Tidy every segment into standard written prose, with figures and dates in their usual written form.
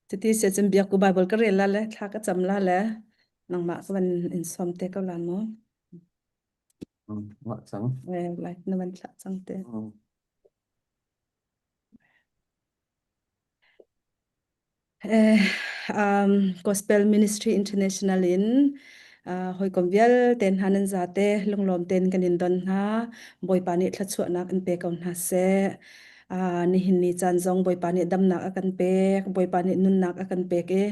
Cuti si ahcun biakku Bible ka rel la le thla ka cam la le nangmah ka van in sawm te ko la mu. Ngah cang. Eh, lai na van thlah cang te. Eh, um, Gospel Ministry International in uh, hawikom vialte hna nan zate lunglawm ten kan in don hna. Bawipa nih thluachuahnak in pe ko hna seh. Uh, nihin ni caan zong Bawipa nih damnak a kan pek, Bawipa nih nunnak a kan pek i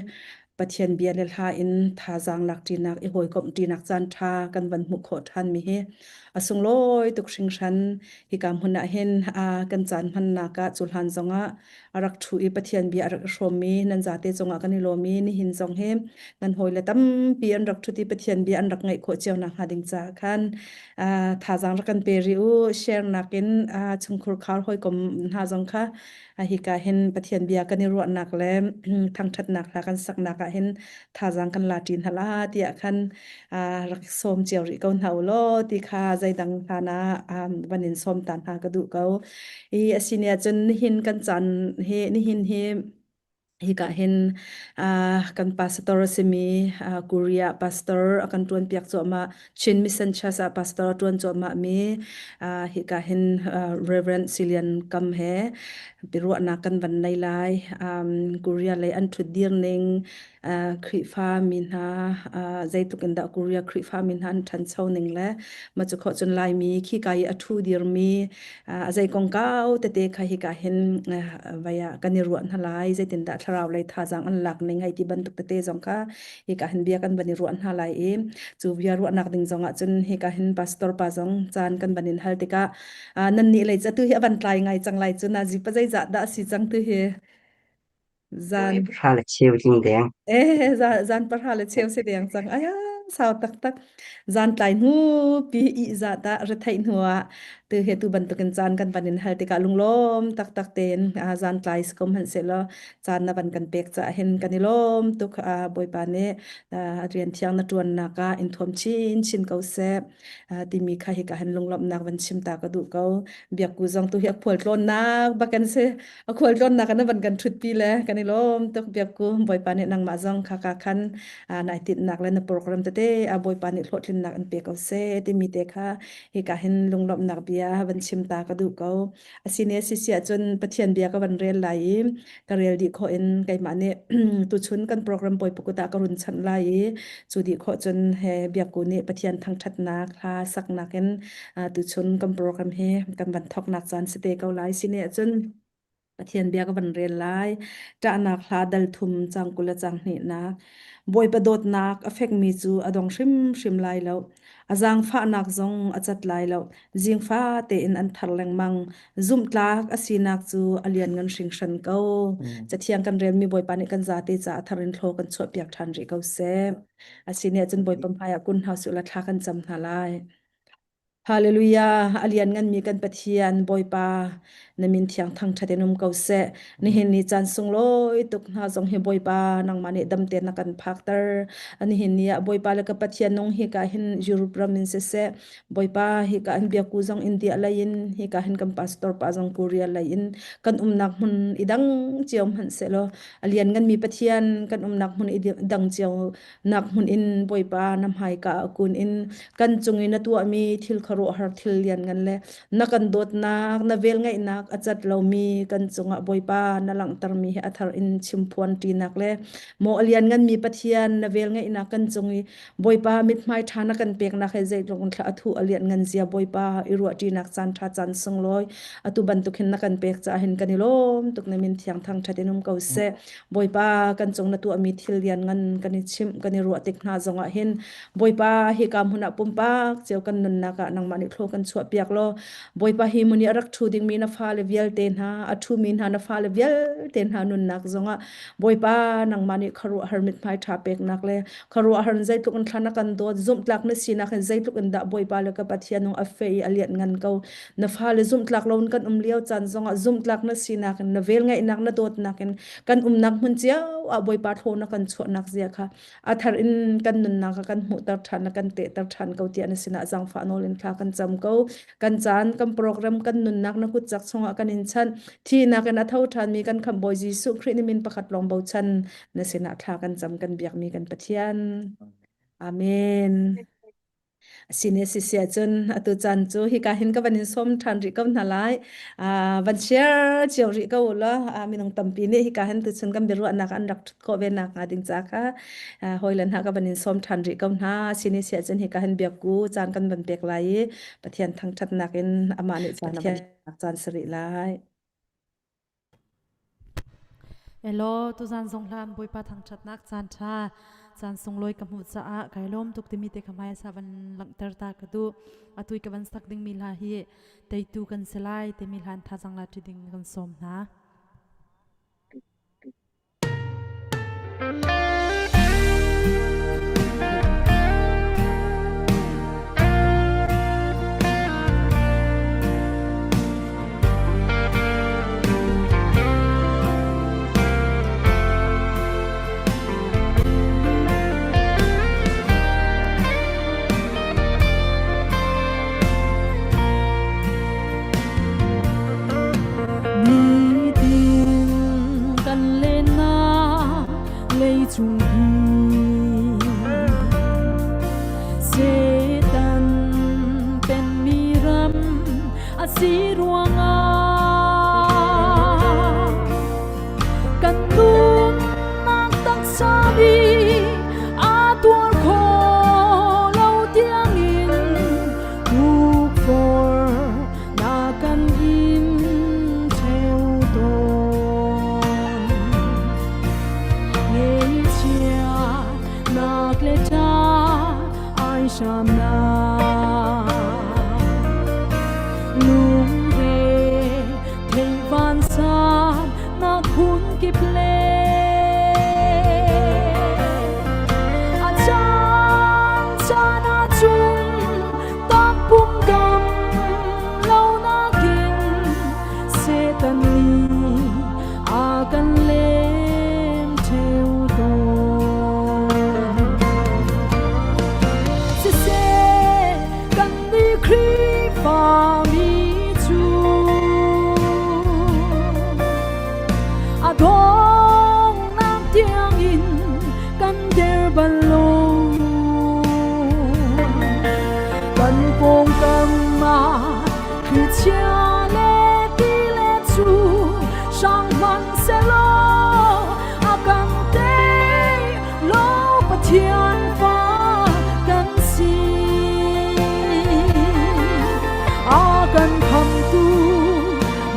Pathian bia le hla in thazaang lak ṭinak i hawikomh ṭinak caan ṭha kan van hmuh khawh ṭhan mi hi a sunglawi tuk hringhran. Hika hmun ah hin uh, kan caan hmannak ah cu hlan zongah a rak ṭhu i Pathian bia a rak i hrawmmi nan zate cungah kan i lawm i nihin zong hi nan hawile tampi an rak ṭhut i Pathian bia an rak ngaih khawh cio nakhnga ding caah khan uh, thazaang rak kan pe rih u share nakin uh, chungkhur khar hawikom hna zong kha hika hin Pathian bia kan i ruahnak le thangṭhatnak hla kan saknak ah hin thazaang kan la ṭi hna la tiah khan rak sawm cio rih ko hna u law ti kha zeidang hlan ah van in sawm ta hna ka duh ko. I asine ahcun nihin kan caan hi nihin hi hika hin uh, kan pastor a simi uh, Korea pastor a kan tuan piak cuahmah Chin Mission Church ah pastor a tuan cuahmah mi uh, hika hin uh, Reverend Silian Kam he biaruahnak kan van nei lai um, Korea lei an thut dir ning Khrihfa mi hna zeitluk in dah Korea Khrihfa mi hna an ṭhancho ning le mah cu khawh cun Laimi khika i a ṭhu dirmi a zei kongkau tete kha hika hin vai ah kan i ruah hna lai zeitindah thlarau lei thazaang an lak ning hei ti bantuk tete zong kha hika hin bia kan van i ruah hna lai i cu bia ruahnak ding zong ah cun hika hin pastor pa zong caan kan van in hal tikah nan nih lei cu atu hi a van tlai ngai cang lai cu nazi pa zeizah dah a si cang tu hi Zan Pahra le cheu tling deng. Eh, zan pahra le cheu si deng cang. Aya, sau taktak. Zan tlai hnu pi i za ta retheih hnu ah tu he tu bantukin caan kan van in hal tikah lunglawm taktak tein zan tlai si ko hmanh seh law caan na van kan pek caah hin kan i lawm tuk Bawipa nih rian thiang na ṭuannak ah in thuam chin chin ko seh timi kha hika hin lunglawmhnak van chim ta ka duh ko. Biakku zong tu hi a khualtlawnnak bak kan si. A khualtlawnnak in van kan ṭhutpi le kan i lawm tuk biakku Bawipa nih nangmah zong kha ka khan nai tinhnak le na program tete a Bawipa nih hlawhtlinnak in pe ko seh timi te kha hika hin lunglawmhnak bia van chim ta ka duh ko. Asine sisi ahcun Pathian bia ka van rel lai i ka rel dih khawh in keimah nih tuchun kan program Bawipa kut ah ka run chanh lai i cu dih khawh cun he biakku nih Pathian thangṭhatnak hla saknak in tuchun kan program hi kan van thawknak caan si te ko lai sine ahcun Pathian bia ka van rel lai. Ṭahnak hla dal thum cang 20 le cang hnihnak. Bawipa dawtnak a fekmi cu a dong hrimhrim lai lo. A zaangfahnak zong a cat lai lo. Zingfa tein an thar lengmang. Zumhtlak a sinak cu a lianngan hringhran ko. Cathiang kan relmi Bawipa nih kan zate caah a thar in thlaw kan chuahpiak ṭhan rih ko seh. Asine ahcun Bawipa hmaiah kun hna usih law thla kan cam hna lai. Hallelujah! A liannganmi kan Pathian Bawipa, na min thiang thangṭhat in um ko seh. Nihin ni caan sunglawi tuk hna zong hi Bawipa, nangmah nih dam tein na kan phakter. Nihin ni ah Bawipa le ka Pathian nung hika hin Europe ram in siseh, Bawipa hika in biakku zong India lei in, hika hin kan pastor pa zong Korea lei in kan umnak hmun i dang cio hmanh sehlaw, a liannganmi Pathian kan umnak hmun i dang cio nak hmun in Bawipa na hmaika ah kun in kan cung i na tuahmi thil khuaruahhar thil lianngan le na kan dawtnak na velngeihnak a cat lomi kan cungah Bawipa na langhtermi hi a thar in chimphuan ṭinak le maw a liannganmi Pathian na velngeihnak kan cung i Bawipa mithmai ṭha na kan peknak he zeitluk in thla a thuh a lianngan zia Bawipa i ruah ṭinak caan ṭha caan sunglawi atu bantuk hin na kan pek caah hin kan i lawm tuk na min thiang thangṭhat in um ko seh Bawipa kan cung na tuahmi thil lianngan kan i chimh kan i ruah tik hna zongah hin Bawipa hika hmun ah pumpak cio kan nunnak ah nangmah nih thlaw kan chuahpiak law Bawipa hi hmun i a rak ṭhu dingmi na fale vialte hna a ṭhumi hna na fale vialte hna nunnak zongah Bawipa nangmah nih khuaruahhar mithmai ṭha peknak le khuaruahhar in zeitluk in thla na kan dawt zumhtlak na sinak in zeitluk in dah Bawipa le ka Pathian nung a fe i a lianhngan ko na fale zumhtlak loin kan um lio caan zongah zumhtlak na sinak in na velngeihnak na dawtnak in kan umnak hmun cio ah Bawipa thlaw na kan chuahnak zia kha a thar in kan nunnak ah kan hmuhter ṭhan na kan tehter ṭhan ko tiah na sinah zaangfah nawl in thla. kan cam ko. Kan caan, kan program, kan nunnak na kut cak chungah kan in chanh. Thihnak in a tho ṭhanmi kan Khamh Bawi Jesuh Khrih nih min pakhat lawng bochan na sinah thla kan cam kan biakmi kan Pathian. Amen. Sine si cun atu caan cu hika hin ka van in sawm ṭhan rih ko hna lai. Van share cio rih ko u law minung tampi nih hika hin tuchun kan biaruahnak an rak ṭhut khawh ve nak hnga ding ca kha hawile hna ka van in sawm ṭhan rih ko hna. Sine si ahcun hika hin biakku caan kan van pek lai i Pathian thangṭhatnak in amah nih caan a van caan si rih lai. Elaw, tuzan zong hlan Bawipa thangṭhatnak caan ṭha, caan sunglawi ka hmuh caah kai lawm tuk timi te kha hmaisa van langhter ta ka duh. Atu i ka van sak dingmi hla hi teitu kan si lai timi hlan thazang la ṭi ding kan sawm hna. Nitin kan lennak leicung hi Satan penmi ram a si ruangah kan nunnak taksa nih a tuar kho lo tiangin tukforh na kan in cheu tawn. Ngeichia nak le ṭa ai hram na. Lungre thei vansan na khun kip le. A caan caan ahcun takpum dam lo nakin Satan nih a kan lem ṭheo tawn. Siseh kan nih Khrihfami cu a donghnak tiangin kan der bal lo. Kan pawngkam ah thlichia le ti le cu hrang hmanhsehlaw a kan tei lo Pathian fa kan si. A kan khamtu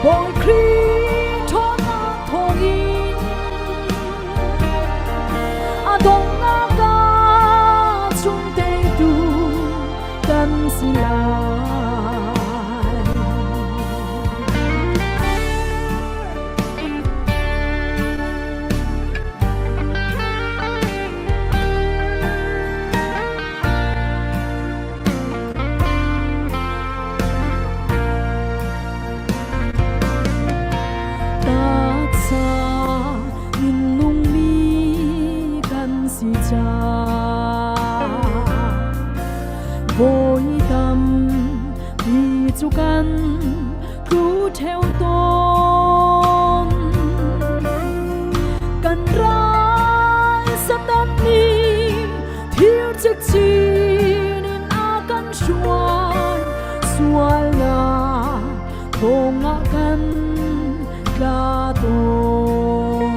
Bawi Khrih ṭhawnnak thawngin a donghnak ah chung teitu kan si lai. Taksa in nungmi kan si caah Bawi tam ti cu kan tlu ṭheo tawn. Kan ral Satan nih thir cikcin in a kan hruai sualnak thongah kan tla tawn.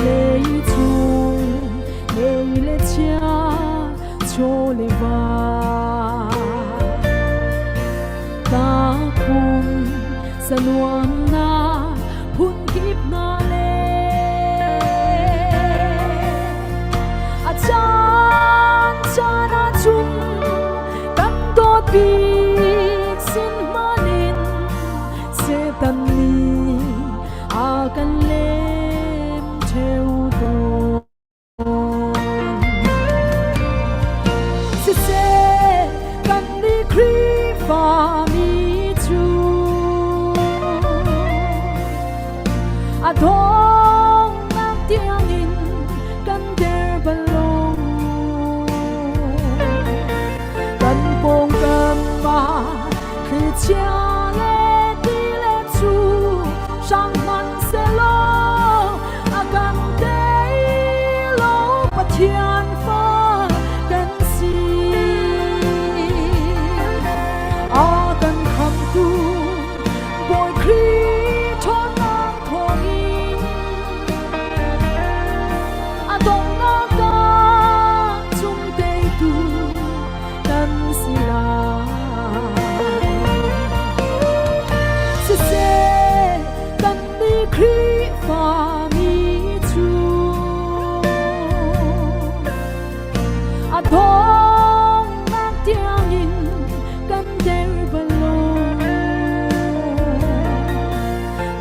Leichung lei le chia chaw le va takhum sanuamnak phunkip hna le a caan caan ahcun kan dawt bik sin hmanin Satan nih a kan lem ṭheo tawn. Siseh kan nih Khrihfami cu a donghnak tiangin kan der bal lo. Kan pawng. Thlichia le ti le cu hrang hmanhsehlaw a kan tei lo Pathian fa kan si. A kan khamtu Bawi Khrih ṭhawnnak thawngin a donghnak ah cung teitu kan si lai. Siseh kannih Khrihfami cu a donghnak tiangin kan der bal lo.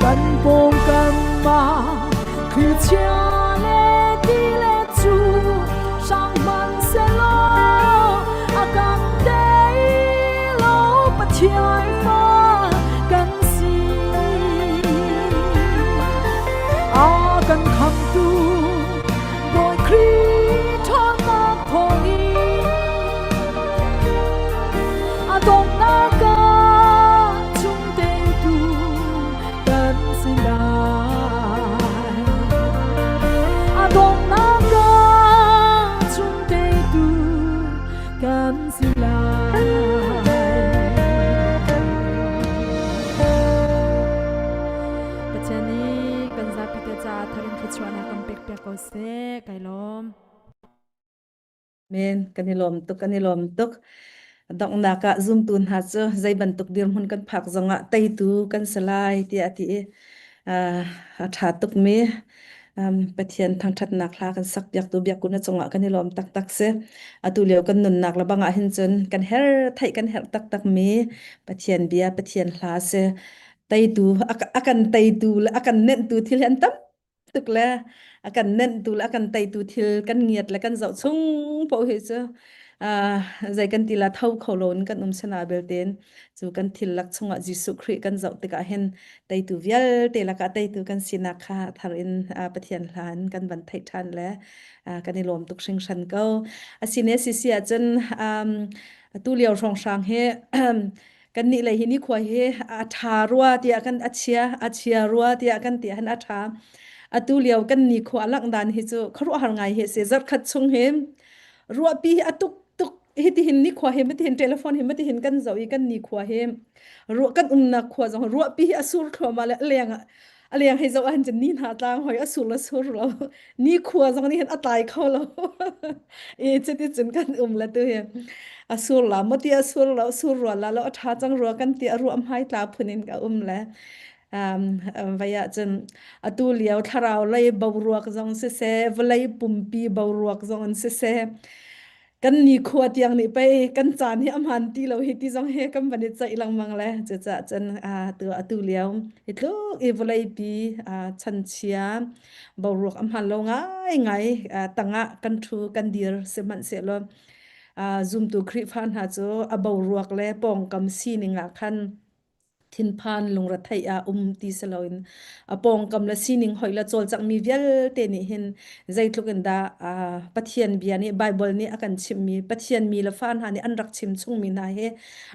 Kan pawngkam ah thlichia le ti le cu hrang hmanhsehlaw a kan tei lo Pathian fa kan si. A kan khamtu Bawi Khrih ṭhawnnak thawngin a donghnak ah chung teitu kan si lai. A donghnak ah chung teitu kan si lai. Pathian nih kan zapi te caah tharin thluachuahnak kan pek piak ko seh. Kai lawm. Men kan i lawm tuk kan i lawm tuk. Donghnak ah zumtu hna cu zei bantuk dirhmun kan phak zongah teitu kan si lai tiah a ti i a ṭha tukmi Pathian thangṭhatnak hla kan sakpiaktu biakku na cungah kan i lawm taktak si. Atu lio kan nunnak le bang ah hin cun kan her theih kan herh taktakmi Pathian bia Pathian hla si. Teitu a kan teitu le a kan nenhtu thil hi an tam tuk le a kan nenhtu le a kan teitu thil kan ngiat le kan zoh chung paoh hi cu zei kan ti la tho kho lo in kan um sana belten cu kan thil lak chungah Jesuh Khrih kan zoh tikah hin teitu vialte lakah teitu kan sinak kha thar in Pathian hlan kan van theih ṭhan le kan i lawm tuk hringhran ko. Asine sisi ahcun atu lio hrawnghrang hi kannih lei hi nikhua hi a ṭha rua tiah kan a chia a chia rua tiah kan ti han a ṭha atu lio kan nikhua langh dan hi cu khuaruahhar ngai hi si zarhkhat chung hi ruahpi hi a tuk tuk hi tihin nikhua hi matihin telephone hi matihin kan zoh i kan nikhua hi ruah kan umnak khua zong ruahpi hi a sur thluahmah le a leng a leng hei zoh ahhin cun ni hna tlang hoi a sur le sur lo ni khua zong nih hin a tlai kho lo i cuti cun kan um le tu hi a sur la maw ti a sur lo sur rua la lo a ṭha cang rua kan ti a ruah hmai tla phun in ka um le um, vai ah cun atu lio thlarau lei boruak zong siseh vawlei pumpi boruak zong in siseh kan nikhua tiang nih pei kan caan hi a hmaan ti lo hi ti zong he kan van i ceih lengmang le cucaah cun tu atu lio hi tluk i vawleipi chanchia boruak a hmaan lo ngai ngai tangah kan ṭhu kan dir sihmanhsehlaw zumtu Khrihfa hna cu a boruak le pawngkam sining ah khan thinphan lungretheih ah um ti si loin a pawngkam le sining hoih le cawlcanghmi vialte nih hin zeitluk in dah Pathian bia nih Bible nih a kan chimhmi Pathian mi le fa hna nih an rak chim chungmi hna hi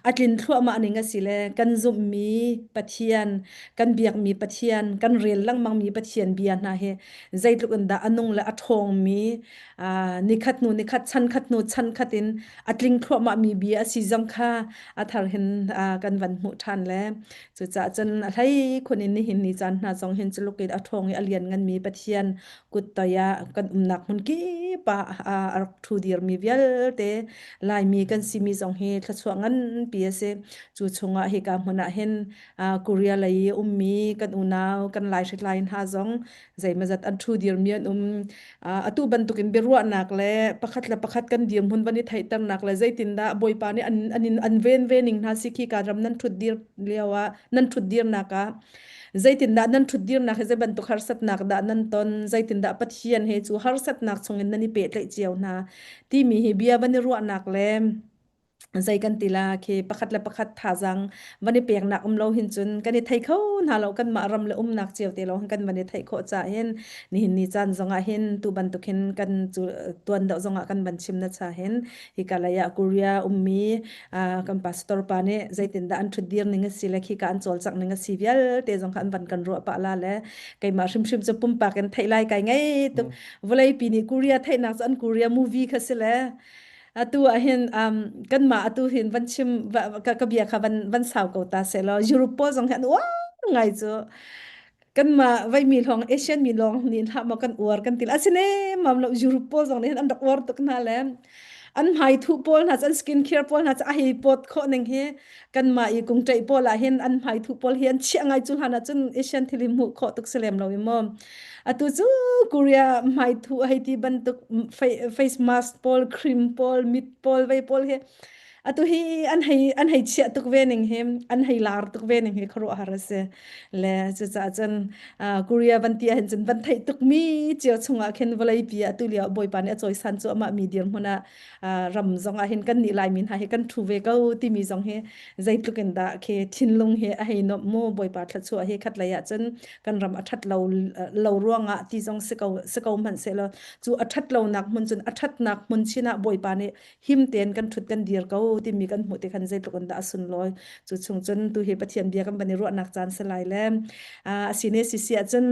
a tlin thluahmah ning a si le kan zumhmi Pathian kan biakmi Pathian kan rel lengmangmi Pathian bia hna hi zeitluk in dah a nung le a ṭhawngmi nikhat hnu nikhat chan khat hnu chan khat in a tling thluahmahmi bia a si zong kha a thar hin kan van hmuh ṭhan le cucaah cun a hlei khun in nihin ni caan hna zong hin culuk in a ṭhawng i a lian nganmi Pathian kut toi ah kan umnak hmun kip ah a rak ṭhu dirmi vialte Laimi kan simi zong hi thluachuah nganpi a si. Cu chungah hika hmun ah hin Korea lei i ummi kan unau kan Lai hritlai hna zong zeimazat an ṭhu dirmi an um. Atu bantukin biaruahnak le pakhat le pakhat kan dirhmun van i theihternak le zeitindah Bawipa nih an, an, in, an ven ve ning hna si khi ka ram nan ṭhut dir lio ah nan ṭhut dirnak ah zeitindah nan ṭhut dirnak hi zei bantuk harsatnak dah nan ton zeitindah Pathian he cu harsatnak chungin nan i pehtlaih cio hna timi hi bia van i ruahnak le. Zei kan ti la khi pakhat le pakhat thazaang van i peknak um lo hin cun kan i thei kho hna lo. Kanmah ram le umnak cio te lo hin kan van i theih khawh ca hin nihin ni caan zongah hin tu bantuk hin kan cu tuan deuh zongah kan van chim na cha hin hika lei ah Korea ummi kan pastor pa nih zeitindah an ṭhutdir ning a si le khika an cawlcangh ning a si vialte zong kha an van kan ruah pah la le keimah hrimhrim cu pumpak in theih lai kai ngei tuk. Vawleipi nih Korea theihnak cu an Korea movie kha si le atu ah hin kanmah atu hin van chim ka, ka bia kha van van sau ko ta se law Europe pawl zong hi an uar ngai cu. Kanmah veimi lawng Asian mi lawng nih hlah maw kan uar kan ti asine mam lo. Europe pawl zong nih hin an rak uar tuk hna le an hmai thuh pawl hna an skin care pawl hna cu a hei pot khawh ning hi kanmah i kungṭeih pawl ah hin an hmai thuh pawl hi an chiah ngai. Cu hlan ah cun Asian thil hi hmuh khawh tuk si lem lo i maw atu cu Korea hmai thuh hei ti bantuk face mask pawl, cream pawl, mit pawl, vei pawl hi atu hi an hei chiah tuk ve ning hi, an hei lar tuk ve ning hi khuaruahhar a si le cucaah cun Korea van ti ahhin cun van theih tuk mi cio chungah khin vawleipi ah atu lio Bawipa nih a cawisan cu amah mi dirhmun ah ram zong ah hin kan nih Laimi hna hi kan ṭhu ve ko timi zong hi zeitluk in dah khi thinlung hi a hei nuamh mu. Bawipa thluachuah hi khat lei ah cun kan ram a ṭhat lo lo ruangah ti zong si ko hmanh sehlaw cu a ṭhat lonak hmun cun a ṭhatnak hmun chin ah Bawipa nih him tein kan ṭhut kan dir ko timi kan hmuh ti khan zeitluk in dah a sunlawi. Cu chung cun tu hi Pathian bia kan van i ruahnak caan si lai le a si ne si si ahcun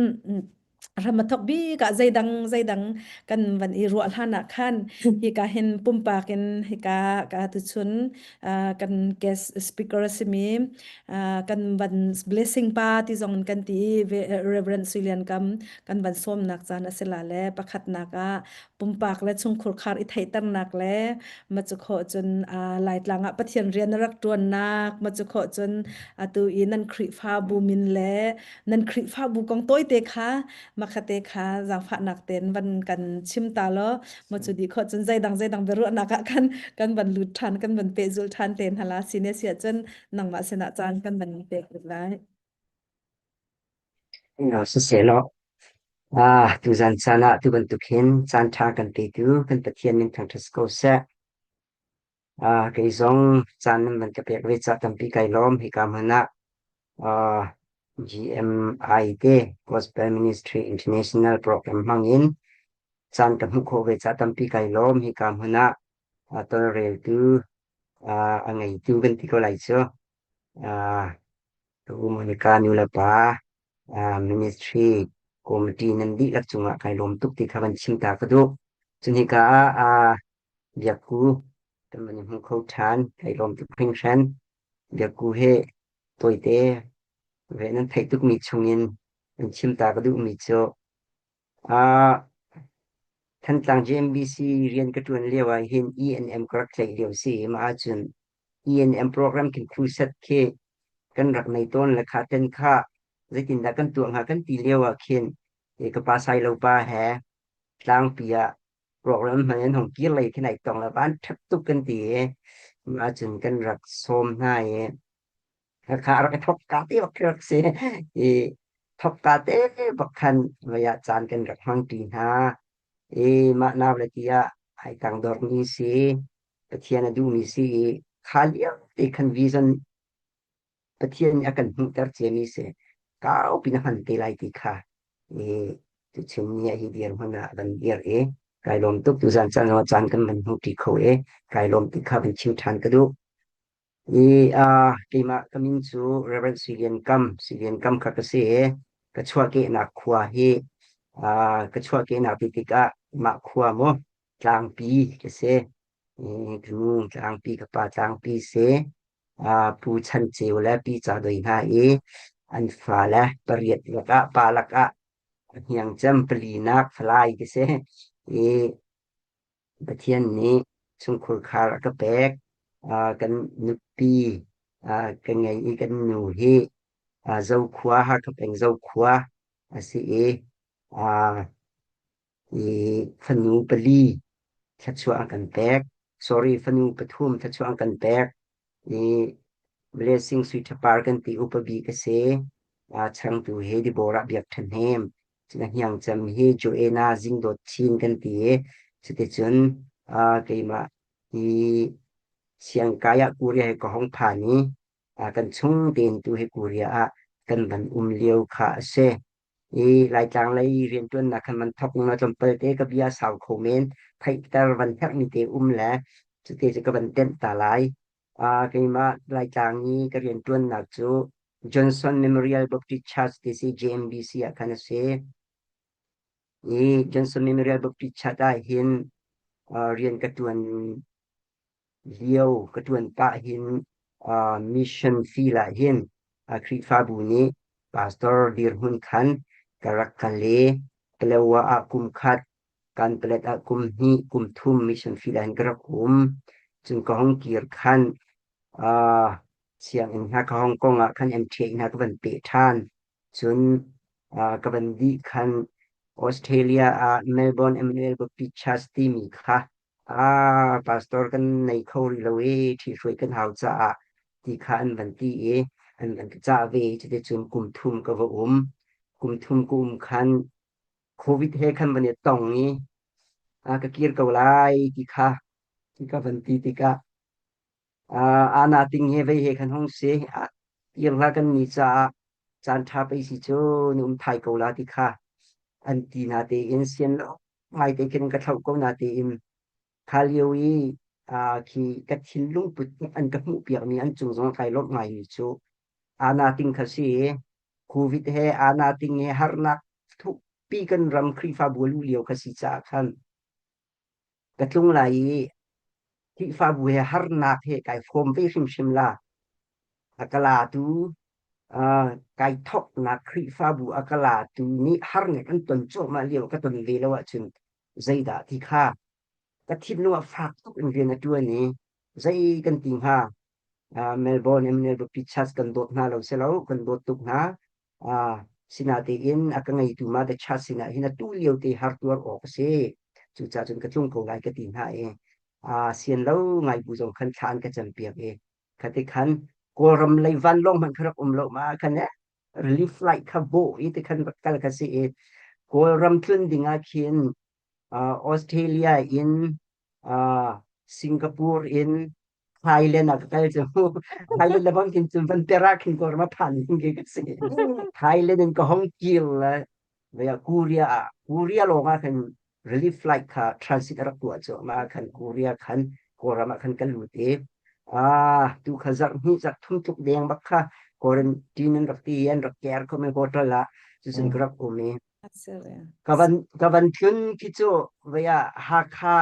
ram a thok bik ah zeidang zeidang kan van i ruah hlan ah khan hika hin pumpak in hika ka tuchun kan guest speaker a simi kan van blessing pa ti zong in kan ti i Reverend Suilian Kam kan van sawmnak caan a si la le pakhatnak ah pumpak le chungkhur khar i theihternak le ma cu khawh cun Laitlang ah Pathian rian na rak ṭuannak ma cu khawh cun atu i nan Khrihfabu min le nan Khrihfabu kong tawite kha makhate kha zaangfahnak tein van kan chim ta law ma cu dih khawh cun zeidang zeidang biaruahnak ah khan kan van lut ṭhan, kan van pehzul ṭhan te hna la. Si ne si ahcun nangmah sinah caan kan van pek lai. Sisehlaw, tuzan caan ah tu bantuk hin caan ṭha kan petu kan Pathian min thangṭhat si ko seh. Kei zong caan nan van ka pek ve caah tampi kai lawm. Hika hmun ah GMI te Gospel Ministry International program hmang in caan ka hmuh khawh ve caah tampi kai lawm. Hika hmun ah tawlreltu a ngeitu kan ti ko lai cu. Tu Monica nu le pa ministry committee nan dihlak cungah kai lawm tuk ti kha van chim ta ka duh. Cun hika ah Biakku kan van i hmu kho ṭhan. Kai lawm tuk hringhran. Biakku he tawite ve nan theih tukmi chungin an chim ta ka duhmi cu Thantlang JMBC rian ka ṭuan lio ah hin E&M ka rak tlaih lio si i mah ahcun E&M program khin crusade khi kan rak nei tawn le kha ten kha zeitindah kan tuah hnga kan ti lio ah khin ka pa Sailo pa he tlangpi ah program hman in hong kir lei khin ai tong le van ṭhat tuk kan ti i mah ahcun kan rak sawm hna i kha rak i thawk ka te bak rak si i thawk ka te bak khan vei ah caan kan rak hmang ṭi hna i mah nau le ti ah ai tang dormi si Pathian a duhmi si i kha lio te khan vision Pathian nih a kan hmuhter ciami si kaupi na hman te lai ti kha i tuchun ni ah hi dirhmun ah van dir i kai lawm tuk. Tuzan caan caan kan van hmuh ṭi kho i kai lawm ti kha van chim ṭhan ka duh. I keimah ka min cu Reverend Sui Lian Kam, Sui Lian Kam kha ka si i ka chuahkehnak khua hi ka chuahkehnak ti tikah mah khua mu Tlangpi ka si. Ka nu Tlangpi, ka pa Tlangpi si. Pu Chan Ceu le Pi Ca Doi hna i an fale pariat lakah pa lakah a hniang cem palinak falai ka si. I Pathian nih chungkhur khar a ka pek. Kan nupi ka ngei i kan nu hi Zokhua, Hakha peng Zokhua a si i i fanu pali thluachuah an kan pek. Sorry, fanu pathum thluachuah an kan pek. I Blessing Sui Tha Par kan ti upa bik a si. Changtu hi Deborah Biak Tha Hnem. Cun a hniang cem hi Joanna Zingdawt Chin kan ti i cuticun keimah hi. Siangkai ah Korea he ka hong phan i kan chung tein tu hi Korea ah kan van um lio kha a si. I Laitlang lei rianṭuannak khan van thawk na tlawmpal te ka bia sau kho men theihter van herhmi te um le cute cu ka van tenh ta lai. Keimah Laitlang i ka rianṭuannak cu Johnson Memorial Baptist Church ti si JMBC ah khan a si. I Johnson Memorial Baptist Church ah hin rian ka ṭuan lio ka ṭuan pah hin mission field ah hin Khrihfabu nih pastor dirhmun khan ka rak kal i Palawa ah kum khat, Kanpalet ah kum hnih, kum thum mission field ah hin ka rak um. Cun ka hong kir khan sianginn hna ka Hong Kong ah khan MTA hna ka van peh ṭhan. Cun ka van dih khan Australia ah Melbourne Emmanuel Baptist Church timi kha Ah, pastor kan nei kho rih lo i ṭhihruai kan hau caah ti kha an van ti i an van ka cah ve. Cuticun kum thum ka va um. Kum thum ka um khan COVID he khan van i tong i ka kir ko lai ti kha ti ka van ti tikah Ana ting he vei he khan hong si. Kir hlah kan ni caah caan ṭha pei si cu na um thai ko la ti kha an ti na tein sian lo ngaite khin ka thlauh ko na tein kha lio i khi ka thinlung put an ka hmuh piakmi an cung zong kai lawmh ngaimi cu ana ting kha si COVID he ana ting he harnak thukpi kan ram Khrihfabu lu lio kha si caah khan ka tlung lai i Khrihfabu he harnak he kai hrawm ve hrimhrim la. A ka latu kai thawknak Khrihfabu a ka latu nih harnak an ton cuahmah lio ka ton ve lo ahcun zeidah ti kha ka thinlung ah fak tuk in rian a ṭuan i zei kan ti hnga? Melbourne Emmanuel Baptist Church kan dawt hna lo si lo, kan dawt tuk hna. Sinatein a ka ngeitu ma the church sinah hin atu lio te har tuar awk a si. Cucaah cun ka tlung ko lai ka ti hna i sian lo ngai bu zong khan thla an ka campiak i khati khan Kawlram lei vanlawng hmanh kha rak um lo ma khan relief flight kha bawh i ti khan rak kal kha si i Kawlram tlun ding ah khin Australia in Singapore in Thailand ah ka kal cu Thailand le bang kin cun van tera khin Kawlram a phan ding khi ka si. Thailand in ka hong kir le vea Korea ah Korea lawng ah khan relief flight kha transit a rak tuah cu mah khan Korea khan Kawlram ah khan kan lut i tu kha zarh hnih zarh thum tluk deng bak kha quarantine an rak ti i an rak care kho me hotel ah cucun ka rak um i Ka van ka van tlun khi cu vei ah Hakha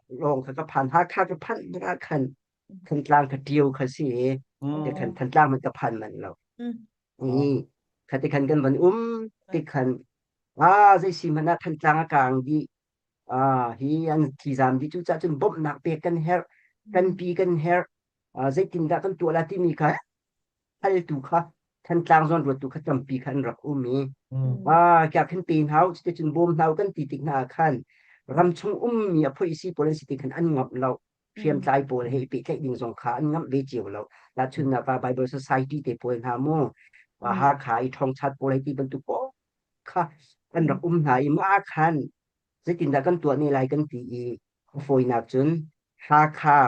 lawng kha ka phan. Hakha ka phanh bak ah khan Thantlang kha ṭio kha si i tikhan Thantlang hmanh ka phan manh lo. I kha tikhan kan van um tikhan zei si hmanh ah Thantlang a kaang dih. Hi an thizam dih cucaah cun bawmhnak pek kan herh, kan pi kan herh. Zeitindah kan tuah la timi kha haltu kha Thantlang zawn ruattu kha tampi kha an rak um i kya khan pe hna u cuticun bawm hna u kan ti tik hna ah khan ramchung ummi a phoihsi pawl an si ti khan an ngamh lo hriamtlai pawl he i pehtlaih ding zong kha an ngamh ve cio lo tahchunhnak ah Bible Society te pawl hna mu Hakha i ṭhawngchat pawl hei ti bantuk pawl kha an rak um hna i mah khan zeitindah kan tuah ne lai kan ti i a fawinak cun Hakha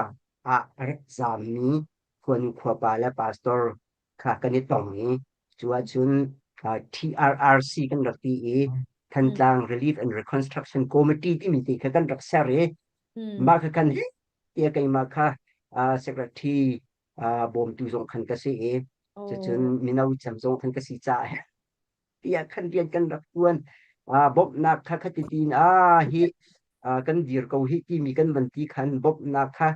ah a rak zaammi khuanu khuapa le pastor kha kan i tong i cu ahcun TRRC kan rak ti i Thantlang Relief and Reconstruction Committee timi te kha kan rak ser i mah kha kan tiah keimah kha secretary bawmtu zong khan ka si i cucun mino cem zong khan ka si caah tiah khan rian kan rak tuan bawmhnak kha khati tiin a hi kan dir ko hi timi kan van ti khan bawmhnak kha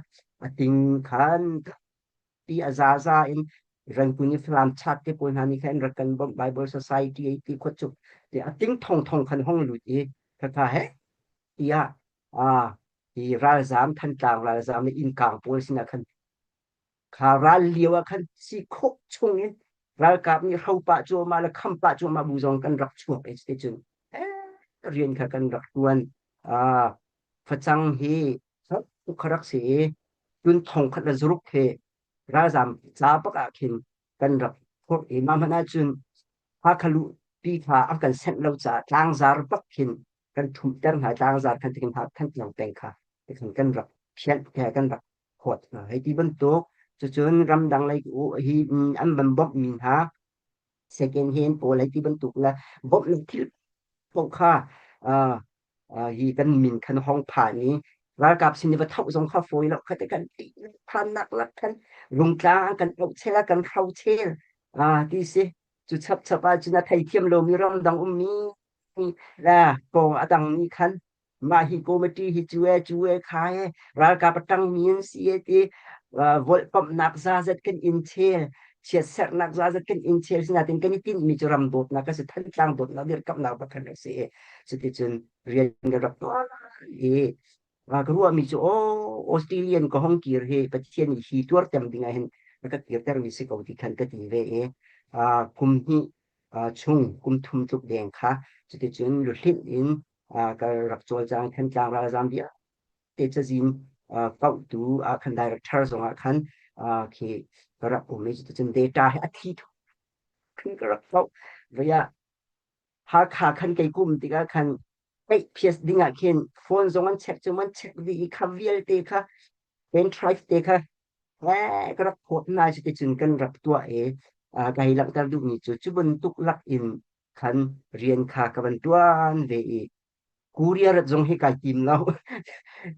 a ting khan ti a zaza in Rangoon i Falam chat te pawl hna nih khan rak kan bawmh Bible Society ei ti khot cu ti a ting thong thong khan hong lut i kha he tiah a hi ralzam Thantlang ralzam le innkang pawl sinah khan Kha ral lio ah khan si khawh chung in ralkap nih hro pah cuahmah le kham pah cuahmah bu zong kan rak chuak i cuticun rian kha kan rak ṭuan. Facang hi tuk kha rak si i tun thong khat le zaruk he ralzaam ca bak ah khin kan rak phurh i mah hmanh ahcun Hakha luhpi kha an kan senh lo caah tlangzar bak khin kan ṭhumhter hna tlangzar khan tikin Thantlang peng kha tikhan kan rak phianh kan rak. phawt hna. Hei ti bantuk cucun ramdang lei hi an van bawmhmi hna second hand pawl hei ti bantuk le bawmhnak thil paoh kha hi kan min khan hong phan i ralkap sin i va thoh zong kha fawi lo kha te kan phannak lak khan rungtlang kan auh chel kan hro chel ti si. Cu chapchap ah cun a theithiam lomi ramdang ummi le pawng a dangmi khan mah hi committee hi cu e cu e kha e ralkap a ṭangmi an si e ti volhpamhnak zazat kan in chel, chiatserhnak zazat kan in chel. Sinain kan i tinhmi cu ram dawtnak a si, Thantlang dawtnak dirkamhnak bakhan a si i cuticun rian kan rak tuah i ka ruahmi cu aw Australian ka hong kir hi Pathian nih hi tuartem ding ah hin a ka kirtermi si ko ti khan ka ti ve i kum hnih chung kum thum tluk deng kha cuticun luhlinh in ka rak cawlcang. Thantlang ralzaam vialte cazin kauhtu ah khan, director zong ah khan khi ka rak um i cuticun data hi a thi khan ka rak kauh vei ah Hakha khan kei kum tikah khan peih phias ding ah khin phone zong an check cu an check dih i kha vialte kha pen drive te kha ka rak phawt hna. Cuticun kan rak tuah i ka hei langhter duhmi cu cu bantuk lak in khan rian kha ka van ṭuan ve i Korea rat zong hi kai tim lo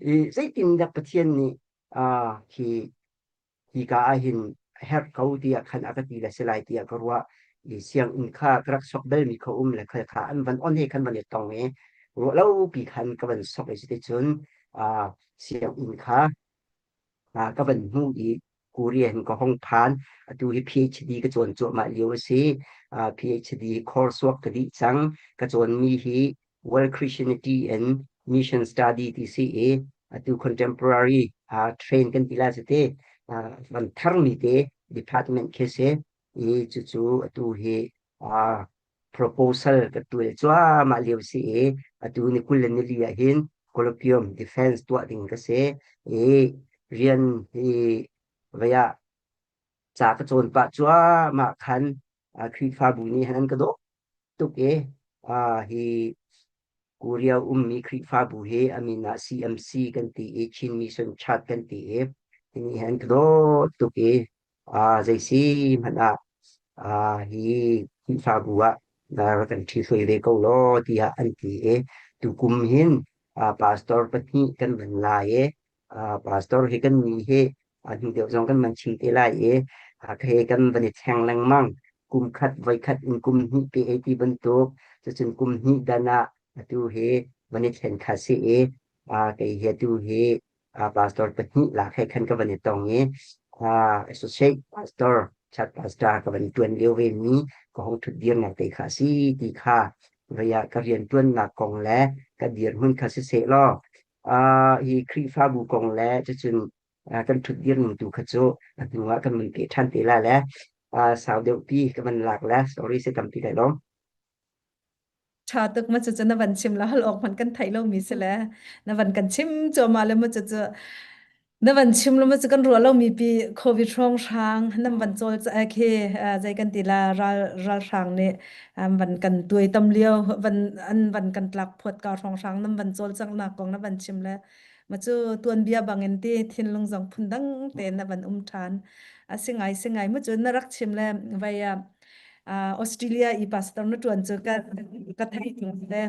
i zeitindah Pathian nih khi hika ah hin a herh ko tiah khan a ka ti le si lai tiah ka ruah i sianginn kha ka rak sok balmi kha um le kha an van on he khan van i tong i ruah lo pi khan ka van sok i cuticun sianginn kha ka van hmu i Korea hin ka hong phan. Atu hi PhD ka cawn cuahmah lio a si. PhD coursework ka dih cang. Ka cawnmi hi World Christianity and Mission Study ti si i atu contemporary train kan ti lai cu te van tharmi te department khi si i cucu atu hi proposal ka tual cuahmah lio si i atu ni 20 le nili ah hin colloquium defense tuah ding ka si i rian hi vei ah ca ka cawn pah cuahmah khan Khrihfabu nih han an ka dawh tuk i hi Korea ummi Khrihfabu hi a min ah CMC kan ti i Chin Mission Church kan ti i hi han ka dawt tuk i zei si hmanh ah hi Khrihfabu ah rak kan ṭhihruai ve ko law tiah an ti i tukum hin pastor pahnih kan van lai i pastor hi kan ni hi hnu deuh zong kan van chim te lai i he kan van i thleng lengmang, kum khat voi khat in kum hnih pe ei ti bantuk. Cucun kum hnih dan ah atu hi van i thlen kha si i kei hi atu hi pastor pahnih lak he khan ka van i tong i associate pastor, chat pastor ka van tuan lio ve mi ka hong thut dirnak te kha si ti kha vei ah ka rian tuannak kong le ka dirhmun kha si seh law hi Khrihfabu kong le cucun kan ṭhutdir ning tu kha cu a hnu ah kan van peh ṭhan te lai le sau deuh pi ka van lak le sorry si tampi kai lawm. Ṭha tuk ma cucu na van chim la hal awk hmanh kan theih lomi si le na van kan chim cuahmah le ma cucu na van chim lo ma cu kan ruah lomi pi COVID hrawng hrang nan van cawl khi zei kan ti la ral ralhrang nih an van kan tuai tam lio van an van kan tlak phuat ka hrawng hrang nan van cawl cangnak kong na van chim le ma cu tuanbia bangin ti thinlung zong phundang tein na van um ṭhan a si ngai si ngai. Ma cu na rak chim le vai Australia i pastor na ṭuan cu ka ka thei le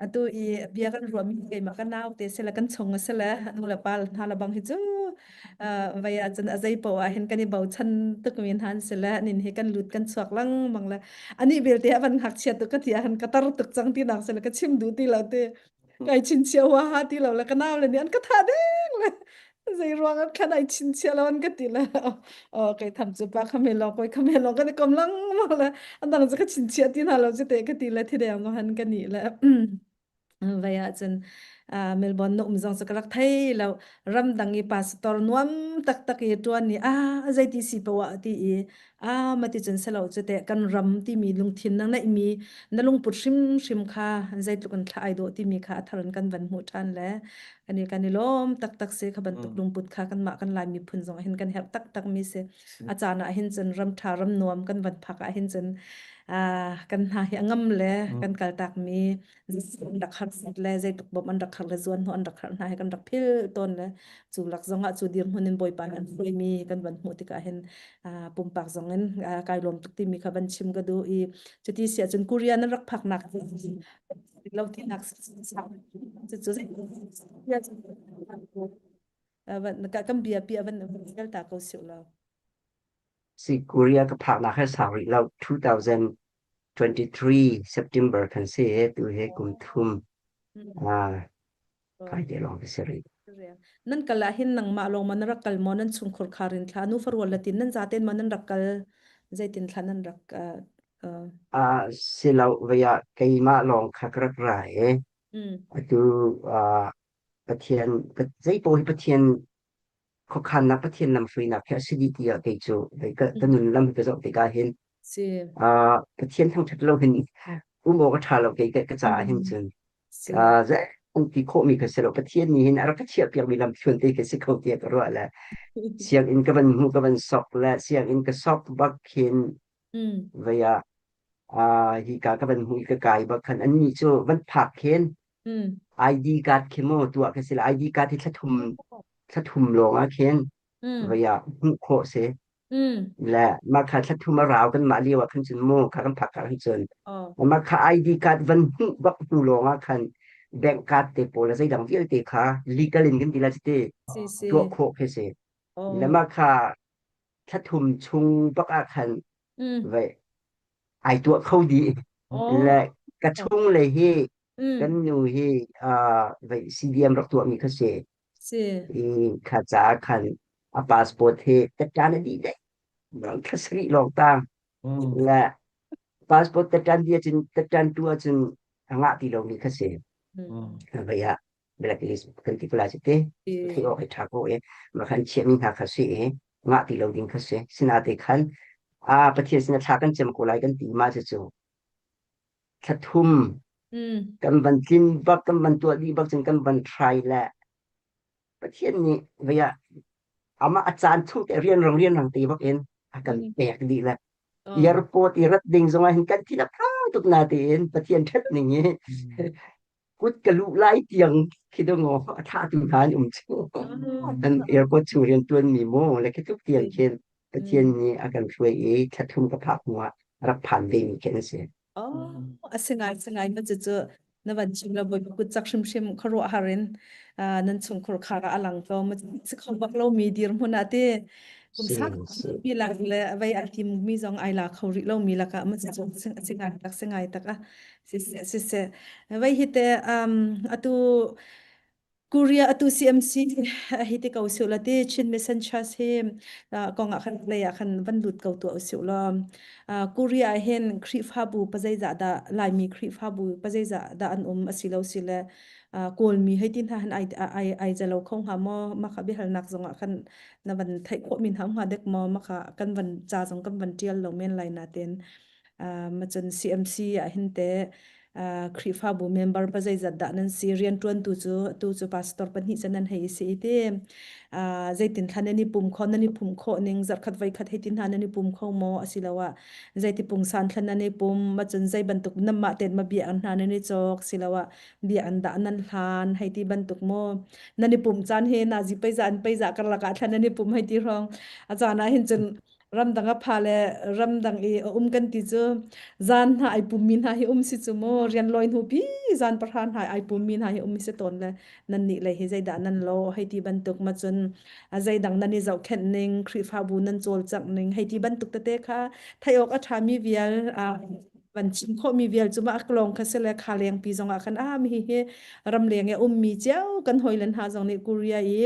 atu i bia kan ruahmi keimah ka nau te sila kan chung a sila nu le pa hna la bang hi cu vai ah cun a zei poah ah hin kan i bochan tuk mi hna an si le nin hi kan lut kan chuak lengmang le ani belte a van ngakchia tuk ka ti ah khan ka tar tuk cang ti nak sila ka chim duh ti lo ti kai chinchia wa ha ti lo le ka nau le nih an ka tha deng le zei ruang an khan ai chinchia lo an ka ti le o kai tham chu pa khame lo koi khame lo kan kom lang ma le an dang chu ka chinchia ti na lo chu te ka ti le thi deng no han ka ni le vai ah cun Melbourne na um zong cu ka rak thei lo. Ramdang i pastor nuam taktak i ṭuan i a zeiti si poah ti i a mati cun selo cu teh kan ram timi lungthin na ngeihmi na lungput hrimhrim kha zeitluk in thla ai dawh timi kha a thar in kan van hmuh ṭhan le kan i kan i lawm taktak si. Kha bantuk lungput kha kanmah kan Lai miphun zong hin kan herh taktak mi si. A caan ah hin cun ram ṭha ram nuam kan van phak ah hin cun kan hna hi a ngam le kan kaltak mi an rak harsat le zeitluk bawmh an rak. rak har le zuan hnawh an rak har hna he kan rak phil tawn le cu lak zong ah cu dirhmun in Bawipa nih an hruaimi kan van hmuh tikah hin pumpak zong in kai lawm tuk timi kha van chim ka duh i cuti si ahcun Korea nan rak phaknak lo tinak cu kan bia pi van ta ko siu lo. Si Korea ka phaknak he sau rih lo 2023 September kan si tu he kum thum kai te lawng ka si rih. Nan kal ah hin nangmah lawng ma nan rak kal maw nan chungkhur khar in thla nu farual latin nan zaten ma nan rak kal zeitin thla nan rak Ah silo vaya keimah lawng kha ka rak ra i atu Pathian zei paoh hi Pathian khuakhannak Pathian lamhruainak hi a si dih tiah kei cu ka, ka nun lam hi ka zoh tikah hin si Pathian thangṭhat lo hin um awk a ṭha lo kei ka, ka caah hin cun si zei an ti khawhmi ka si lo Pathian nih hin a rak ka chiahpiakmi lamthluan te ka si kho tiah ka ruah le sianginn ka van hmuh ka van sok le sianginn ka sok bak khin vei ah hi ka ka van hmuh i ka kai bak khan annih cu van phak khin ID card khi mu tuah ka si la ID card hi thla thum lawng ah khin vei ah hmuh khawh si le mah kha thla thum a rau kan mah lio ah khan cun mu kha kan phak ah khan cun mah kha ID card van hmuh bak hnu lawng ah khan bank card te pawl le zeidang vialte kha legal in kan ti la te Si si. tuah khawh khi si le mah kha thla thum chung bak ah khan vei ai tuah kho dih le ka chung le hi kan nu hi vei CDM rak tuahmi kha si Si. i kha caah khan a passport hi tatṭan a dih deh bang thla sarih lawng tang le passport tatṭan dih ahcun tatṭan tu ahcun a ngah ti lomi kha si vei ah blacklist kan ti ko lai te theih awk hi ṭha ko i mah khan chiahmi hna kha si i ngah ti lo ding kha si sinate khan a Pathian sin thla kan cem ko lai kan ti ma cu thla thum kan van tlin bak kan van tuah dih bak cun kan van try le Pathian nih vei ah amah a caan chung te rianrang rianrang te bak in a kan pek dih le airport i rat ding zongah hin kan thin a phang tuk na tein Pathian ṭhat ning hi kut ka luh lai tiang khi dong a thahtu hna an um cu. An airport chung rian tuanmi mu le khi tluk tiang khin Pathian nih a kan hruai i thla thum ka phak hnu ah rak phan ve mi khi an si. Oh, a si ngai si ngai ma cu cu na van chim la bawi kut cak hrimhrim khuaruah har in nan chungkhur khar ah a lang ko ma si kho bak lo mi dir hmun ah ti kum Si sak si. mi lak le vei a tim mi zong ai la kho rih lo mi lakah ma cu si ngai tak si ngai tak a Siseh, siseh. Vei hi te um, atu Korea atu CMC hi te ko siu la ti Chin Mission Church hi uh, kong ah khan lei ah khan van lut ko tu siu la uh, Korea ah hin Khrihfabu pazeiza dah Laimi Khrihfabu pazeiza dah an um asilo si le uh, Kawlmi hei ti hna han ai ai ai zalo kho hnga maw maka biahalnak zong ah khan na van theih khawh min hau hnga dek maw maka kan van ca zong kan van tial lo men lai na ten Macun CMC ah hin teh Khrihfabu member pa zeizat dah nan si rianṭuantu cu atu cu pastor pahnih cu nan hei si ti zeitin thla nan i pum kho nan i pum khawh ning zarhkhat voikhat hei ti hna nan i pum kho maw asiloah zeiti pungsan thla nan i pum macun zei bantuk nanmah tein ma bia hna nan i cawk siloah bia an dah nan hlan hei ti bantuk maw nan i pum caan he nazi peiza an peiza karlak ah thla nan i pum hei ti hrawng a caan ah hin cun ramdang a pha le ramdang i a um kan ti cu zan hna ai pummi hna hi um si cu mu rian lawi hnu pi zan pahra hna ai pummi hna hi um si tawn le nan nih le hi zeidah nan lo hei ti bantuk ma cun a zeidang nan i zohkhenh ning Khrihfabu nan cawlcangh ning hei ti bantuk tete kha theih awk a ṭhami vial van chim khawhmi vial cu ma lawng kha si le kha lengpi zongah khan a mi hi ramleng i ummi cio kan hawilen hna zong nih Korea i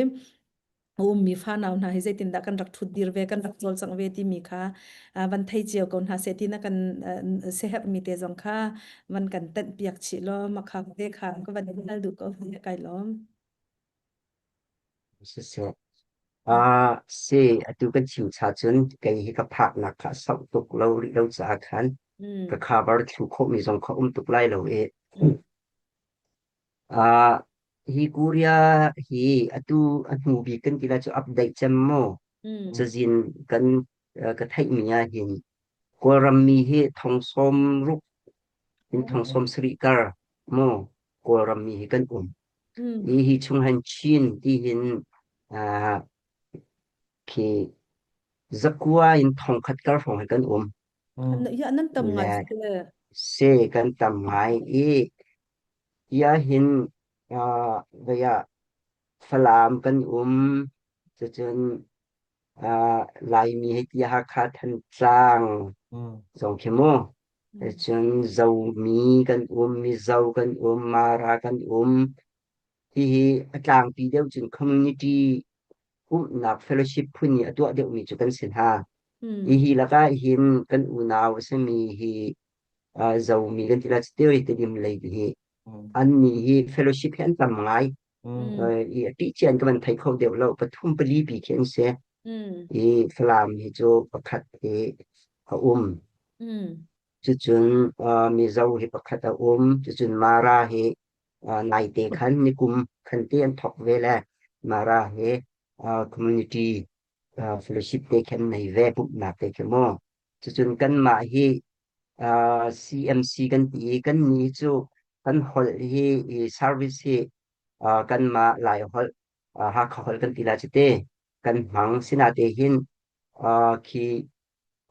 a ummi fanau hna hi zeitindah kan rak ṭhut dir ve kan rak cawlcangh ve timi kha van thei cio ko hna seh ti na kan siaherhmi te zong kha van kan tenh piak chih law makha te kha ka van in hal duh ko kai lawm. Siseh. Ah, si, atu kan chim cha cun kei hi ka phaknak kha a sauh tuk lo rih lo caah khan ka cover thlu khawhmi zong kha um tuk lai lo i Ah, hi Korea hi atu a hnu bik kan ti lai cu update cem mu. Cazin kan ka theihmi ah hin Kawlram mi hi thong sawm ruk in thong sawm sarih kar mu Kawlram mi hi kan um. Mm. I hi chung han Chin ti hin khi zakua in thongkhat kar hrawng hi kan um. Ya nan tam ngai Le si te. se kan tam ngai i ya hin vaya Falam kan um cucun Laimi hei ti Hakha Thantlang zong khi mu. Cun Zomi kan um, Mizo kan um, Mara kan um. Hihi a tlangpi deuh cun community pumhnak fellowship phun i a tuah deuhmi cu kan si hna. Hihi lakah hin kan unau a simi hi Zomi kan ti lai cu Tedim lei hi annih hi fellowship hi an tam ngai. I a ṭih cian ka van thei kho deuh lo pathum pali pi khi an si. I Falam hi cu pakhat hi a um. Cucun Mizo hi pakhat a um. Cucun Mara hi naite khan nikum khan te an thawk ve le Mara hi community fellowship te khan nei ve pumhnak te khi mu. Cucun kanmah hi CMC kan ti i kannih cu kan holh hi i service hi kanmah Lai holh Hakha holh kan ti lai cu te kan hmang sinate hin khi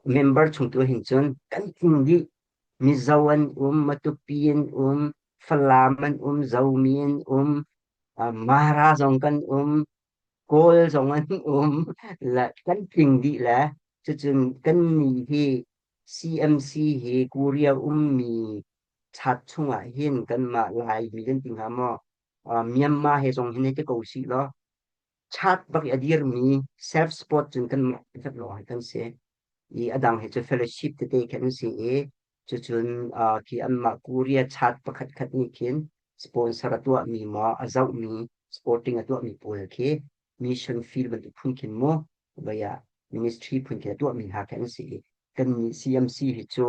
member chung tu hin cun kan tling dih Mizo an um Matupi an um Falam an um Zomi an um Mara zong kan um Kawl zong an um le kan tling dih le cucun kan nih hi CMC hi Korea ummi chat chungah hin kanmah Laimi kan ti hnga maw Myanmar he zong hin hei ti ko sih law chat bak i a dirmi self support cun kanmah pakhat lawng hi kan si i a dang hi cu fellowship tete khi an si i cucun khi anmah Korea chat pakhat khat nih khin sponsor a tuahmi maw a zohmi sporting a tuahmi pawl khi mission field bantuk phun khin mu vei ah ministry phun khi a tuahmi hna khi an si i kannih CMC hi cu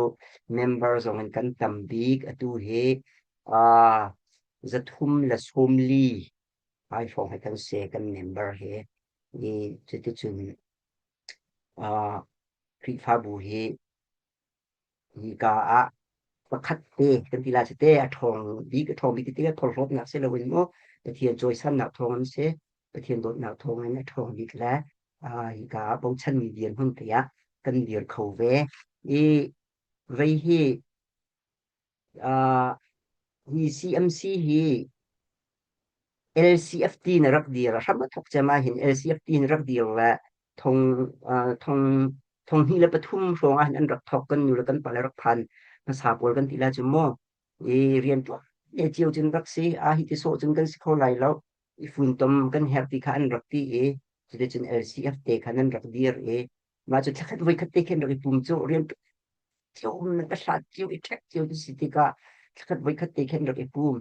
member zong in kan tam bik atu hi 340 ai hrawng hi kan si kan member hi i cuticun Khrihfabu hi hika ah pakhat te kan ti lai cu te a ṭhawng bik a ṭhawng bik ti tikah phorhlawtnak si loin mu Pathian cawisannak thawng an si Pathian dawtnak thawng in a ṭhawng bik le hika ah bochanmi dirhmun te ah kan dir kho ve i vei hi hi CMC hi LCFT na rak dir a hram a thawk cem ah hin LCFT na rak dir le thong thong thong hnih le pathum hrawng ah hin an rak thawk kan nu le kan pa le rak phan hmasa pawl kan ti la cu mu i rian tuah le cio cun rak si a hi ti sawh cun kan si kho lai lo i funtom kan herh ti kha an rak ti i cuticun LCF te khan an rak dir i mah cu thlakhat voi khat te khin rak i pum cu rian cio na ka hlat cio i ṭhek cio ti si tikah thlakhat voi khat te khin rak i pum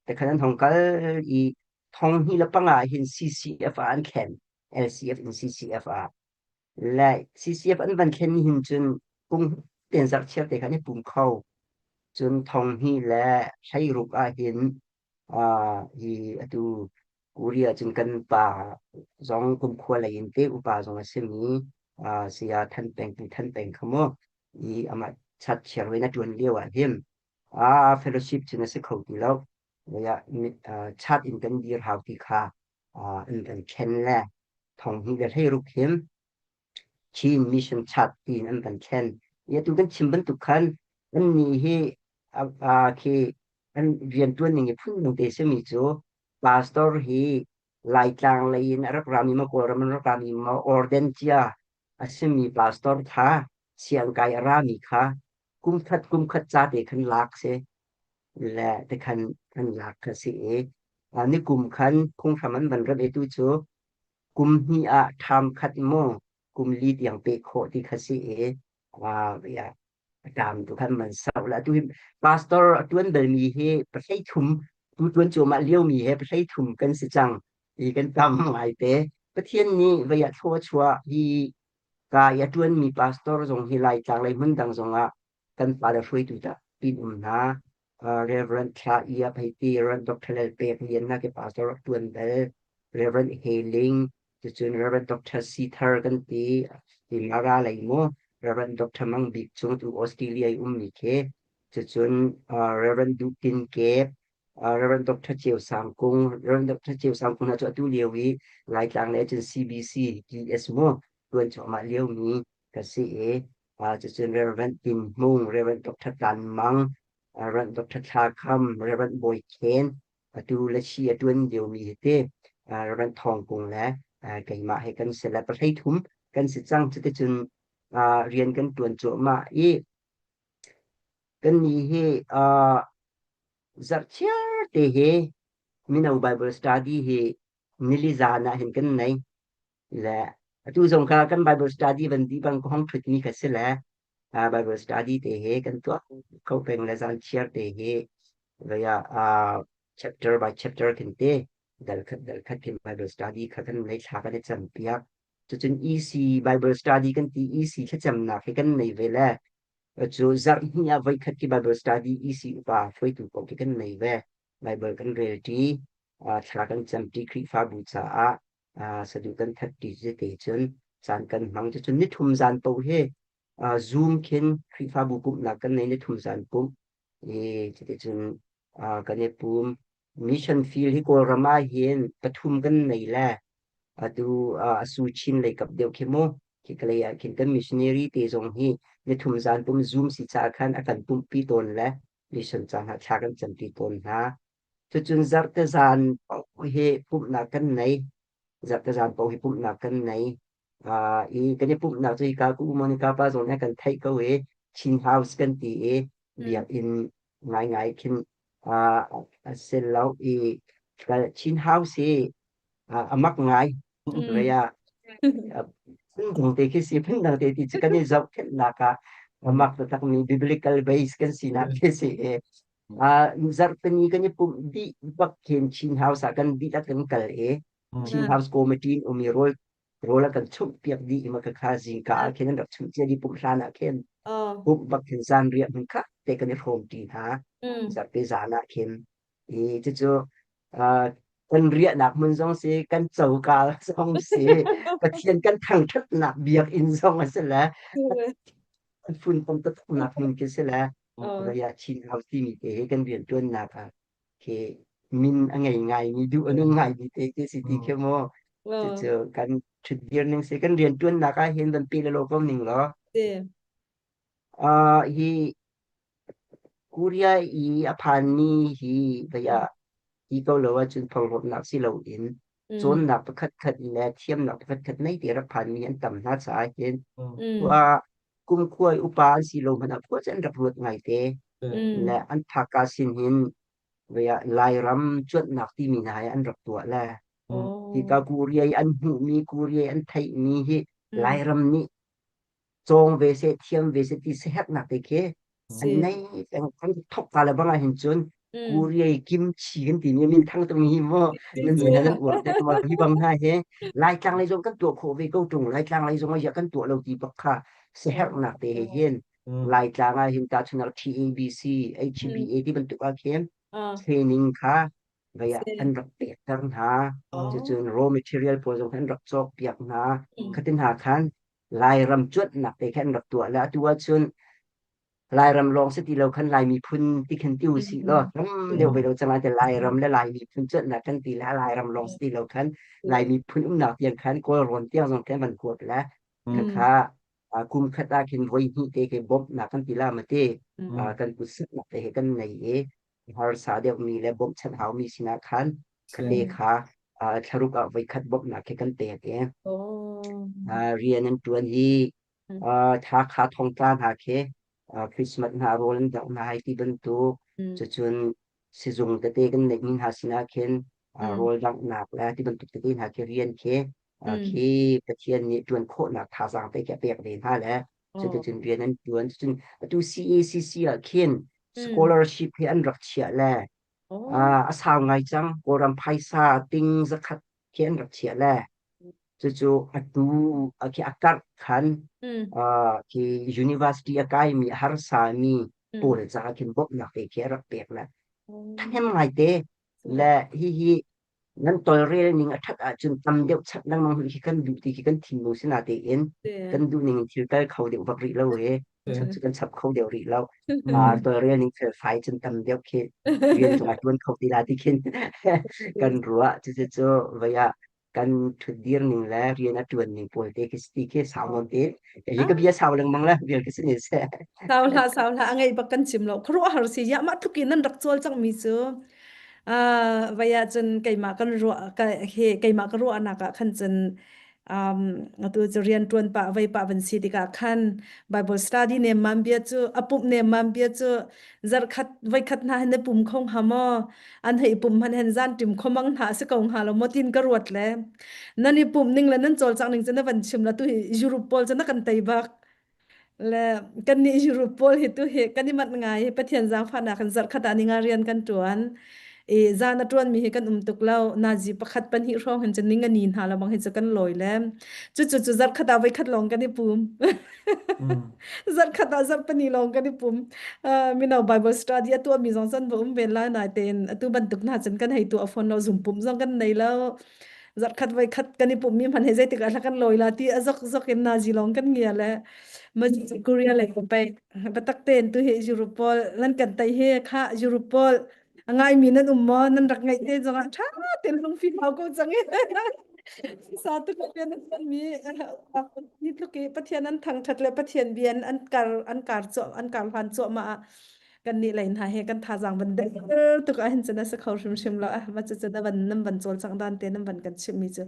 te khan an hong kal i thong hnih le panga hin CCF ah an thlen LCF in CCF ah le CCF an van thlen ni hin cun pung ten zarh chiar te khan i pum kho cun thong hnih le 16 ah hin hi atu Korea cun kan pa zong kumkhua lei in te upa zong a simi saya Than Peng Pu Than Peng kha mu i amah chat chiar in a ṭuan lio ah hin fellowship cun a si kho ti lo chat in kan dir hau ti kha an kan ṭhen le thong hnih le 16 hin Chin Mission Chat tiin an kan thlen. I atu kan chim bantuk khan annih hi khi an rianṭuan ning hi phundang te simi cu pastor hi Laitlang lei in a rak rami maw Kawlram in rak rami maw orden cia a simi pastor kha siangkai a rami kha kum khat kum khat ca te khan lak si le te khan an lak kha si i ni kum khan phunghram an van rat i tu cu kum hnih ah ṭham khat maw kum li tiang peh khawh ti kha si i a ṭam tu khan man sau la tu hi pastor a ṭuan balmi hi pahlei thum tu ṭuan cuahmah liomi he pahlei thum kan si cang i kan tam ngai te Pathian nih vei ah thlua chuah hi ka i a ṭuanmi pastor zong hi Laitlang lei hmun dang zong ah kan pale hruaitu dah pin um hna Reverend Thla Iap hei ti Reverend Dr. Lal Pek Lian na ke pastor rak ṭuan bal Reverend Heling cucun Reverend Dr. Sithar kan ti ti Mara lei mu Reverend Dr. Mang Bik Cung tu Australia i ummi khi cucun Reverend Duh Tin Kep. Reverend Dr. Ceu Sang Kung, Reverend Dr. Ceu Sang Kung hna cu atu lio i Laitlang le cun CBC TS mu tuan cuahmah liomi ka si i cucun Reverend Tin Hmung, Reverend Dr. Tlan Mang, Reverend Dr. Thla Kham, Reverend Bawi Khen, atu le chi a tuan liomi hi te Reverend Thawng Kung le keimah he kan si le pahlei thum kan si cang. Cuticun rian kan tuan cuahmah i kannih hi zarhchiar te hi mino Bible study hi nili zan ah hin kan nei. Le atu zong kha kan Bible study van di bang ka hong thut mi kha si le Bible study te hi kan tuah kho peng le zan chiar te hi vaya chapter by chapter khin te dal khat dal khat khin Bible study kha kan nei thla kan i cam piak. Cucun EC Bible study kan ti EC thlacamnak hi kan nei ve le cu zarh hnih ah voikhat ki Bible study EC upa hruaitu paoh khi kan nei ve. Bible kan rel ṭi, thla kan cam ṭi Khrihfabu caah saduh kan that ṭi te cun caan kan hmang. Cucun nithum zan paoh hi Zoom khin Khrihfabu pumhnak kan nei nithum zan pumh. I cuticun kan i pum. Mission field hi Kawlram ah hin pathum kan nei le atu a su chin lei kap deuh khi mu khi ah khin kan missionary te zong hi nithum zan pum Zoom si caah khan a kan pumhpi tawn le mission ca hna thla kan campi tawn hna. Cucun zarhte zan paoh hi pumhnak kan nei. Zarhte zan paoh hi pumhnak kan nei. I kan i pumhnak cu hika ku Monica pa zong nih a kan theih ko i Chin House kan ti i biakinn ngaingai khin a si lo i Chin House hi a mak ngai. Vei ah phundang te khi si phundang te ti cu kan i zohkhenhnak ah a mak taktakmi biblical base kan sinak khi si i zarhpini kan i pumh dih bak khin Chin House ah kan dihlak kan kal i Chin House Committee in um i rawl rawl a kan chumh piak dih i maka kha zingka ah khin an rak chumh cia dih pumh hlan ah khin pumh bak khin zan riah hmun kha te kan i hrawm ṭi hna zarhpi zan ah khin i cucu kan riahnak hmun zong si kan coka zong si Pathian kan thangṭhatnak biakinn zong a si le kan funtom taktaknak hmun khi si le Raya Chin House timi te hi kan rianṭuannak ah khi min a ngei ngaimi duh a nung ngaimi te khi si ti khi mu cucu kan ṭhutdir ning si kan rianṭuannak ah hin van pe le law ko ning law hi Korea i a phanmi hi vei ah ti ko lo ahcun phorhlawtnak si loin cawnnak pakhatkhat le thiamnak pakhatkhat nei ti rak phanmi an tam hna caah hin khua kumkhua i upa an si lo hmanh ah khua cu an rak ruat ngaite le an phaka sin hin vei ah Lairam cuanhnak timi hna hi an rak tuah le hika Korea i an hmuhmi Korea i an theihmi hi Lairam nih cawng ve seh thiam ve seh ti siaherhnak te khi an nei peng kan thok ka le bang ah hin cun Korea kimchi kan ti mi min thang tung hi mo nan min nan uar te ma hi bang hna he Laitlang lei zong kan tuah khawh ve ko tung Laitlang lei zong ah kan tuah lo ti bak kha siaherhnak te he hin Laitlang ah hin ta chunak TABC HBA ti bantuk ah khin training kha vei ah an rak pekter hna cucun raw material pawl zong an rak cawk piak hna khatin hna khan Lairam cuanhnak te khan an rak tuah le atu ahcun Lairam lawng si ti lo khan Lai miphun ti khan ti usih law tam deuh ve lo cang te Lairam le Lai miphun cuanhnak kan ti le Lairam lawng si ti lo khan Lai miphun umnak tiang khan Kawlrawn tiang zong khan van kuat le khakha kum khat ah khin voi hnih te khi bawmhnak kan ti la ma ti kan kut saknak te he kan nei i harsa deuhmi le bawmhchanh haumi sinah khan khate kha thlaruk ah voikhat bawmhnak khi kan pek i rian an ṭuan hi tha kha thongtla hna khi Christmas hna rawl an dangh hna hai ti bantuk cucun sizung tete kan neihmi hna sinah khin rawl danghnak le ti bantuk tete hna khi rian khi khi Pathian nih ṭuan khawhnak thazaang te khi a pek ve hna le cuticun rian an ṭuan cucun atu CACC ah khin scholarship hi an rak chiah le a sau ngai cang Kawlram phaisa ting zakhat khi an rak chiah le cucu atu khi a karh khan khi university a kaimi a harsa mi pawl caah khin bawmhnak te khi a rak pek le ṭhahnem ngai te le hihi nan tawlrel ning a ṭhat ahcun tam deuh chap lengmang hi kan duh ti khi kan thinlung si natein kan duh ning in thil kal kho deuh bak rih lo he. Chap cu kan chap kho deuh rih lo. Tawlrel ning felfai cun tam deuh khi rian zong a ṭuan kho ti la ti khin kan ruah. Cucu cu voi ah kan ṭhutdir ning le rian a ṭuan ning pawl te khi ti khi sau nawn te. Hi ka bia sau lengmang le vial khi si ni seh. Sau hlah sau hlah a ngeih bak kan chim lo. Khuaruahhar si ya mah tluk in nan rak cawl cang mi cu. Vai ah cun keimah kan ruah ka he keimah ka ruahnak ah khan cun atu cu rian ṭuan pah vei pah van si tikah khan Bible study nemmam bia cu a pumh nemmam bia cu zarhkhat voikhat hna hin na pum kho hnga maw an hei pum hman hen zan ṭim khomang hna a si ko hnga lo maw tin ka ruat le nan i pumh ning le nan cawlcangh ning cu na van chim la tu hi Europe pawl cu na kan tei bak Le kannih Europe pawl hi tu hi kan i manh ngai i Pathian zaangfahnak in zarhkhat ah ninga rian kan ṭuan. I zan a ṭuanmi hi kan um tuk lo. Nazi pakhat pahnih hrawng hin cun ninga ni hna lawmang hi cu kan lawi le cucu cu zarhkhat ah voikhat lawng kan i pum. Zarhkhat ah zarh pahnih lawng kan i pum. Mino Bible study a tuahmi zong cun va um ve lai natein atu bantuk hna cun kan hei tuah fawn lo zum pum zong kan nei lo. Zarhkhat voikhat kan i pummi hmanh hi zeitik ah kan lawi la ti a zok zok in nazi lawng kan ngia le ma Korea lei ko pei biatak tein tu hi Europol nan kan tei hi kha Europol a ngaimi nan um maw nan rak ngaih te zong ah ṭha tein lungfim hau ko cang i sa tu Pathian an mi hi tluk i Pathian an thangṭhat le Pathian bia an kar an kar an kar hlan cuahmah ah kan nih lei hna he kan thazaang van der tuk ah hin cun a si kho hrimhrim lo ah ma cu cu na van nan van cawlcangh dan te nan van kan chimh mi cu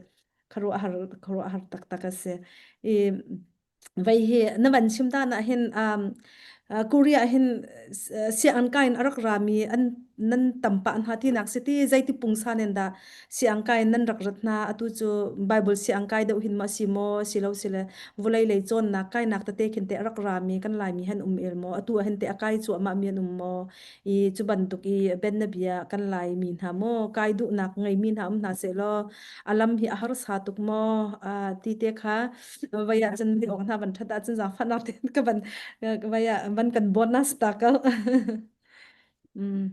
khuaruahhar khuaruahhar taktak a si i vei hi na van chim dan ah hin Korea hin sianginn kai in a rak rami an nan tam pah hna tinak si ti zeiti pungsan in dah siang kai in nan rak rat hna atu cu Bible siang kai deuh hin ma si maw si lo si le vulei lei cawnnak kainak tete khin te a rak rami kan Laimi han um el maw atu ah hin te a kai cuahmah mi an um maw i cu bantuk i ben na bia kan Laimi hna maw kai duhnak ngeimi hna um hna seh law a lam hi a harsa tuk maw ti te kha vai ah cun ok hna van that ah cun zaangfahnak te ka van vai ah van kan bawt na sta ko.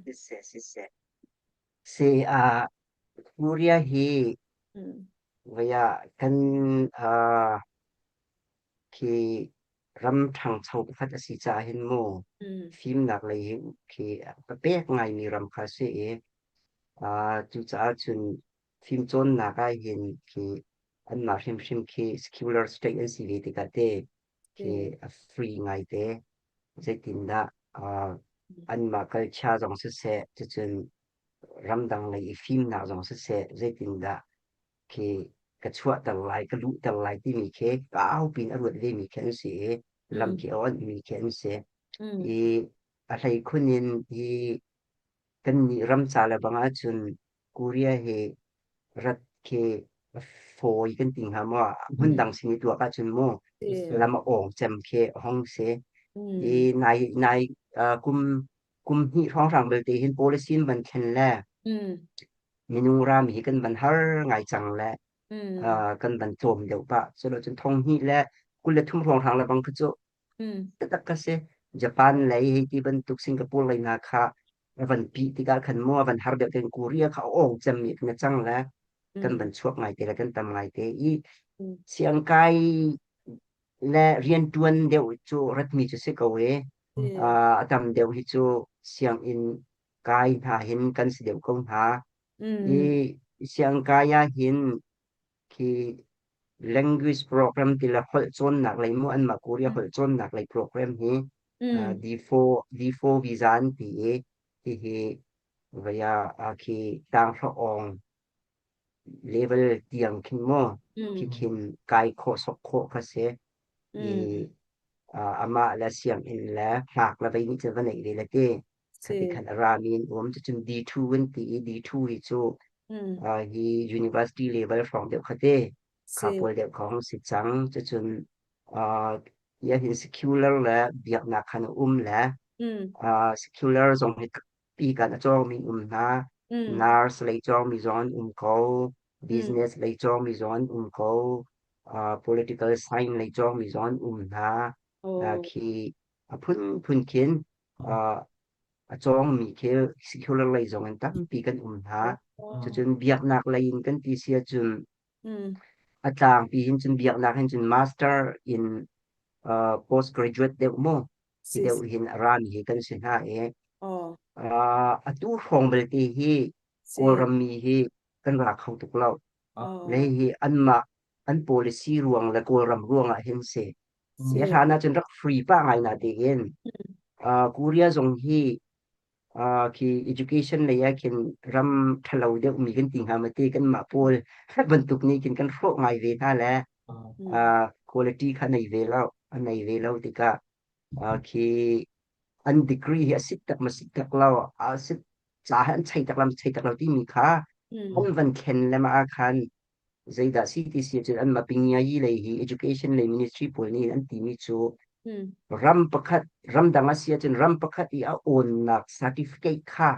Siseh siseh si a Korea hi vai ah kan khi ram ṭhangcho pakhat a si caah hin mu fimnak lei hi khi a pek ngaimi ram kha a si i cucaah cun fimcawnnak ah hin khi anmah hrimhrim khi secular state an si ve tikah te khi a free ngaite zeitindah anmah culture zong siseh cucun ramdang lei i fimnak zong siseh zeitindah khi ka chuahter lai ka luhter lai timi khi kau piin a ruat vemi khi an si i lam khi a onhmi khi an si i a hleikhun in hi kannih ram ca le bang ahcun Korea hi rat khi a fawi kan ti hnga maw hmundang sin i tuak ahcun mu lam a awng cem khi a hong si i nai nai kum kum hnih hrawnghrang belte hin policy in van thlen le minung ram hi kan van har ngai cang le kan van tlawm deuh pah culo cun thong hnih le 23 hrawnghrang le bang kha cu taktak ka si Japan lei hei ti bantuk Singapore lei hna kha a van pih tikah khan mu a van har deuh ten Korea kha a awng cem mi kan cang le kan van chuak ngai te le kan tam ngai te i siangkai le riantuan deuh cu ratmi cu si ko e a tam deuh hi cu sianginn kai hna hin kan si deuh ko hna i siangkai ah hin khi language program ti le holh cawnnak lei mu anmah Korea holh cawnnak lei program hi D4 D4 visa an ti i hihi vaya khi tanghra awng level tiang khin mu khi khin kai khawh sok khawh kha si i amah le sianginn le hngak le vei nih cun va neih ve le ti khati khan a rami an um cucun D2 an ti i D2 hi cu hi university level hrawng deuh kha te kha pawl deuh kha hong si cang cucun ya hin secular le biaknak khan a um le secular zong hi pi kan a cawngmi um hna nurse lei cawngmi zong an um ko business lei cawngmi zong an um ko political science lei cawngmi zong an um hna khi a phunphun khin a cawngmi khi secular lei zong in tampi kan um hna. Cucun biaknak lei in kan ti si ahcun a tlangpi hin cun biaknak hin cun master in postgraduate deuh mu. Hi Si deuh si. hin a rami hi kan si hna i Aw. atu hrawng belte hi Si. Kawlram mi hi kan ra kho tuk lo. Aw. Le hi anmah an policy ruang le Kawlram ruang ah hin si. Si. Hi hlan ahcun rak free pah ngai na tiin Korea zong hi khi education lei ah khin ram ṭhalo deuh mi kan ti hnga ma ti kanmah pawl bantuk nih khin kan hrawh ngai ve hna le quality kha nei ve lo a nei ve lo tikah khi an degree hi a sit tak ma sit tak lo a sit ca hi an chei tak lam chei tak lo timi kha an van khen le ma ah khan zeidah si ti si cun anmah pingiayi lei hi education lei ministry pawl nih an timi cu ram pakhat ramdang a si ahcun ram pakhat i a awnnak certificate kha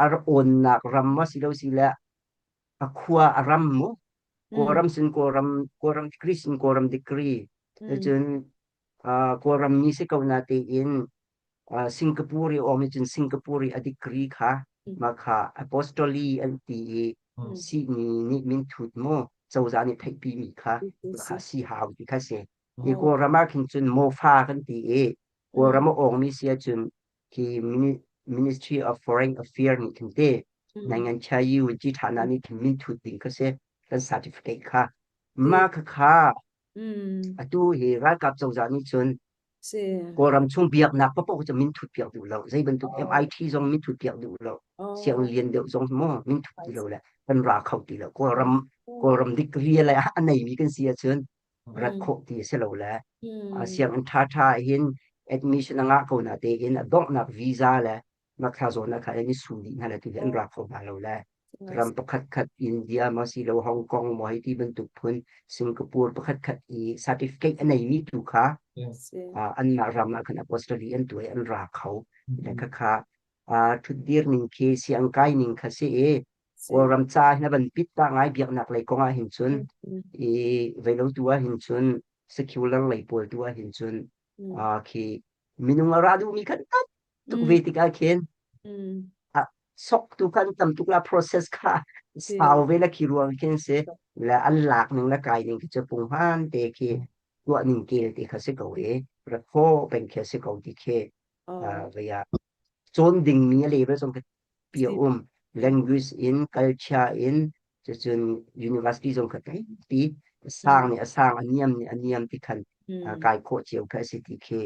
a awnnak ram ma si lo si le a khua a ram mu Kawlram sin Kawlram Kawlram degree sin Kawlram degree cun Kawlram mi si ko na tein Singapore i awm cun Singapore i a degree kha mah kha apostoli an ti i sihni nih minthut mu cozah nih theihpi mi kha kha si hau ti kha si. I Kawlram ah khin cun mofa kan ti i Kawlram a awngmi si ahcun khi Ministry of Foreign Affairs nih khin te nangan chayi wunci ṭhana nih khin minthut ding kha si kan certificate kha. Mah kha kha atu hi ralkap cozah nih cun Si. Kawlram chung biaknak paoh cu minthut piak duh lo. Zei bantuk MIT zong minthut piak duh lo. Sianginn lian deuh zong maw minthut ti lo le kan ra kho ti lo. Kawlram Kawlram degree le a neimi kan si ahcun rat khawh ti a si lo le sianginn ṭhaṭha hin admission a ngah ko na tein a donghnak visa le ngakthla zawn ah khan an i su dih hna le tu hi an ra kho hna lo le ram pakhat khat India maw si lo Hong Kong maw hei ti bantuk phun Singapore pakhat khat i certificate a neimi tu kha anmah ram ah khan apostoli an tuah i an ra kho le kha kha ṭhutdir ning khi siang kai ning kha si i Kawlram ca hin a van pit ta ngai biaknak lei kong ah hin cun i veilo tu ah hin cun secular lei pawl tu ah hin cun khi minung a ra duhmi khan tam tuk ve tikah khin a sok tu khan tam tuk la process kha sau ve la khi ruang khin si le an lak ning le kai ning khi cu punghman te khi tuah ning kel te kha si ko i rat kho peng khi si ko ti khi vei ah cawn ding mi a level zong pi a um language in culture in cucun university zong kha tampi sang nih a sang a niam nih a niam ti khan kai khawh cio kha a si ti khi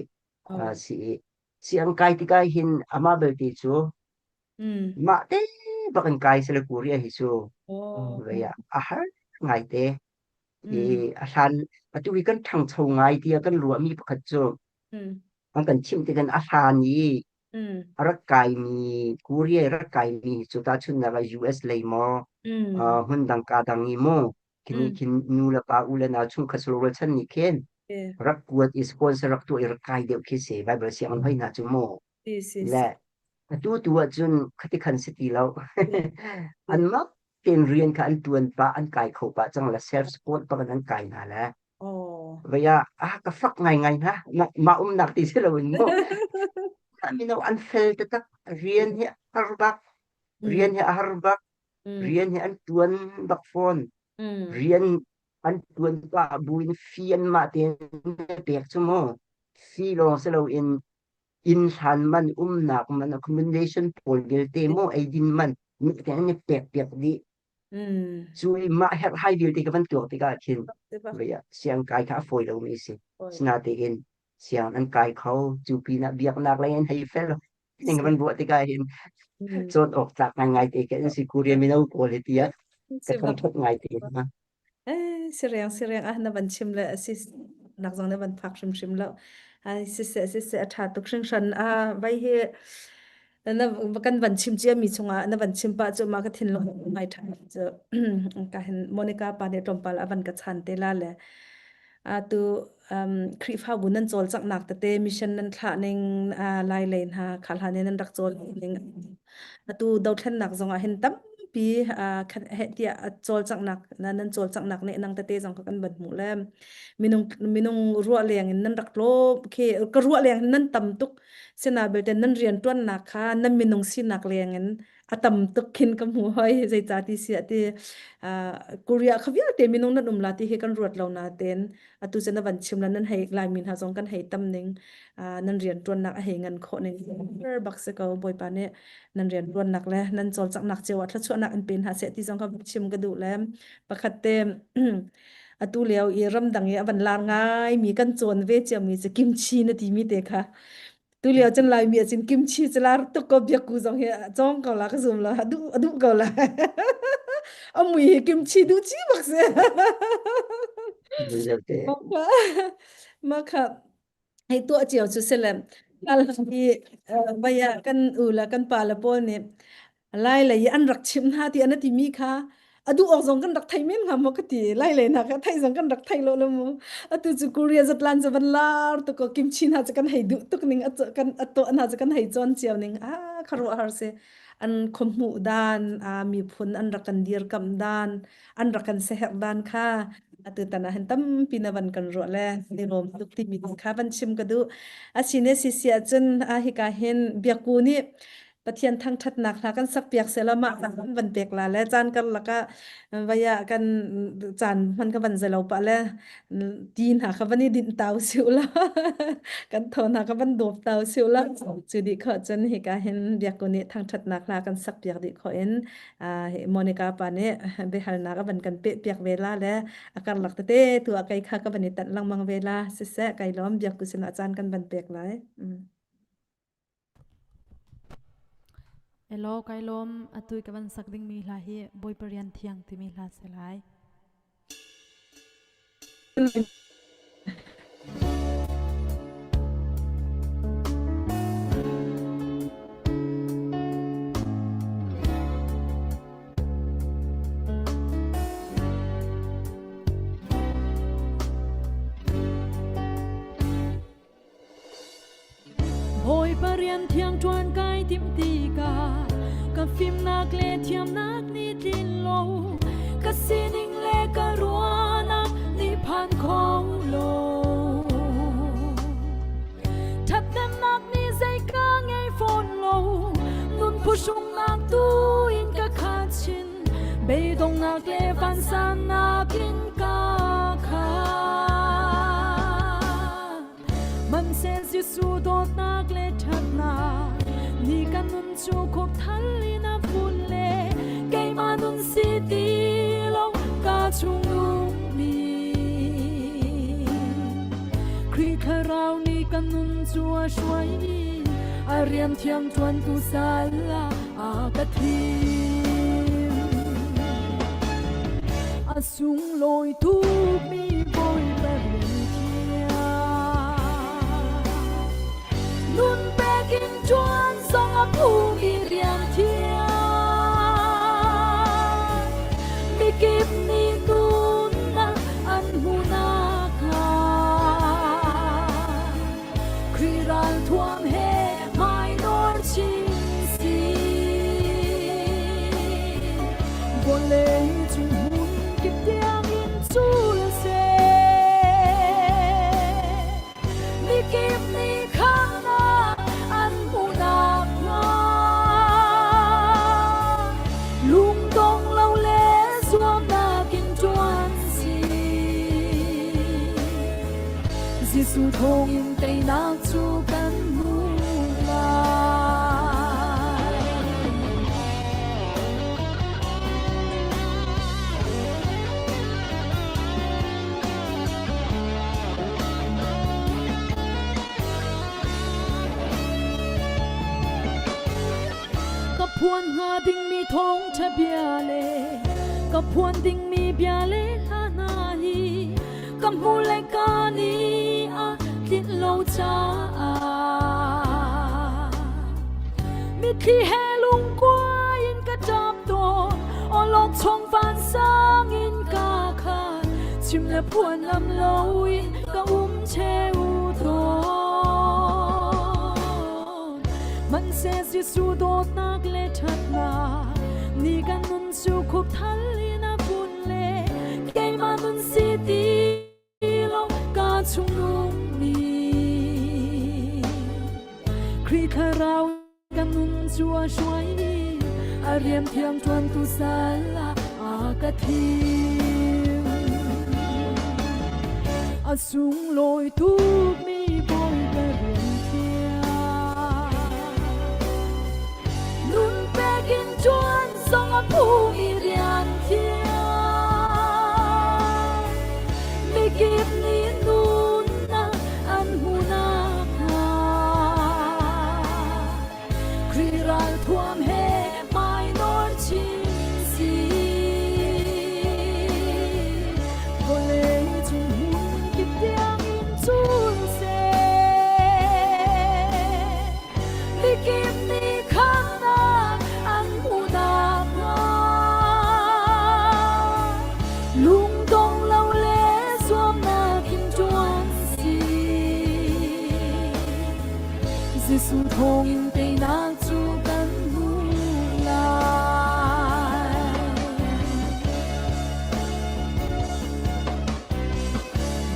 si i siang kai tikah hin amah belte cu mah te bak in kai sile Korea hi cu vei ah a har ngai te i a hlan atu hi kan ṭhangcho ngai tiah kan ruahmi pakhat cu an kan chimh tikhan a hlan i a rak kaimi Korea i rak kaimi cu tahchunhnak ah US lei maw hmun dang ka dang i maw khini khin nu le pa u le nau chungkhat rualchan nih khin rak kuat i sponsor rak tuah i rak kai deuh khi si Bible sianginn hoi hna cu mu le atu tu ahcun khati khan si ti lo an mak tein rian kha an tuan pah an kai kho pah cang le self support bak in an kai hna le vei ah ah ka fak ngai ngai hna mah umnak ti si loin mu mino an fel taktak rian hi har bak rian hi a har bak rian hi an tuan bak fawn rian an tuan pah buin fee anmah tein pek cu mu fee lawng si loin inn hlan man umnak man accommodation pawl vialte mu eidin man nih te an i pek piak dih cu i mah herhhai vialte ka van tuak tikah khin vei ah siang kai kha a fawi lomi si sinatein siang an kai kho cu pinah biaknak lei an hei fel ning van ruah tikah hin cawn awk tlak ngai te kan si Korea mino pawl hi tiah ka thangṭhat ngai te hna. Eh, sireng sireng ah na van chim le si nak zong na van phak hrimhrim lo. Ai siseh siseh a ṭha tuk hringhran. Ah vai hi na kan van chim cia mi chungah na van chim pah cu ma ka thinlung ngai ṭha cu ka hin Monica pa nih tlawmpal a van ka chan te la le atu um, Khrihfabu nan cawlcanghnak tete mission nan thlah ning uh, lai lei hna kha hlan in nan rak cawl ning atu dothlennak zong ah hin tampi uh, he tiah cawlcanghnak nan cawlcanghnak nih nang tete zong kha kan ban hmuh le minung minung ruah leng in nan rak tlawm khi ka ruah leng nan tam tuk. Sina belte nan rian ṭuannak kha nan minung sinak leng in a tam tuk khin ka hmu hoi zeica ti si ah ti Korea kha vialte minung nan um la ti hi kan ruat lo na ten atu cu na van chim la nan hei Laimi hna zong kan hei tam ning nan rian ṭuannak a hei ngan khawh ning bak si ko Bawipa nih nan rian ṭuannak le nan cawlcanghnak cio ah thluachuahnak in pe hna seh ti zong kha chim ka duh le pakhat te atu lio i ramdang i a van lar ngai mi kan cawn ve ciami cu kimchi na timi te kha tulio cun Laimi ah cun kimchi cu lar tuk ko biakku zong hi cawng ko la ka zum lo a duh a duh ko la a mui hi kimchi duh chi bak si mah kha hei tuah cio cu si le hi vaya kan u le kan pa le pawl nih Lai lei i an rak chimh hna ti an timi kha a duh awk zong kan rak thei men hnga maw ka ti. Lai lei hna kha thei zong kan rak thei lo lo mu. Atu cu Korea zatlan cu van lar tuk ko kimchi hna cu kan hei duh tuk ning a kan a tuah hna cu kan hei cawn cio ning ah khuaruahhar si. An khuahmuh dan, a miphun an rak kan dirkamh dan, an rak kan seherh dan kha atu tan ah hin tampi na van kan ruah le i lawm tuk timi kha van chim ka duh. Asine sisi ahcun a hika hin biakku nih Pathian thangṭhatnak hla kan sakpiak sehla mah kan van pek la le caan karlak ah vaya kan caan hman ka van zelo pah le ti hna kha van i dinh tau siu la kan tho hna kha van dawp tau siu la cu dih kho cun hika hin biakku nih thangṭhatnak hla kan sakpiak dih kho in Monica pa nih biahalnak a van kan peh piak ve la le a karlak tete tu ah kei kha ka van i tanh lengmang ve la siseh kai lawm biakku sinah caan kan van pek lai. Elaw kai lawm atu i ka van sak dingmi hla hi Bawipa rian thiang timi hla si lai. Bawipa rian thiang ṭuan kai timh tikah ka fimnak le thiamnak nih tlin lo ka sining le ka ruahnak nih phan kho lo ṭhathnemnak nih zei ka ngei fawn lo nun phuhrungnak tu in ka khat chin beidongnak le vansannak in ka khat Hmanhseh Jesuh dawtnak le ṭhatnak ni kan nun cu khup thal in a vun le keimah nun si ti lo ka chung ummi Khrih thlarau nih kan nun cu a hruai i a rian thiang ṭuantu sal ah a ka thim. A sunglawi tukmi Bawipa rian thiang. Nun pek in ṭuan zong a phumi rian thiang. Mikip nih nunnak an hmuhnak hnga. Khrih ralthuam he hmainawr chin si. Vawlei cung hmun kip tiangin cul seh. Mikip nih khamnak an hmuhnak hnga. Lungdong lo le zuamnak in ṭuan si. Jesuh thawngin teinak cu kan hmu lai. Ka phuan hnga dingmi thawngṭha bia le ka phuan dingmi bia le hla hna hi ka hmu le ka ni a tlinh lo caah mitthli he lungkuai in ka ṭap tawn awlokchong vansang in ka khat chim le phuan lam loin ka um cheu tawn Hmanhseh Jesuh dawtnak le ṭhatnak ni kan nun cu khup thal in a vun le keimah nun si ti lo ka chung ummi. Thlarau kan nun cu a hruai i a rian thiang ṭuantu sal ah a ka thim. A sunglawi tukmi Bawipa rian thiang. Nun pek in ṭuan zong a phumi rian thiang. Mikip nih nunnak an hmuh nakhnga Khrih ralthuam he hmainawr chin si. Vawlei cung hmun kip tiangin cul seh. Mikip nih khamnak an hmuh nakhnga lungdong lo le zuamnak in ṭuan si. Jesuh thawngin teinak cu kan hmu lai.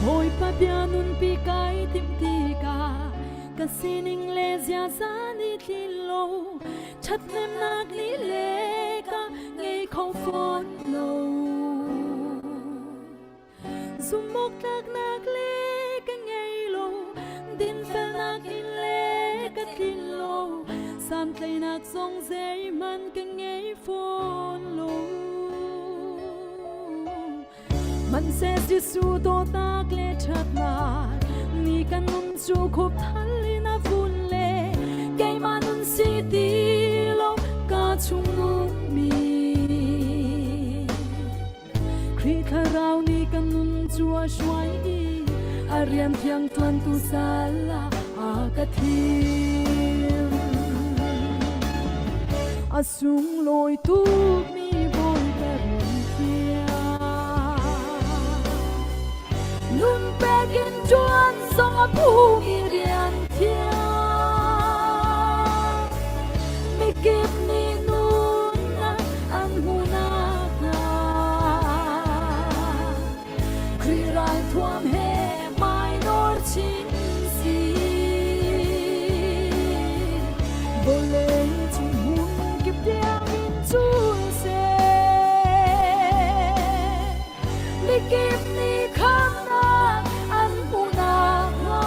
Bawipa bia nunpi kai timh tikah ka sining le ziaza nih tlin lo ṭhathnemnak nih le ka ngei kho fawn lo. Zumhawktlaknak le ka ngei lo, dinfelnak in le ka tlin lo, santlaihnak zong zeihmanh ka ngei fawn lo. Hmanhseh Jesuh dawtnak le ṭhatnak ni kan nun cu khup thal in a vun le keimah nun si ti lo ka chung nungmi. Khrih Thlarau nih kan nun cu a hruai i a rian thiang ṭuantu sal ah a ka thim. A sunglawi tukmi Bawipa rian thiang. Nun pek in ṭuan zong a phumi rian thiang. Mikip nih nunnak an hmuh nakhnga Khrih ralthuam he hmainawr chin si. Vawlei cung hmun kip tiangin cul seh. Mikip nih khamnak an hmuh nakhnga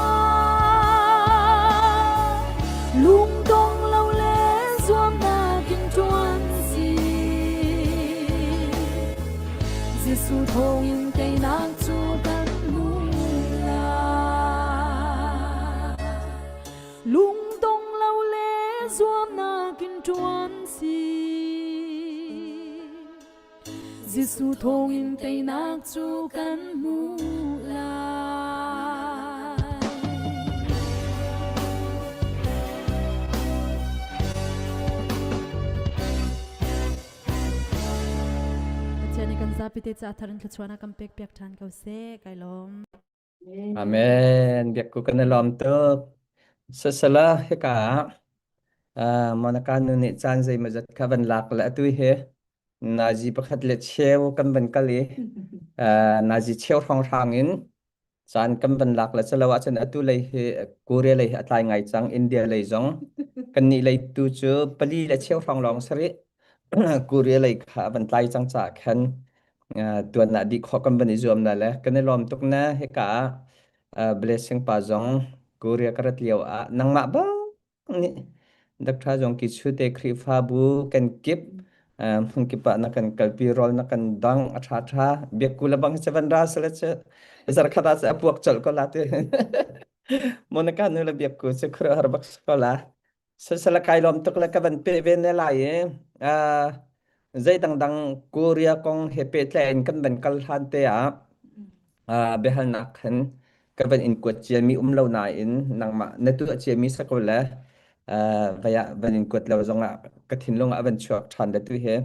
lungdong lo le zuamnak in ṭuan si. Jesuh thawngin teinak cu kan hmu lai. Lungdong lo le zuamnak in ṭuan si. Jesuh thawngin teinak cu kan hmu lai. Pathian nih kan zapi te ca thar in thluachuahnak kan pek piak ṭhan ko seh. Kai lawm. Amen. Biakku kan i lawm tuk. Sasala hika ah Monica nu nih caan zeimawzat kha van lak le atu hi nazi pakhat le cheu kan van kal i nazi cheu hrawnghrang in caan kan van lak le calo ahcun atu lei hi Korea lei hi a tlai ngai cang India lei zong kannih lei tu cu pali le cheu hrawng lawng sari Korea lei kha a van tlai cang caah khan tuan ah dih khawh kan van i zuam na le kan i lawm tuk na hika ah blessing pa zong Korea ka rat lio ah nangmah bak nih Dr. Zong ki chute Khrihfabu kan kip hmun kip ah na kan kalpi rol na kan dang a tha tha biakku le bang che van ra sele che zarkhat ah a puak chol ko la te Monica nu le biakku che khur har bak ko la Sasala kai lawm tuk le ka van pe ve ne lai i uh, zei dangdang Korea kong he pehtlaih in kan van kal hlan te ah uh, biahalnak khan ka van in kuat ciami um lo nain nangmah na tuah ciami sa ko le uh, vai ah van in kuat lo zongah ka thinlung ah van chuak ṭhan le tu he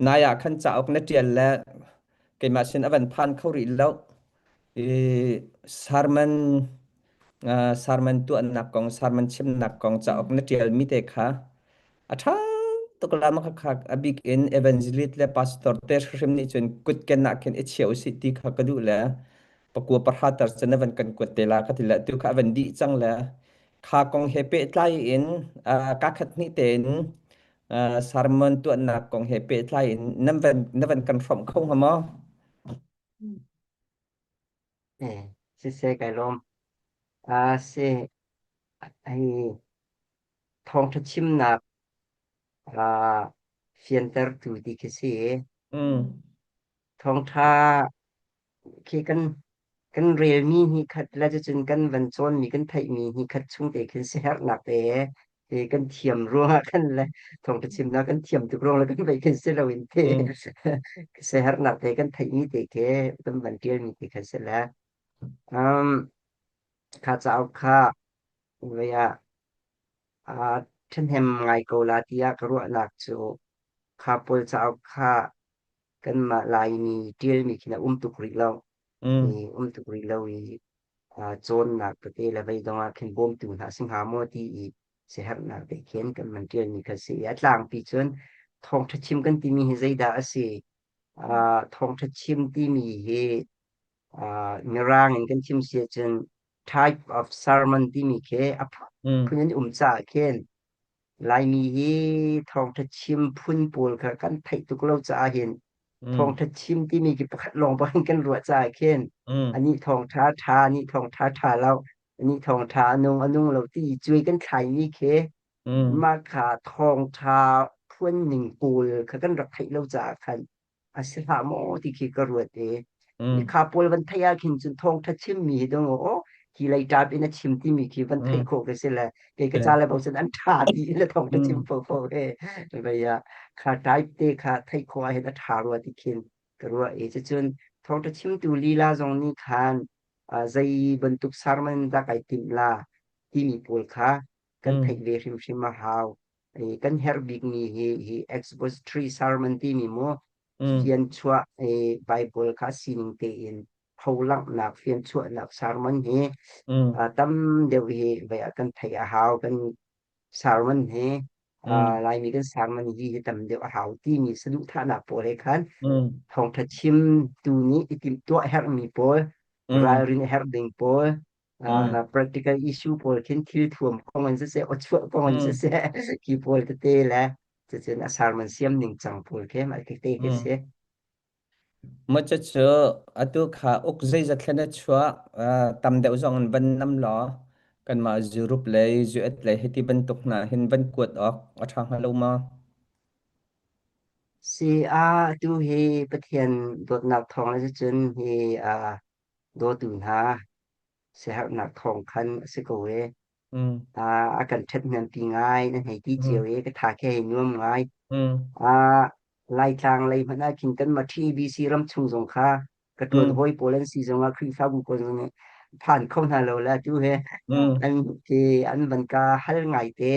nai ah khan cauk na ṭial le keimah sin a van phan kho rih lo i sermon Sermon tuahnak kong, sermon chimnak kong cauk na ṭialmi te kha a ṭha tuk la ma kha a bik in evangelist le pastor te hrim nih cun kutken ah khin i chia usih ti kha ka duh le pakua pahra tar cun na van kan kuat te la ka ti le tu kha a van dih cang le. Kha kong he pehtlai in ka khat hnih tein sermon tuahnak kong he pehtlai in nan van na van kan hrawmh kho hnga maw? Eh, siseh kai lawm. Ah, si hei thawngṭha chimnak ah fiantertu ti khi si. Mm. Thawngṭha khi kan kan relmi hnih khat le cucun kan van cawnmi kan theihmi hnih khat chung te khin siaherhnak te he kan thiam ruangah khan le thawngṭha chimnak kan thiam tuk ruang le kan vei khin si loin te Mm. siaherhnak te kan theihmi te khi kan van ṭialmi te khan si le um, kha cauk kha vei ah aa ṭhahnem ngai ko la tiah ka ruahnak cu kha pawl cauk kha kanmah Laimi ṭialmi khin a um tuk rih lo. Mm. I um tuk rih lo i cawnnak tete le veidong ah khin bawmtu hna si hnga maw ti i siaherhnak te khin kan man ṭialmi kha si i a tlangpi cun thawngṭha chim kan timi hi zeidah a si? Thawngṭha chim timi hi Mirang in kan chim si ahcun type of sermon timi khi a Mm. phun an um caah khin Laimi hi thawngṭha chim phun pawl kha kan theih tuk lo caah hin Mm. thawngṭha chim timi khi pakhat lawng bak in kan ruah caah khin Mm. anih thawngṭha ṭha anih thawngṭha ṭha lo anih thawngṭha a nung a nung lo ti i cuai kan thlaimi khi Mm. mah kha thawngṭha phuan ning pawl kha kan rak theih lo caah khan a si hlah maw ti khi ka ruat i Mm. kha pawl van theih ah khin cun thawngṭha chimmi hi dong aw hi lei ṭap in a chim timi khi van theih Mm. khawh ka si le kei ka Okay. ca le bo cun an ṭha ti le thawngṭha chim Mm. fofo he vei ah kha type te kha theih khawh ah hin a ṭha rua ti khin ka ruah i cucun thawngṭha chimtu lila zong nih khan zei bantuk sermon dah kai timh la timi pawl kha kan Mm. theih ve hrimhrim a hau. Kan herh bikmi hi hi expository sermon timi mu Mm. fianchuah Bible kha sining tein pholanghnak fianchuahnak sermon hi Mm. tam deuh hi vei ah kan theih a hau kan sermon hi Mm. Laimi kan sermon hi hi tam deuh a hau timi saduhthahnak pawl he khan Mm. thawngtha chimtu nih i timhtuah herhmi pawl Mm. ralrin a herh ding pawl Mm. Practical issue pawl khin thil thuam kong in siseh awchuah kong in Mm. siseh khi pawl tete le cucun a sermon siam ning cang pawl khi mah tete khi Mm. si. Maw cucu atu kha uk zeizat thlen a chuah tam deuh zong in van nam law kanmah Europe lei US lei hiti bantuk hna hin van kuat awk a ṭha hnga lo maw? Si a tu hi Pathian dawtnak thawng le cucun hi dawtu hna siaherhnak thawng khan a si ko e. Mm. A kan ṭhathnempi ngai na hei ti cio Mm. i ka tha khi hei nuam ngai. Mm. Laitlang lei hmanh ah khin kanmah TBC ram chung zong kha ka ṭuan Mm. hawi pawl an si zong ah Khrihfabu pawl zong nih phan kho hna lo le atu he Mm. an ti an van ka hal ngai te.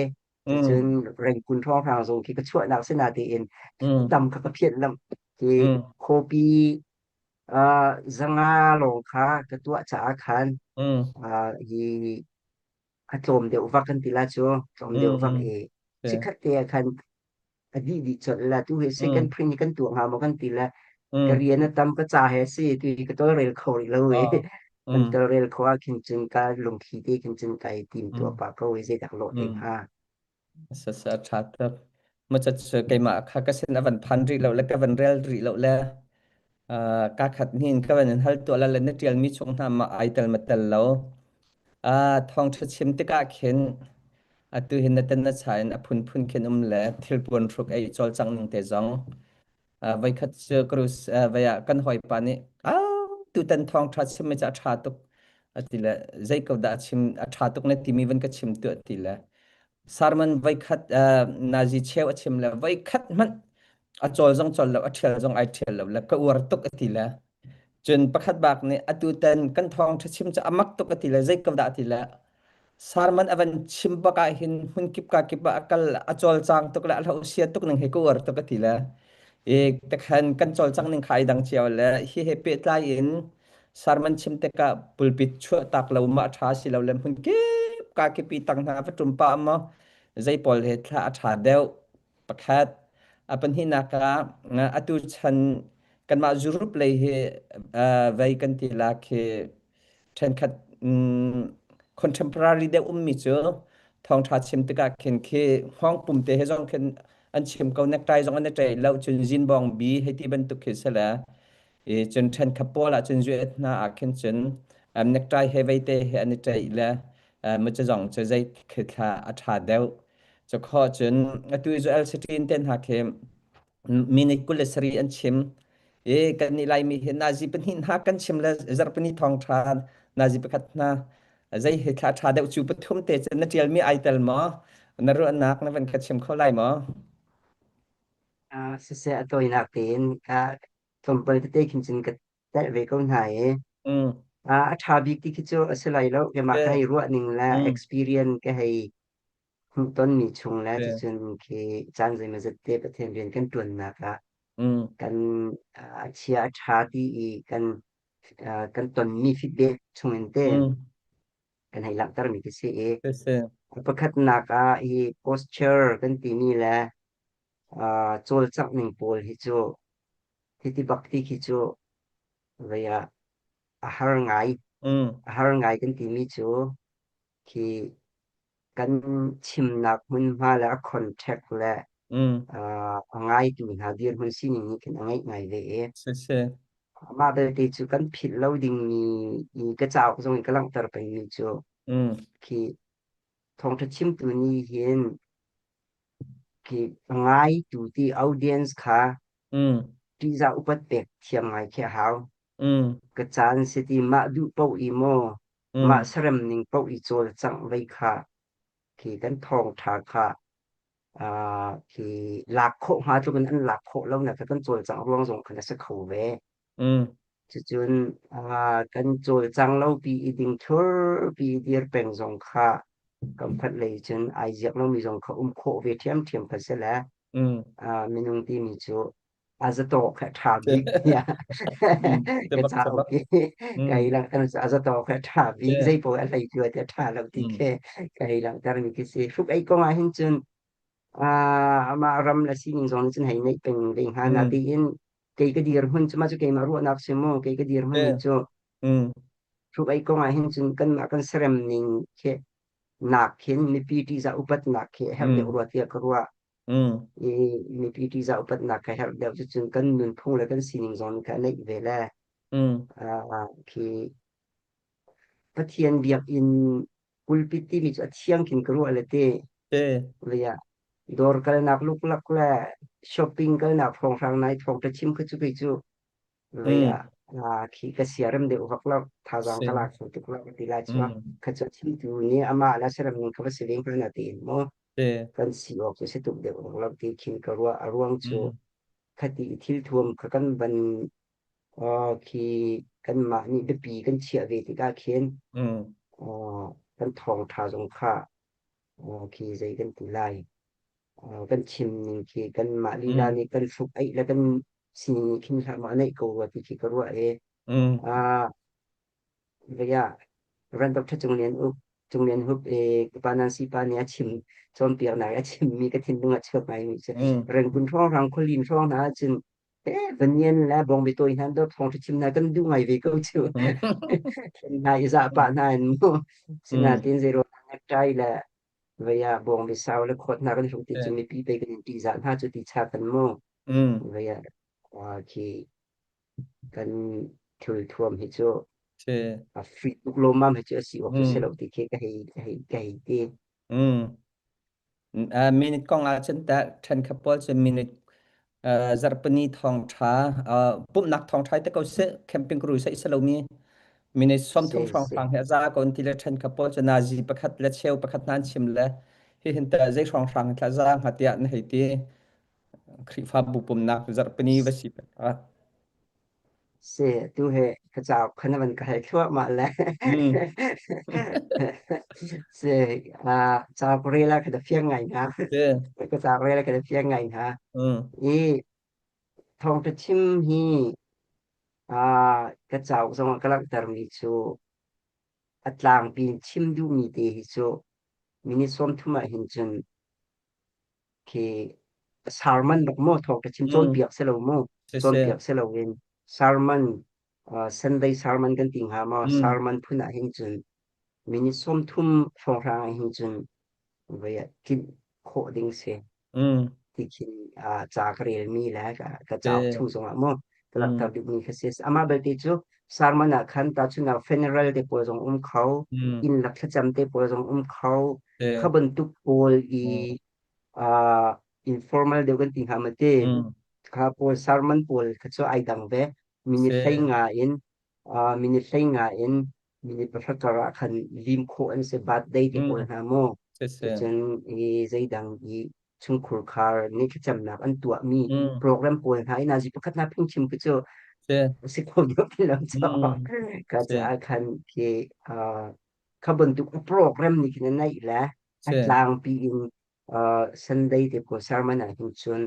Mm. Cucun Rengkun hrawnghrang zong khi ka chuahnak si na tein Mm. tam kha ka phianh lam ti Mm. khuapi 500 lawng kha ka tuah caah khan Mm. hi a tlawm deuh vak kan ti la cu tlawm deuh Mm. vak Mm. i Okay. chikkhat te ah khan a dih dih colh la tu hi second Mm. print hi kan tuah hnga maw kan ti la ka Mm. rian a tam ka ca he si tu hi ka tawlrel kho rih lo i Oh. kan Mm. tawlrel kho ah khin cun ka lungthli te khin cun kai tim tuah Mm. pah ko i zeidak lawh te Mm. hnga. Sa sa ṭha tuk. Maw cu keimah kha ka sin a van phan rih lo le ka van rel rih lo le ka khat hin ka van in hal tuah la le na ṭialmi chung hna ma ai tel ma tel lo. Thawngṭha chim tikah khin atu hin na tan na cha in a phunphun khin um le thil puan hruk ei cawlcangh ning te zong voikhat cu krus vai ah kan hawipa nih tutan thawngṭha chim mi cu a ṭha tuk a ti le zei ko dah a chim a ṭha tuk na timi van ka chim tuah ti le sermon voikhat nazi cheu a chim le voikhat hmanh a cawl zong cawl lo a ṭhial zong ai ṭhial lo le ka uar tuk a ti le cun pakhat bak nih atu tan kan thawngṭha chim cu a mak tuk a ti le zei ko dah a ti le Sermon a van chim bak ah hin hmun kip ka kip ah a kal a cawlcang tuk le a hlosia tuk ning he ka uar tuk a ti le i takhan kan cawlcang ning kha ai dang cio le hi he pehtlai in sermon chim tikah pulpit chuah tak lo ma ṭha si lo le hmun kip ka kipi tang hna va ṭum pa maw zei pawl he thla a ṭha deuh pakhat a pahnihnak ah atu chan kanmah Europe lei hi vei kan ti la khi ṭhenkhat. Contemporary deuh ummi cu thawngṭha chim tikah khin khi hngawng pum te he zong khin an chim ko necktie zong an i ṭaih lo cun zinbawng bi hei ti bantuk khi si le i cun ṭhenkhat pawl ah cun zuet hna ah khin cun necktie he veite he an i ṭaih le mu cu zong cu zei khi thla a ṭha deuh cu khawh cun atu Israel City te hna khi minute 27 an chim i kan nih Laimi hi nazi pahnih hna kan chim le zarhpini thawngṭha nazi pakhat hna zei hi thla ṭha deuh cu pathum te cun na ṭialmi ai tel maw na ruahnak na van ka chim kho lai maw? Siseh a tawinak tein tlawmpal tete khin cun ka telh ve ko hna i a ṭha bik ti khi cu a si lai lo keimah ka hei ruah ning le experience ka hei hmuhtonmi chung le cucun khi caan zeimawzat te Pathian rian kan ṭuannak ah kan a chia a ṭha ti i kan kan tonmi feedback chungin te kan hei langhtermi khi si i pakhatnak ah hi posture kan timi le cawlcangh ning pawl hi cu hiti bak ti khi cu vei ah a har ngai a har ngai kan timi cu khi kan chimnak hmunhma le a contact le a ngaitu hna dirhmun sining nih khin a ngeih ngai ve i amah belte cu kan philh lo dingmi i ka cauk zong in ka langhter pengmi cu khi thawngṭha chimtu nih hin khi a ngaitu ti audience kha ṭihzah upat pek thiam ngai khi a hau. Ka caan si ti mah duh paoh i maw mah sarem ning paoh i cawlcangh vei kha khi kan thawngṭha kha khi lak khawh hnga tluk in an lak khawh lo nak kha kan cawlcangh ruang zong khan a si kho ve. Cucun kan cawlcang lo pi i ding thur pi i dir peng zong kha kan phanh lei cun ai ziak lomi zong kha um khawh ve ṭhiamṭhiam kha si le minung timi cu a zatawk kha ṭha bik tiah ka cauk i ka hei langhter cu a zatawk kha ṭha bik zei paoh a hlei tu ah ṭha lo ti khi ka hei langhter mi khi si hruk ei kong ah hin cun amah ram le sining zong nih cun hei neih peng ve hnga na tiin kei ka dirhmun cu mah cu keimah ruahnak si mu kei ka dirhmun hi cu hruk ei kong ah hin cun kanmah kan serem ning khi nak khin mipi ṭihzah upatnak khi a herh deuh rua tiah ka ruah i mipi ṭihzah upatnak kha herh deuh cucun kan nunphung le kan sining zong nih kha a neih ve le khi Pathian biakinn pulpit timi cu a thiang khin ka ruah le te vei ah dawr kalnak luklak le shopping kalnak hrawnghrang nai thawng ta chim kha cu kei cu vei ah khi ka siarem deuh vak lo thazaang ka lak kho tuk lo ti lai cu kha cu chimtu nih amah la siarem ning kha va si ve hnga na tiin mu kan si awk cu si tuk deuh lo ti khin ka ruah a ruang cu khati thil thuam kha kan van khi kanmah nih biapi kan chiah ve tikah khin kan thawngṭha zong kha khi zei kan ti lai kan chim ning khi kanmah lila nih kan hruk aih le kan sining nih khin hlah maw neih ko rua ti khi ka ruah i Vei ah Rev. Dr. Cung Lian Uk Cung Lian Hup i pa Nancy pa nih a chim cawnpiaknak i a chimmi ka thinlung ah chuak ngaimi cu Rangoon hrawnghrang khualin hrawng hna ahcun eh vanian le bawngbi tawi hna dawt thawng chim hna kan duh ngai ve ko cu then hna i zah pah hna in mu sinain zeiruang necktie le vei ah bawngbi sau le khawt hna kan hruk ti cu mipi pei kan in ṭihzah hna cu ti cha kan mu vei ah khi kan thilthuam hi cu a free tuk lawmmam hi cu a si awk cu si lo ti khi ka hei ka hei ka hei ti. Minute kong ah cun tah ṭhenkhat pawl cu minute zarhpini thawngṭha pumhnak thawngṭha te ko seh camping crew sai si lomi minute 30 hrawnghrang he a za ko ti le ṭhenkhat pawl cu nazi pakhat le cheu pakhat hna an chim le hi hin tah zei hrawnghrang thla za hnga tiah na hei ti Khrihfabu pumnak zarhpini va si ah. Si, tu he ka cauk kha na van ka hal thluahmah le. Si, cauk rel ah ka da fiang ngai hna. Ka cauk rel ah ka da fiang ngai hna. I thawngṭha chim hi ka cauk zong ah ka langhtermi cu a tlangpi in chim duhmi te hi cu minute 30 ah hin cun khi sermon bak maw thawk ka chim cawnpiak si lo mu cawnpiak si lo in sermon Sunday sermon kan ti hnga maw sermon phun ah hin cun. Minute 30 hrawnghrang ah hin cun voi ah tlinh khawh ding si. Ti khin ca ka relmi le ka cauk chung zongah maw ka langhter duhmi kha si. Amah belte cu sermon ah khan tahchunhnak funeral te pawl zong um kho, inn lak thlacam te pawl zong um kho, kha bantuk pawl i informal deuh kan ti hnga ma ti. Kha pawl sermon pawl kha cu ai dang ve. Minute 15 in minute 15 in minute 10 kar ah khan lim khawh an si birthday te pawl hna mu. Cun i zeidang i chungkhur khar nih thlacamnak an tuahmi program pawl hna i nazi pakhat hna phungchim ku cu si kho deuh ti lo cu ka caah khan khi kha bantuk a program nih khin a naih le a tlangpi in Sunday te pawl sermon ah hin cun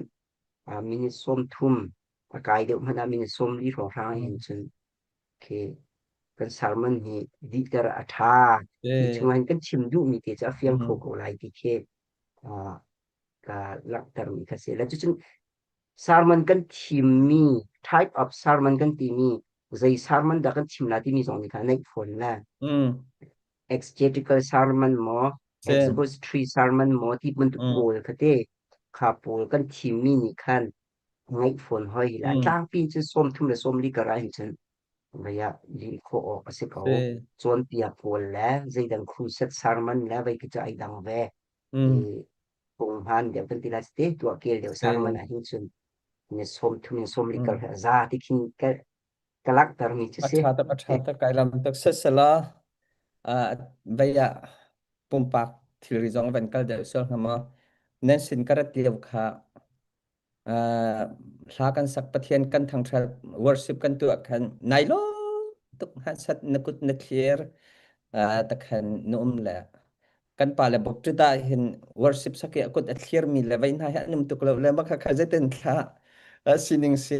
minute 30 a kai deuh hmanh ah minute 40 hrawnghrang ah hin cun khi kan sermon hi dihter a ṭha. Hi chungah hin kan chim duhmi te cu a fiang kho ko lai ti khi ka langhtermi kha si. Le cucun sermon kan thimmi type of sermon kan timi zei sermon dah kan chim la timi zong nih kha a neih fawn le exegetical sermon maw expository sermon maw ti bantuk pawl kha te kha pawl kan thimmi nih khan ngaih fawn hoi. La tlangpi cu 30 le 40 kar ah hin cun vei ah lim khawh awk a si ko. Cawnpiak pawl le zeidang crusade sermon le vei khi cu ai dang ve. I phunghman deuh kan ti lai te tuah kel deuh sermon ah hin cun ni 30 in 40 kar a za ti khin ka ka langhter mi cu A si. ṭha tuk, a ṭha tuk, kai lam tuk. Sisela, vei ah pumpak thilri zong van kal deuh sual hnga maw? Nan sin ka rat lio kha hla kan sak Pathian kan thangṭhat worship kan tuah khan nai lo tuk sat na kut na thlir takhan na um le kan pa le bok ṭita hin worship sak i a kut a thlir mi le vei hna hi an um tuk lo le maka kha zeitin thla sining si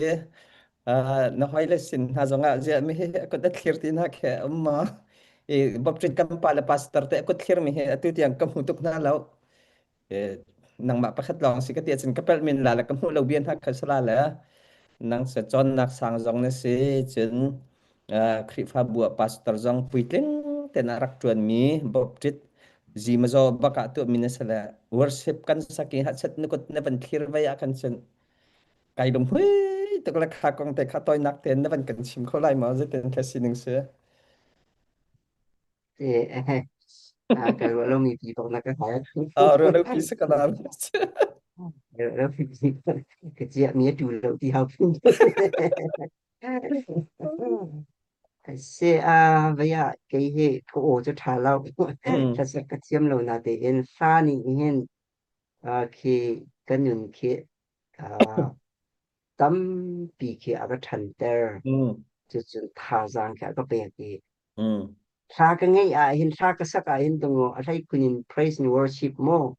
na hoi le sin hna zongah zia mi hi a kut a thlir ti na khe um ma i bok ṭit kan pa le pastor te a kut thlir mi hi atu tiang ka hmu tuk hna lo nangmah pakhat lawng si ka ti ahcun ka palh men la le ka hmuh lo bia hna kha sala le nang se cawnnak sang zong na si cun Khrihfabu ah pastor zong puitling ten a rak ṭuanmi baptist zimazaw bak ah tuahmi na si le worship kan sak i hachet na kut na van thlir vai ah kan cun kai lung hui tuk le kha kong te kha toinak ten na van kan chim kho lai maw zeitin kha sining si? Ka ruah lomi pi bak na ka hal. Ah, ruah lo pi si ka la. Ruah lo pi ka ciah mi a tu lo ti hau phin. Se a vaya kei he ka aw cu ṭha lo. Hlasak ka thiam lo na tein hla nih hin khi ka nun khi tampi khi a ka ṭhanter. Cucun thazaang khi a ka pek i Hla ka ngeih ahhin hla ka sak ahhin tungaw a hleikhun in praise and worship maw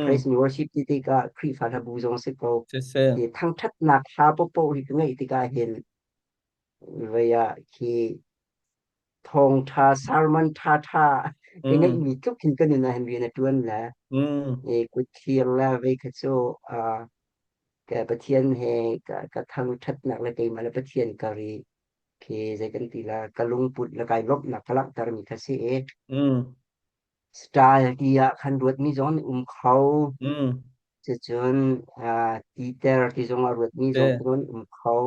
praise and worship ti tikah Khrihfa hlabu zong si ko Siseh. ti thangṭhatnak hla paohpaoh hi ka ngeih tikah hin vei ah khi thawngṭha sermon ṭhaṭha ka ngeihmi tluk hin ka nun ah hin rian a ṭuan le i kutthlir le vei kha cu ka Pathian he ka ka thangṭhatnak le keimah le Pathian kar i khi zei kan ti la ka lungput le kai lawmhnak ka langhtermi kha si i style ti ah khan ruatmi zong an um kho. Cucun titer ti zong ah ruatmi zong an um kho.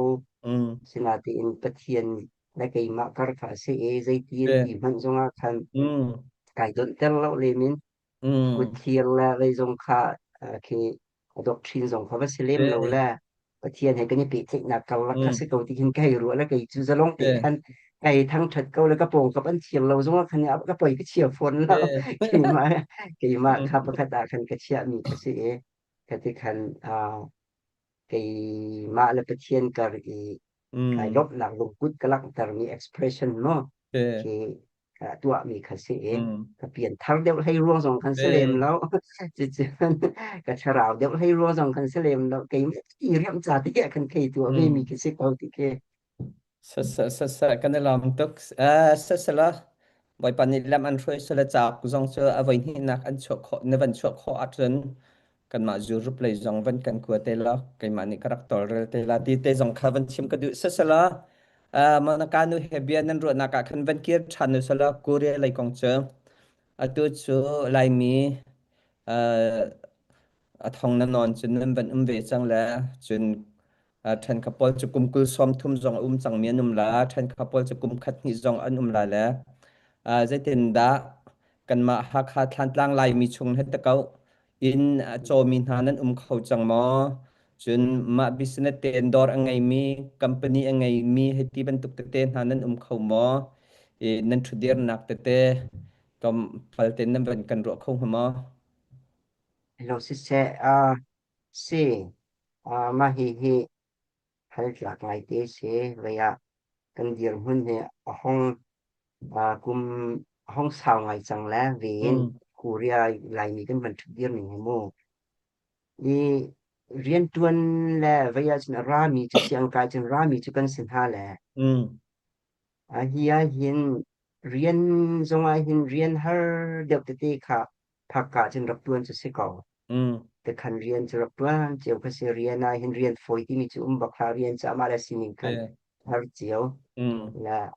Sinain Pathian le keimah kar kha a si i zeiti in ti hmanh zong ah khan kai donhter lo lem in kutthlir le zeizong kha khi a doctrine zong kha va si lem lo le Pathian he kan i pehtlaihnak karlak kha si ko ti khin kai ruah le kei cu zalong te khan kai thangṭhat ko le ka pawngkap an thiang lo zong ah khan ka poi ka chia fawn lo keimah keimah kha pakhat ah khan ka chiahmi kha si i ka ti khan keimah le Pathian kar i kai lawmhnak lungput ka langhtermi expression mu khi tuahmi kha si i ka pianthar deuh hlei ruang zong khan si lem lo cucun ka thlarau deuh hlei ruang zong khan si lem lo keimah ti riam ca te ah khan khei tuah ve mi khi si ko ti khi. Sa kan i lawm tuk. Sasala Bawipa nih lam an hruai sala cauk zong cu a voi hnihnak an chuah khawh na van chuah khawh ahcun kanmah Europe lei zong van kan kua te la keimah nih ka rak tawlrel te la ti te zong kha van chim ka duh sasala Monaka nu he bia nan ruahnak ah khan van kir ṭhan u sala Korea lei kong cu. Atu cu Laimi uh, a thong na nawn cun nan van um ve cang le cun ṭhenkhat pawl cu kum 23 zong a um cangmi an um la, ṭhenkhat pawl cu kum khat hnih zong an um la le zeitindah kanmah Hakha Thlantlang Laimi chung he ta ko inn a cawmi hna nan um kho cang maw? Cun mah business tein dawr a ngeimi, company a ngeimi hei ti bantuk tete hna nan um kho maw? I nan ṭhudirnak tete tlawmpal tein nan van kan ruah kho hnga maw? Hello siseh, si, mah hihi hal tlak ngaite si. Vei ah kan dirhmun hi a hong kum a hong sau ngai cang le ve in Korea Laimi kan van ṭhut dir ning hi mu. I rianṭuan le vei ahcun a rami cu siangkai cun rami cu kan si hna le hi ahhin rian zong ahhin rian har deuh tete kha phakka cun rak ṭuan cu si ko. Tikhan rian cu rak ṭuan cio kha si rian ah hin rian fawi timi cu um bak hlah rian cu amah le sining khan har cio. La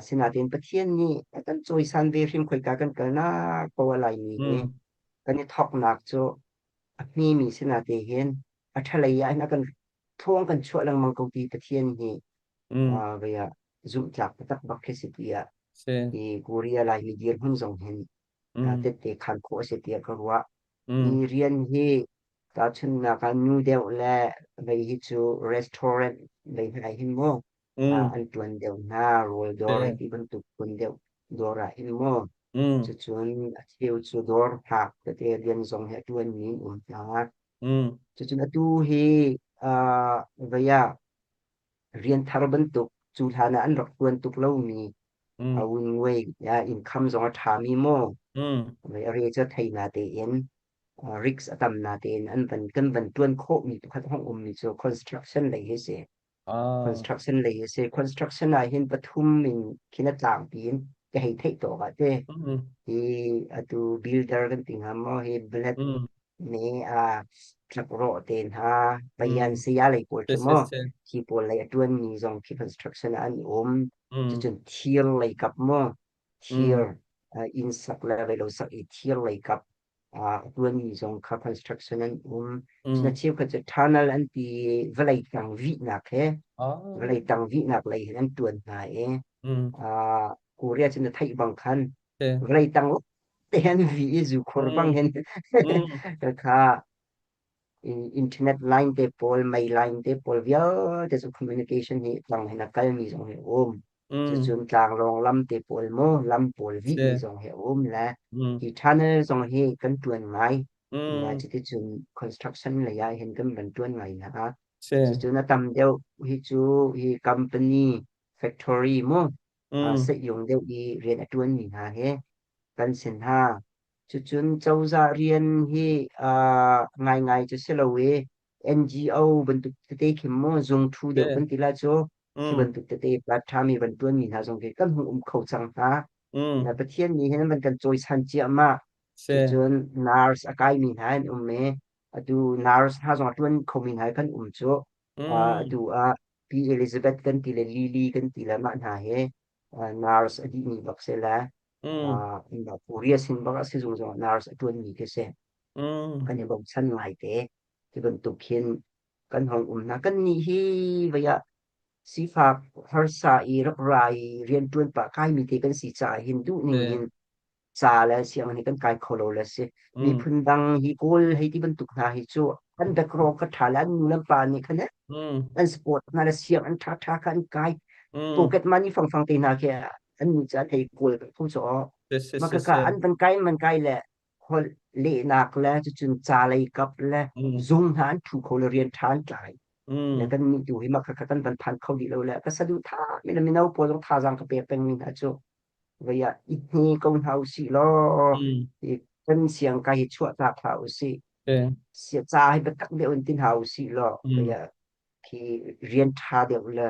sinain Pathian nih a kan cawisan ve hrim khoika kan kalnak poah Laimi hi kan i thawknak cu a hmemi sinate hin a ṭhalei ah hin a kan thawng kan chuah lengmang ko ti Pathian hi vei ah zumhtlak taktak bak khi si tiah hi Korea Laimi dirhmun zong hin tette khan khawh a si tiah ka ruah. Hi rian hi tahchunhnak ah nu deuh le vei hi cu restaurant lei hna hin mu an ṭuan deuh hna rawl dawr hei ti bantuk phun deuh dawr ah hin mu cucun a cheu cu dawr hngak tete rian zong hi a ṭuanmi an um hna. Cucun atu hi vei ah rian thar bantuk cu hlan ah an rak ṭuan tuk lomi a win income zong a ṭhami maw a re cu thei na tein risk a tam na tein an van kan van ṭuan khawhmi pakhat hong ummi cu construction lei hi si construction lei hi si construction ah hin pathum in khin a tlangpi in ka hei theih tawk ah te hi atu builder kan ti hnga maw hi blet ne a tlakrawh te hna payan saya lei pawl khi maw khi pawl lei a ṭuanmi zong khi construction ah an um cucun thir lei kap maw thir inn sak le velo sak i thir lei kap a ṭuanmi zong kha construction an um cun a cheukhat cu tunnel an ti vawlei tang vihnak he vawlei tang vihnak lei hin an ṭuan hna i Korea cu na theih bang khan vawlei tang te an vi i zu khur bang hin kha internet line te pawl mei line te pawl vialte cu communication hi tlang hin a kalmi zong hi um cucun tlanglawng lam te pawl mu lam pawl vihmi zong hi um le hi tunnel zong hi kan tuan ngai na cuticun construction lei ah hin kan van tuan ngai na cucun a tam deuh hi cu hi company factory mu seh-yung deuh i rian a ṭuanmi hna he kan si hna. Cucun cozah rian hi ngaingai cu si lo i NGO bantuk tete khin mu zungṭhu deuh kan ti lai cu khi bantuk tete ṭhami van ṭuanmi hna zong khi kan hung um kho cang hna. Na Pathian nih hin van kan cawisan ciahmah. Cucun nurse a kaimi hna an um i atu nurse hna zong a ṭuan khomi hna kan um cu. Atu ah Pi Elizabeth kan ti le Lily kan ti le mah hna hi nurse a dihmi bak si le Korea sin bak ah sizung zong ah nurse a ṭuanmi khi si. Kan i bochan ngai te. Hi bantuk khin kan hong um hna. Kan nih hi vei ah sifak harsa i rak ra i rianṭuan pah kaimi te kan si caah hin duhning hin ca le sianginn hi kan kai kho lo le si. Miphun dang hi Kawl hei ti bantuk hna hi cu an background kha ṭha le an nu le pa nih khan an support hna le siang an ṭha ṭha kha an kai. Pocket money fangfang te hna khi an nu cu an hei kawl kho cu aw. Mah kaka an van kai man kai le holh lehnak le cucun ca lei kap le zung hna an ṭhu kho le rian ṭha an tlai. Le kan nih tu hi mah kha kan van phan kho dih lo le ka saduhthah mi le mino pawl zong thazaang ka pek pengmi hna cu vei ah i hne ko hna usih law i kan siangkai hi chuahtak hlah usih sia ca hi biatak deuh in ti hna usih law vei ah khi rian ṭha deuh le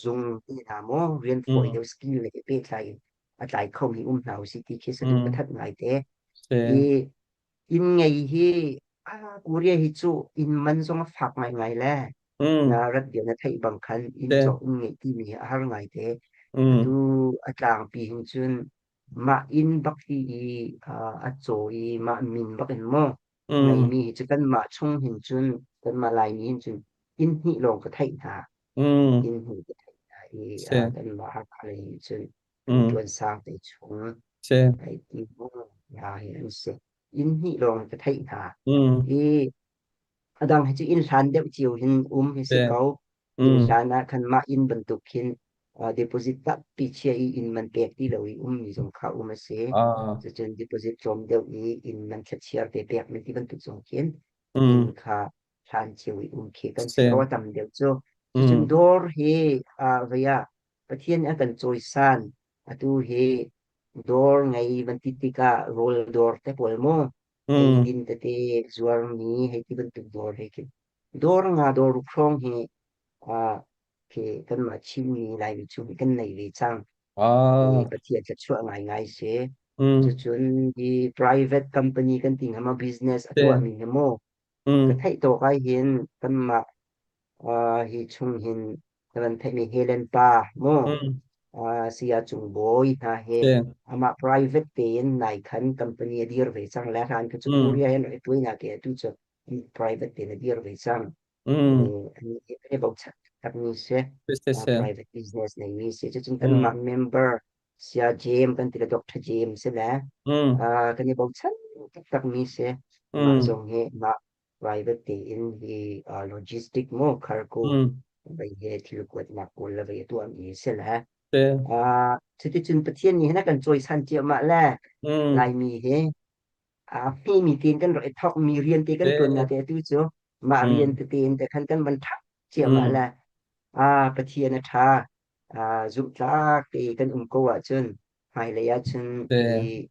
zung ti hna maw rian fawi deuh skill le pehtlai in a tlai khomi um hna usih ti khi saduh ka that ngai te i inn ngei hi Korea hi cu inn man zong a fak ngaingai le na rat bia na theih bang khan inn cawk inn ngeih timi hi a har ngai te. Atu a tlangpi hin cun Mah inn bak hi i a caw i mah min bak in maw Mm. ngeimi hi cu kanmah chung hin cun kanmah Laimi hin cun inn hnih lawng ka theih hna. Mm. Inn hnih ka theih hna i Si. kanmah Hakha lei hin cun Pu Mm. Ṭuan Sang te chung Si. hei ti mu hna hi an si. Inn hnih lawng ka theih hna. Mm. I a dang hi cu inn hlan deuh cio hin um hi Si. si ko. Inn Mm. hlan ah khan mah inn bantuk khin deposit tampi chia i inn man pek ti lo i ummi zong kha um a si. Ah. Cucun deposit tlawm deuh i inn man thlachiar te pekmi ti bantuk zong khin inn Mm. kha hlan cio i um khi kan si Si. ko a tam deuh cu. Cucun Mm. dawr hi vei ah Pathian a kan cawisan. Atu hi dawr ngei van ti tikah rawl dawr te pawl maw Mm. eidin tete zuarmi hei ti bantuk dawr he khin dawr nga dawr ruk hrawng hi khi kanmah Chinmi Laimi chung hi kan nei ve cang. Hi Ah. Pathian thluachuah ngaingai si. Mm. Cucun hi private company kan ti hnga maw business a Si. tuahmi hi maw ka Mm. theih tawk ah hin kanmah hi chung hin na van theihmi Helen pa mu Mm. Saya Cung Bawi hna he Si. amah private tein nai khan company a dir ve cang le hlan kha cu Mm. Korea hin rak i tuai na ke atu cu private tein a dir ve cang. Mm. Ani kan i bochan takmi si Si si si. private business nei mi si cucun Mm. kanmah member Saya James kan ti le Dr. James si le Mm. kan i bochan taktakmi si mah Mm. zong hi mah private tein hi logistic mu cargo Mm. vei he thil kuatnak pawl le vei a tuahmi si le Si. cuticun Pathian nih hin a kan cawisan ciahmah le Mm. Laimi hi a hmimi tein kan rak i thawkmi rian te kan Si. ṭuan te atu cu mah Mm. rian tete in te khan kan van ṭhak ciahmah Mm. le Pathian a ṭha zumhtlak te kan um ko ahcun hmailei ahcun Si. hi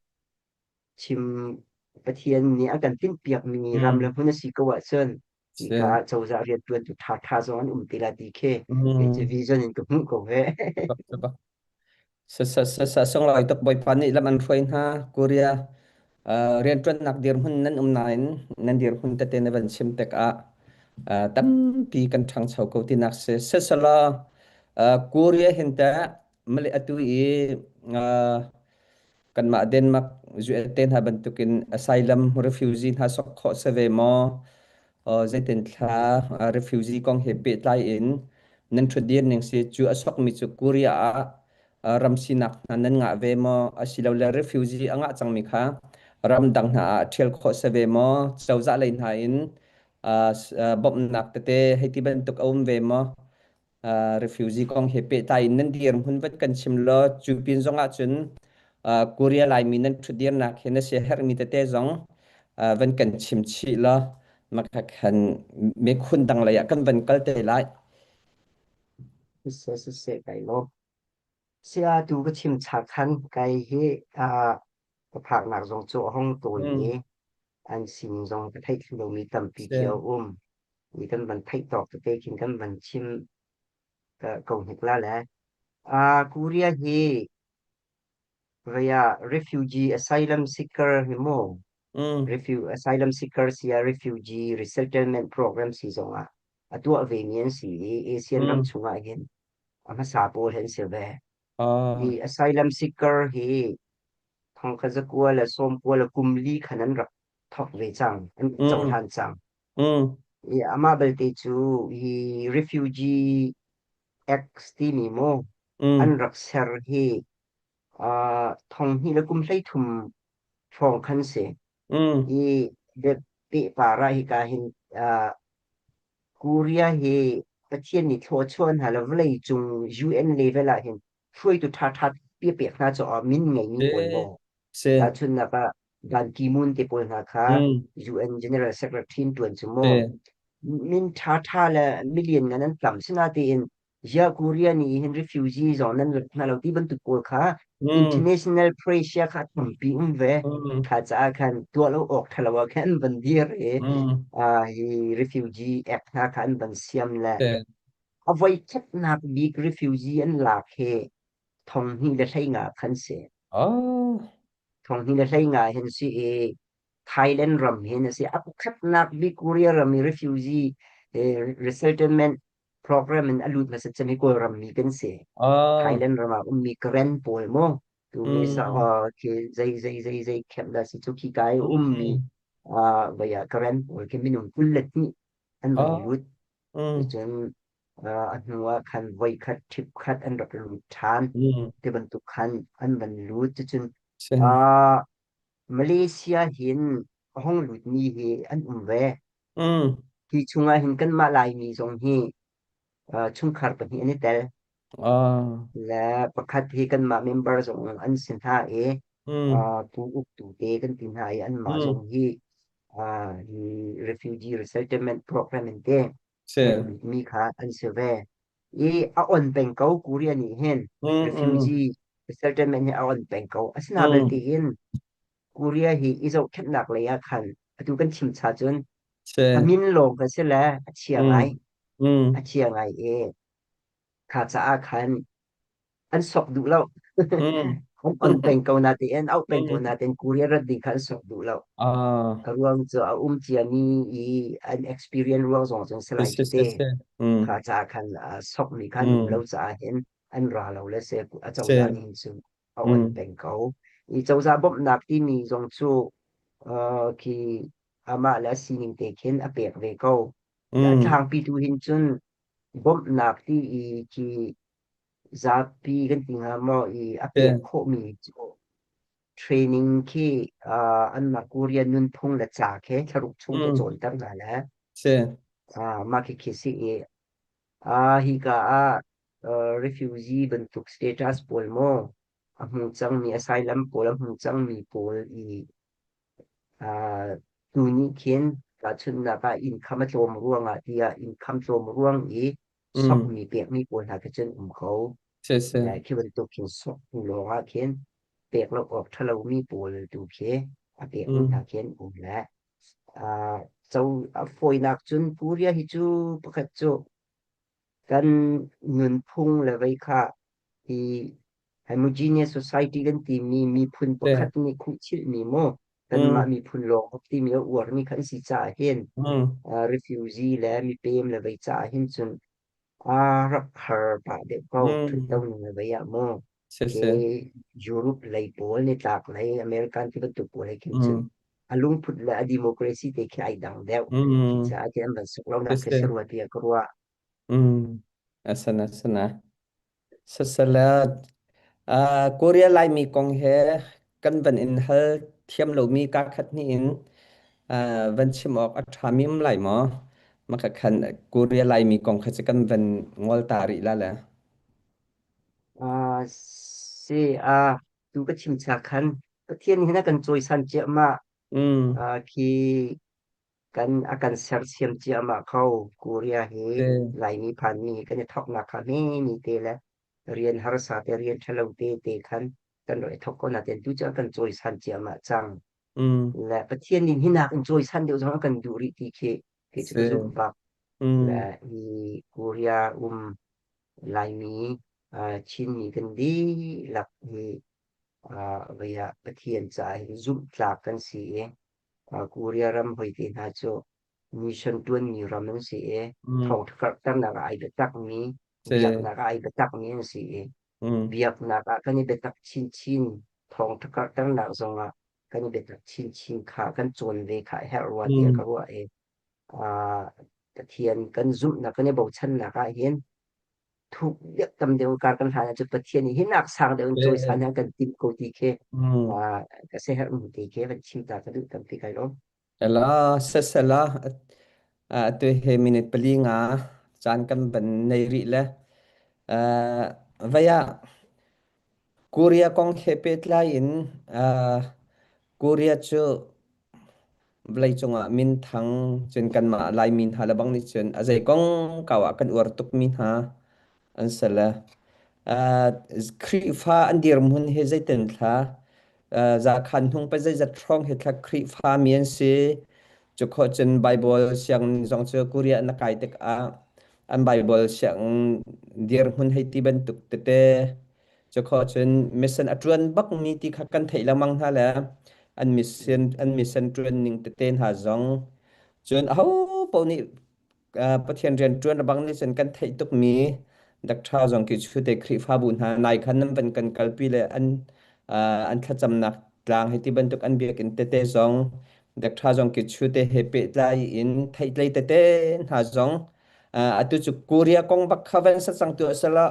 chim Pathian nih a kan tinhpiakmi ram Mm. le hmun a si ko ahcun Si. hika ah cozah rianṭuantu ṭhaṭha zong an um te la ti khi kei cu Mm. vision in ka hmuh ko he. Bak bak. Sa sunglawi tuk Bawipa nih lam an hruai hna Korea rianṭuannak dirhmun nan um nain nan dirhmun tete na van chim tikah tampi kan ṭhangcho ko tinak si. Siselaw Korea hin teh mali atu i kanmah Denmark te hna bantukin asylum refugee hna sok khawh si ve maw? Zeitin thla refugee kong he pehtlai in nan ṭhutdir ning si cu a sokmi cu Korea ah ram sinak hna nan ngah ve maw? Asilole refugee a ngah cangmi kha ramdang hna ah ṭhial khawh si ve maw? Cozah lei hna in bawmhnak tete hei ti bantuk a um ve maw? Refugee kong he pehtlai in nan dirhmun vat kan chim law cu pin zong ah cun Korea Laimi nan ṭhutdirnak hi na siaherhmi tete zong van kan chim chih law makha khan mikhun dang lei ah kan van kal te lai. Siseh siseh kai lawm. Saya tu ka chim chak khan kai hi ka phaknak zong cu a hong tawi Mm. i an sin zong ka theih thlu lomi tampi Si. khi a um. I kan van theih tawk tete khin kan van chim ko hnik la le. Korea hi vaya refugee asylum seeker hi mu Mm. refu asylum seeker sia refugee resettlement program si zong ah a tuah ve mi an si i ASEAN ram Mm. chungah hin a hmasa pawl hin si ve. Ah. Hi asylum seeker hi thongkha zakua le sawmkua le kum li khan an rak thok ve cang an Mm. cohlan cang. Mm. I amah belte cu hi refugee acts timi mu Mm. an rak ser hi thong hnih le kum 13 hrawng khan si. Mm. I pehpar ah hika hin Korea hi Pathian nih thluachuah hna le vawlei cung UN level ah hin hruaitu ṭhaṭha pek hna caah min ngeimi pawl Si. maw Si. tahchunhnak ah Ban Ki-moon te pawl hna kha Mm. UN General Secretary in ṭuan cu mu Si. min ṭhaṭha le million ngan an tam sinatein Ziah Korea nih hin refugee zong nan rat hna lo ti bantuk pawl kha Mm. international pressure kha tampi um ve. Mm. Kha caah khan tuah lo awk ṭha lo ah khan an van dir i Mm. hi refugee act hna kha an van siam le Si. a voi khatnak bik refugee an lak hi 2015 khan si. Oh. 2015 hin si i Thailand ram hin a si. A pakhatnak bik Korea ram i refugee resettlement program in a lut hmasa cem hi Kawlram mi kan si. Oh. Thailand ram ah ummi Karen pawl mu. Tu me sa Mm. khi zei zei zei zei camp dah si cu khi ka i ummi Mm. vaya Karen pawl khi minung 22 an van Oh. lut. Mm. Cun a hnu ah khan voi khat trip khat an rak lut ṭhan. Mm. Ti bantuk khan an van lut. Cucun Sin. Malaysia hin a hung lutmi hi an um ve. Mm. Hi chungah hin kanmah Laimi zong hi chungkhar pahnih an i tel. Ah. Le pakhat hi kanmah member zong an si hna i Mm. pu uktu te kan ti hna i anmah Mm. zong hi hi refugee resettlement program in te rak Sin. lutmi kha an si ve. I a on peng ko Korea nih hin Mm. Mm. refugee resettlement hi a on peng ko. Asina Mm. belte in Korea hi i zohkhenhnak lei ah khan atu kan chim cha cun a Sin. min lawng kan si le a chia ngai Mm. Mm. a chia ngai i kha caah khan an sok duh lo. Mm. An on peng ko na tein auh peng ko Mm. na tein Korea rat ding kha an sok duh lo. Ah. A ruang cu a um ciami i an experience ruang zong cun si Si lai si cu si te. si. Mm. Kha caah khan sokmi kha an um lo Mm. caah hin an ra lo le se a cozah Si. nih hin cun a on Mm. peng ko. I cozah bawmhnak timi zong cu khi amah le a sining te khin a pek ve ko. A Mm. tlangpi tu hin cun bawmhnak ti i khi zapi kan ti hnga maw i a pek Si. khawhmi cu training khi anmah Korean nunphung le ca khi thlaruk chung khi Mm. cawnter hna le Si. mah khi khi si i hika ah refugee bantuk status pawl maw a hmu cangmi asylum pawl a hmu cangmi pawl i tu nih khin tahchunhnak ah income a tlawm ruangah tiah income tlawm ruang i Mm. sokmi pekmi pawl hna khi cun um ko. Si si. Le khi bantuk khin sok hnu lawng ah khin pek lo awk ṭha lomi pawl tu khi a pekmi hna Mm. khi an um le co a fawinak cun Korea hi cu pakhat cu kan nunphung le vei kha hi homogeneous society kan timi miphun Si. pakhat nih khuhchilhmi maw kanmah Mm. miphun lawng timi a uarmi kha an si caah hin Mm. refugee le mipem le vei caah hin cun aa rak har pah deuh ko Mm. ṭhutdo ning le vei ah maw Si ke si. Europe lei pawl nitlak lei American ti bantuk pawl he khin cun Mm. a lungput le a democracy te khi ai dang deuh khi Mm. caah khi an van suk lo Si nak khi si. si rua tiah ka ruah. Mm. Asana asana. Sasalat. Korea Laimi kong he kan van in hal thiam lomi ka khat hnih in van chim awk a ṭhami um lai maw? Maka khan Korea Laimi kong kha cu kan van ngol ta rih la le. Si tu ka chim cha khan Pathian hin a kan cawisan ciahmah Mm. khi kan a kan sersiam ciahmah kho Korea hi Si. Laimi phanmi hi kan i thawknak kha hme ni te le rian harsa te rian ṭhalo te te khan kan rak i thawk ko nain tu cu a kan cawisan ciahmah cang. Mm. Le Pathian nih hinak in cawisan deuh zong a kan duh rih ti khi kei cu ka Si. zumh bak. Le Mm. hi Korea um Laimi Chinmi kan dihlak hi vei ah Pathian caah hin zumhtlak kan si i Korea ram hoi te hna cu mission ṭuanmi ram an si i Mm. thawngṭha karhternak ah ai biatakmi Si. biaknak ah ai biatakmi an si i Mm. biaknak ah kan i biatak chinchin thawngṭha karhternak zongah kan i biatak chinchin kha kan cawn ve kha a herh rua tiah Mm. ka ruah i Pathian kan zumhnak kan i bochannak ah hin thuk deuh tam deuh kar kan hlan ahcun Pathian nih hinak sang deuh in Si. cawisan an kan timh ko ti khi Mm. ka siaherh mu ti khi van chim ta ka duh tampi kai lawm. Ela sesela atu he minute pali nga caan kan van nei rih le vaya Korea kong he pehtlai in Korea cu vawleicung ah minthang cun kanmah Laimi hna le bang nih cun a zei kong kau ah kan uar tukmi hna an si le Khrihfa an dirhmun hi zeitin thla zakhan hnung pa zeizat hrawng hi thla Khrihfa mi an si cu khawh cun Bible siang zong cu Korea na kai tikah an Bible siang dirhmun hei ti bantuk tete cu khawh cun mission a ṭuan bak mi ti kha kan theih lengmang hna le an mission an mission ṭuan ning tete hna zong cun aho paoh nih Pathian rian ṭuan bang nih cun kan theih tukmi Dr. zong khi chute Khrihfabu hna nai khan nan van kan kalpi le an An thlacamnak tlang hi ti bantuk an biakinn tete zong dekṭha zong ki chu te he pehtlai in theihtlei tete hna zong atu cu Korea kong bak kha van sa cang tu asala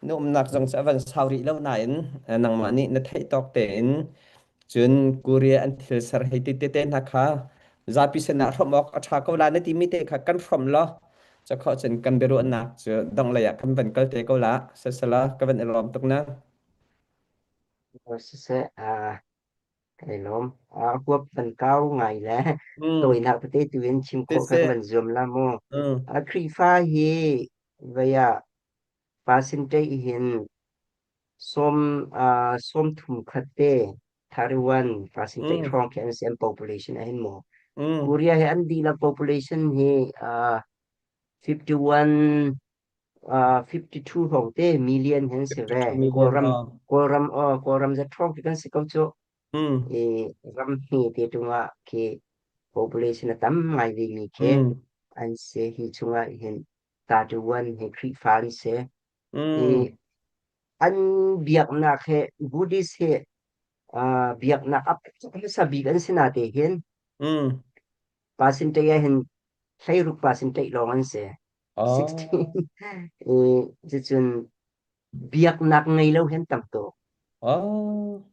na umnak zong cu a van sau rih lo nain nangmah nih na theih tawk tein cun Korea an thil ser hei ti tete hna kha zapi sinah hrawmh awk a ṭha ko la na timi te kha kan hrawmh law cakho cun kan biaruahnak cu dongh lei ah kan van kal te ko la sasala ka van i lawm tuk na. Siseh, kai lawm. A huap van kau ngai le tawinak tete tu in chim khawh kha ka Siseh. van zuam la mu. Khrihfa hi vei ah percentage hin sawm thum khat te 31 percentage hrawng khi an si an population ah hin mu. Korea hi an dihlak population hi 51 52 hrawng te million hin si ve. 52 million. Kawlram Kawlram Kawlram zat hrawng khi kan si ko cu. I ram hme te tungah khi population a tam ngai ve mi khi an si. Hi chungah hin 31 hi Khrihfa an si. I an biaknak he Buddhist he biaknak a hmasa bik an si na te hin percentage ah hin 16 percentage lawng an si. 16 i cucun biaknak ngei lo hin tam tuk.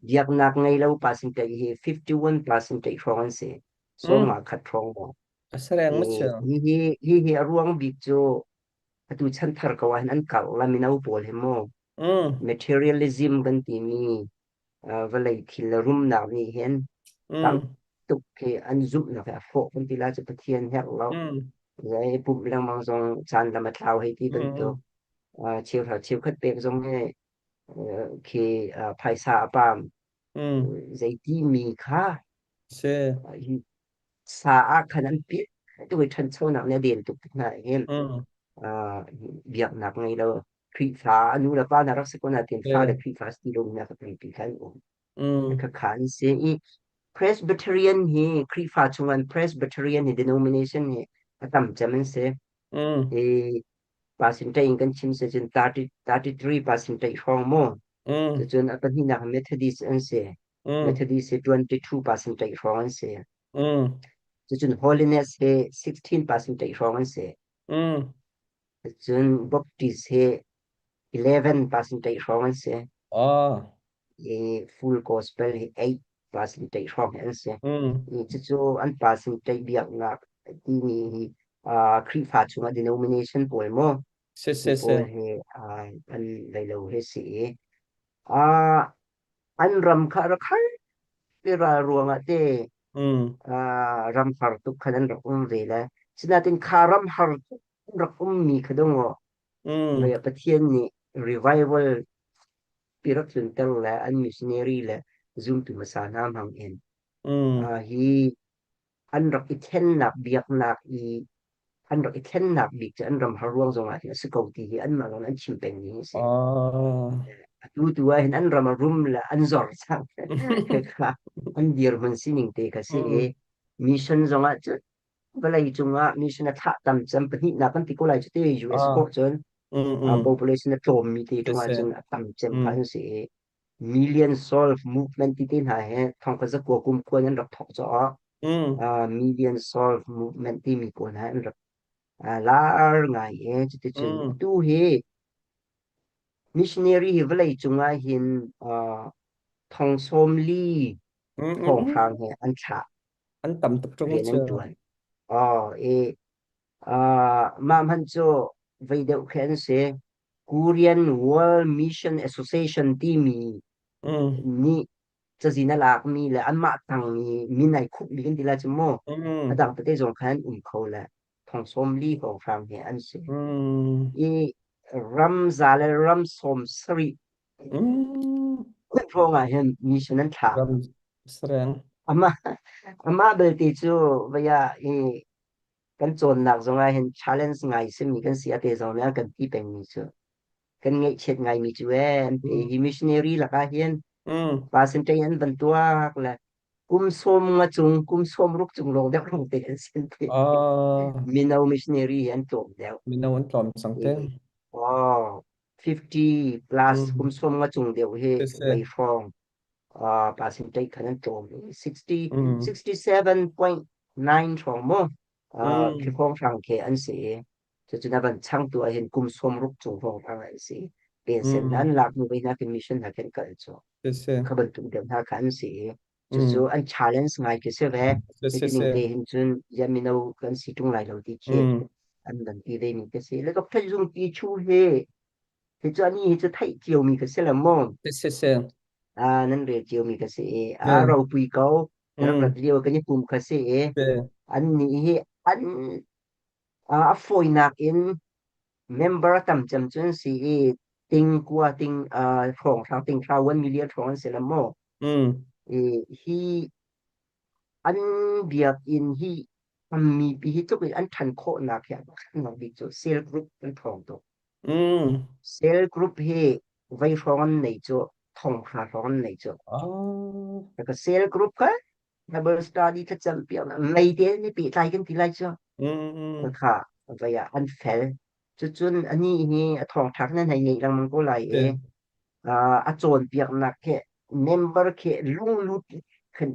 Biaknak ngei lo percentage hi 51 percentage hrawng an si. Sawm khat hrawng maw. Asareng ma chu. Hi hi a ruang bik cu atu chanthar ko ah hin an karh la mino pawl hi mu. Materialism kan timi vawlei thil le rumnak nih hin tam tuk khi an zumhnak hi a hrawh kan ti lai cu Pathian herh lo. Zei pumh lengmang zong caan lam a thlau hei ti bantuk cheuhra cheukhat pek zong hi khi phaisa a pam zeiti mi kha Si. hi sa ah khan an piah tu i ṭhanchonak nih a den tuk tik hna hin biaknak ngei lo Khrihfa a nu le pa hna rak si ko nain fale Khrihfa si lo mi a tampi kha an um. Khakha an si i Presbyterian hi Khrihfa chung an Presbyterian hi denomination hi a tam cem an si. I percentage in kan chim si cun 30, 33 percentage hrawng mu. Cucun a pahnihnak Methodist an si. Methodist hi 22 percentage hrawng an si. Cucun Holiness hi 16 percentage hrawng an si. Cun Baptist hi 11 percentage hrawng an si. I full gospel hi 8 percentage hrawng hi an si. I cucu an percentage biaknak timi hi Khrihfa chungah denomination pawl maw Si hi si si. pawl hi an leilo hi si i an ram kha rak har ti ral ruangah te ram har tuk khan an rak um ve le sinain kha ram har tuk an rak ummi kha dong aw Pathian nih revival pi rak tlunter le an missionary le zumtu hmasa hna hmang in hi an rak i thlennak biaknak i an rak i thlennak bik cu an ram har ruang zong ah hin a si ko ti hi anmah zong an chim pengmi hi a si. Atu tu ah hin an ram a rum le an zor cang. Kha an dirhmun sining te kha si i mission zong ah cun vawlei cungah mission a thlah tam cem pahnihnak kan ti ko lai cu te US kawh cun population a tlawmmi te cungah cun a tam cem kha an si i million solve movement ti te hna he thongkha zakua kum khuan an rak thawk caah million solve movement timi pawl hna an rak lar ngai i cuticun atu hi missionary hi vawlei cungah hin thong 40 thawnghrang he an thlah An tam tuk ṭung rian cu. an ṭuan. I mah hmanh cu vei deuh khi an si. Korean World Mission Association timi nih cazin a lakmi le anmah tangmi min ai khupmi kan ti lai cu mu. A dang tete zong khan um kho le thong 40 hrawnghrang he an si. I ram za le ram 70 hrawng ah hin mission an thlah. Ram sareng. Amah amah belte cu vaya i kan cawnnak zong ah hin challenge ngai simi kan si ate zong nih an kan ti pengmi cu kan ngaihchiat ngaimi cu ee an ti. Hi missionary lakah hin percentage an van tuak le kum 50 cung kum 60 cung lawng deuh lawng te an sin ti. Mino missionary hi an tlawm deuh. Mino an tlawm cang te. Oh, 50 plus kum 50 cung deuh hi vei hrawng. Percentage khan an tlawm i 60 Mm. 67.9 hrawng mu Mm. khi hrawnghrang khi an si i cucu na van changtu ah hin kum 60 cung hrawnghrang an si. Pension Mm. an lak hnu hna khin mission hna khin kal cu Si si. kha bantuk deuh hna kha an si i Mm. cucu an challenge ngai khi si ve. Si si Hiti ning si. te hin cun ya mino kan si ṭung lai lo ti khi Mm. an van ti ve mi ka si. Le Dr. Zung Pi Chu hi hi cu ani hi cu theih cio mi ka si le mu. Si si si. Nan rel cio mi ka si i Si. a ropui ko rak Mm. rat lio kan i pum kha si i Si. an nih hi an a fawinak in member tam cem cun si i ting kua ting hrawng hrang ting hra 1 million hrawng an si la mu Mm. i hi an biakinn hi mipi hi tluk in an ṭhan khawhnak hi a pakhatnak bik cu cell group an ṭhawng tuk. Mm. Cell group hi voi hrawng an nei cu thong hra hrawng an nei cu. Oh. Ka cell group kha Bible study thlacam piak mei te ni pehtlai kan ti lai cu. Mm. Kha vai ah an fel. Cucun ani hi a thawngṭha nan hei ngeih lengmang ko lai i a cawnpiaknak khi member khi lunglut khin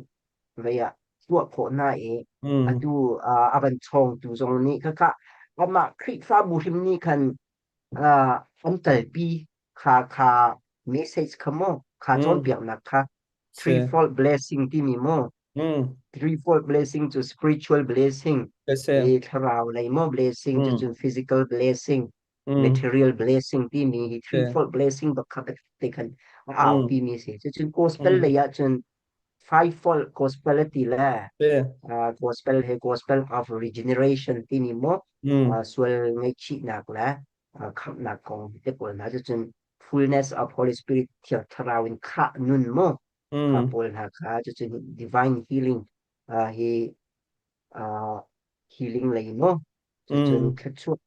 vei ah tuah khawh hna i Mm. atu a van chawngtu zong nih khakha amah Khrihfabu hrim nih khan an kalpi kha kha message kha mu kha Mm. cawnpiaknak kha Si. threefold blessing timi mu Mm. threefold blessing cu spiritual blessing Si. i thlarau lei mo blessing Mm. cu cun physical blessing Mm. material blessing timi hi Si. threefold blessing bak kha te khan a Mm. aupi mi si cucun gospel Mm. lei ah cun fivefold gospel ati le Si. Gospel he gospel of regeneration timi mo Mm. sual ngaihchihnak le khamhnak kong te pawl hna cucun fullness of Holy Spirit thiang thlarau in khah nun mo kha Mm. pawl hna kha cucun divine healing hi healing lei mo cucun Mm. thluachuah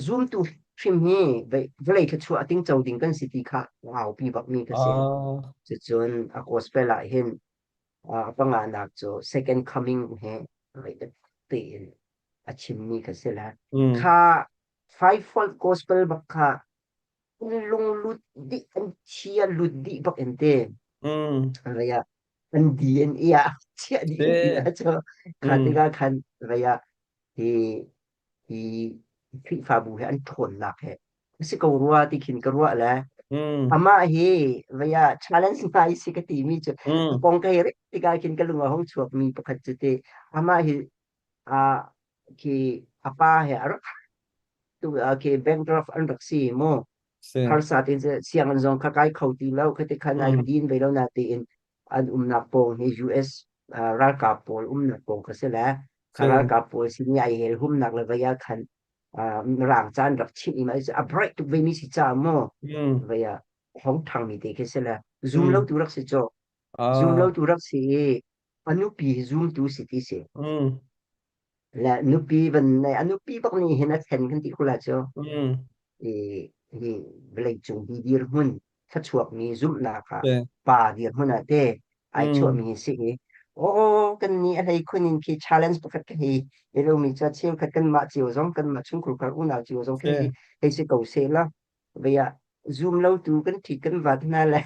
Zumtu hrim hi vawlei thluachuah a tingco ding kan si ti kha aupi bakmi ka si. Ah. Cucun a gospel ah hin a panganak cu second coming he tein a chimmi ka si la. Mm. Kha fivefold gospel bak kha lunglut dih an chia lut dih bak in te. Mm. Vaya an DNA ah chia dih Si. ti la cu kha Mm. tikah khan vaya hi hi Khrihfabu he an ṭhawnnak he a si ko rua ti khin ka ruah le Mm. amah hi vaya challenge ngai si ka timi cu Mm. a kong ka hei rel tikah khin ka lung a hung chuakmi pakhat cu ti amah hi a khi a pa he a rak tu khi bankrupt an rak si mu Si. harsa tin sianginn zong kha kai kho ti lo khi ti khan ai Mm. din ve lo na tiin an umnak pawng hi US ralkap pawl umnak pawng kha si le kha Si. ralkap pawl sin i ai hel humnak le vei ah khan rang caan rak chimh i mah a bright tuk ve mi si ca mu Mm. vei ah hong thang mi te khi si le zum Mm. lo tu rak si cho zum Ah. lo tu rak si i a nupi hi zum tu si ti si Mm. Le nupi van nei a nupi bak nih hin a then kan ti khula cu Mm. i hi vawleicung hi dirhmun thluachuakmi zumhnak ah Si. pa dirhmun ah te ai Mm. chuahmi hi si i aw kan nih a hlei khun in khi challenge pakhat ka hei lomi cu cheukhat kanmah cio zong kanmah chungkhur khar unau cio zong Si. khi hei si ko seh la vei ah zum lo tu kan ṭhit kan vat hna le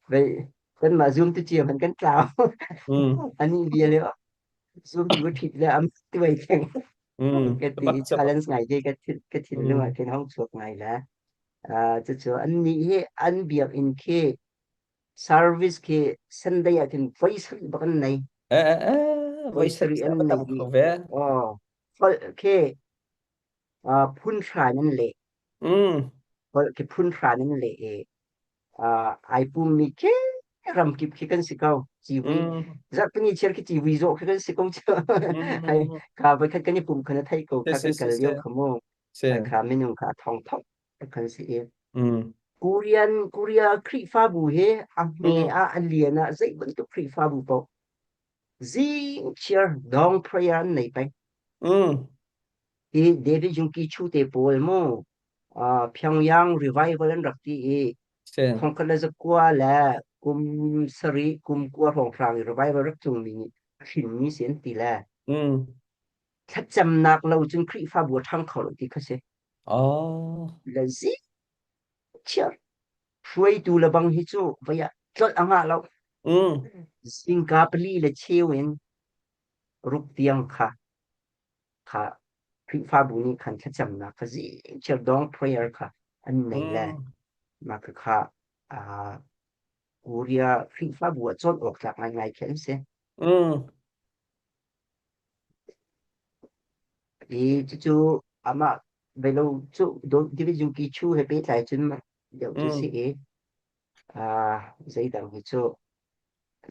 vei kanmah zum tu cio han kan tlau Mm. ani vial i zum tu ṭhit le am tuai theng Mm. ka ti Bak cak. challenge ngai te ka thin ka thinlung Mm. ah khin hong chuak ngai la cucu an nih hi an biakinn khi service khi Sunday ah khin voi sarih bak an nei Eh eh eh voi voi sarih sarih an a nei tam i kho ve. oh holh khi phun hra in an leh. Mm. Holh khi phun hra in an leh i ai pummi khi ramkip khi kan si ko. Civui Mm. zarhpini chiar khi civui zawh khi kan si ko cu. Ai Mm. ka voikhat kan i pum khan a thei ko Si kha si kan si kal si. lio kha mu. Si. Kha minung kha a thong thong kan si i. Mm. Korean Korea Khrihfabu he a hme Mm. ah a lian ah zei bantuk Khrihfabu paoh zing chiar dong prayer an nei peng. Mm. Hi David Yonggi Chu te pawl mu Pyongyang revival an rak ti i Si. thongkhat le zakua le kum sarih kum kua hrawnghrang i revival rak cungmi nih a hrinmi si an ti le Mm. thlacamnak lo cun Khrihfabu a ṭhang kho lo ti kha si. Oh. Le zi chiar. Hruaitu le bang hi cu vei ah tlolh a ngah lo. Zingka pali le cheu in ruk tiang kha kha Khrihfabu nih khan thlacamnak kha zingchiar dong prayer kha an nei le mah kha uh, Korea Khrihfabu ah cawn awk tlak ngaingai khi an si. I cucu amah velo cu David Yungki Chu he pehtlai cun deuh cu si i zeidang hi cu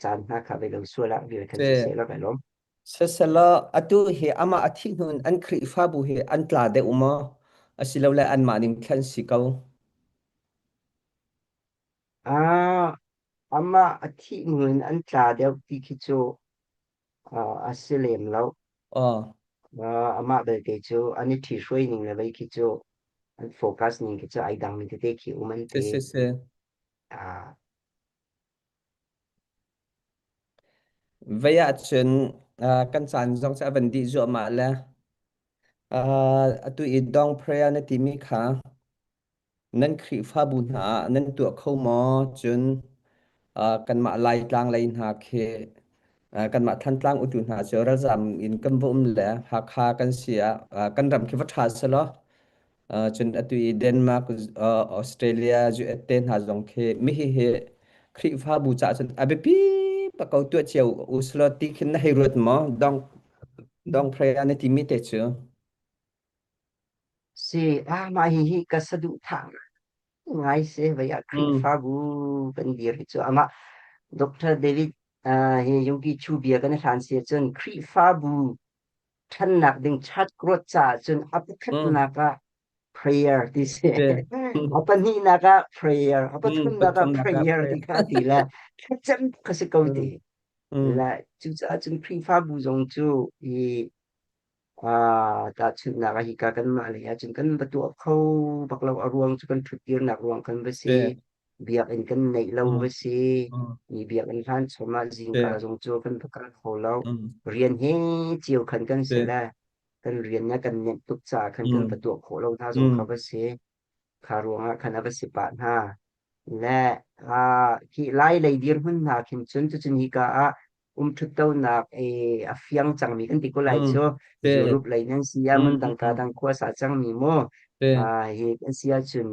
caan hna kha velo sual ah vir khan siseh la kai lawm. Siselaw atu hi amah a thih hnu in an Khrihfabu hi an tla deuh maw? Asilole anmah ning thlan si ko? Ah, amah a thih hnu in an tla deuh ti khi cu a si lem lo. Aw. Amah belte cu an i ṭhihruai ning le vei khi cu an focus ning khi cu ai dangmi tete khi um an Si ti. si si. Ah, Vei ahcun kan caan zong cu a van dih zuahmah le atu i dong prayer na timi kha Nan Khrihfabu hna ah nan tuah kho maw? Cun kanmah Laitlang lei hna khi kanmah Thantlang utu hna cu ralzam in kan va um le Hakha kan si ah kan ram khi va ṭha selaw cun atu i Denmark, Australia, US te hna zong khi mihi hi Khrihfabu caah cun a biapi bak ko tuah cio u selaw ti khin na hei ruat maw? Dong dong prayer na timi te cu. Si, ah mah hihi ka saduhthah ngai si vei ah Khrihfabu kan dir hi cu amah Dr. David hi Yungki Chu bia kan i hlan si ahcun Khrihfabu ṭhannak ding church growth caah cun a pakhatnak ah prayer ti si. A pahnihnak ah prayer, a pathumnak ah Pathumnak ah prayer prayer. ti kha ti le thlacam kha si ko ti. La cucaah cun Khrihfabu zong cu hi Tahchunhnak ah hika kanmah lei ahcun kan va tuah kho bak lo. A ruang cu kan ṭhutdirnak ruang kan va si. Biakinn kan neih lo va si. Mi biakinn hlan chom ah zingka zong cu kan va kal kho lo. Rian he cio khan kan si le kan rian na kan nenh tuk caah khan kan va tuah khawh lo hna zong kha va si. Kha ruangah khan a va si pah hna. Le khi Lai lei dirhmun hna khin cun cucun hika ah umṭhuttonak a fiang cangmi kan ti ko lai cu Europe lei nan si ah hmun ka dang khua sa cangmi mu hi kan si ahcun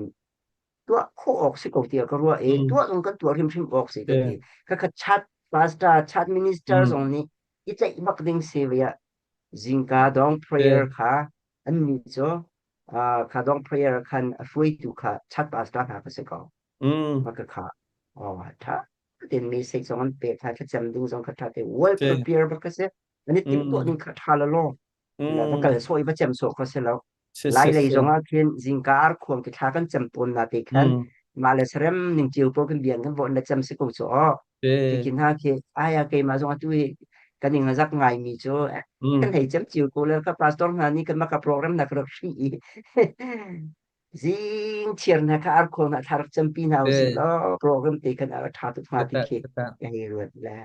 tuah khawh awk si ko tiah ka ruah i tuah zong kan tuah hrimhrim awk si ka ti. Khakha chat pastor, chat minister zong nih i tlaih bak ding si ve ah zingka dong prayer kha annih cu kha dong prayer khan a hruaitu kha chat pastor hna ka si ko. Mah ka kha oh tha tein message zong an pek hna thlacam ding zong kha tha te well prepare bak ka si. An i timhtuah ding kha tha la law la va kal sawh i va cem sawh kha si lo. Lai lei zong ah khin zingka ar khuang ki thla kan cem tawn na te khan mah le sarem ning cio po kan bian kan vawh na cem si ko cu aw. Khi hna khi aya keimah zong atu hi kan ing zak ngai mi cu kan hei cem cio ko le ka pastor hna nih kan maka program na ka rak hri i zing thiar hna kha ar khuang hna thla rak campi hna usih law program te khan a ṭha tuk hnga ti khi ka hei ruat le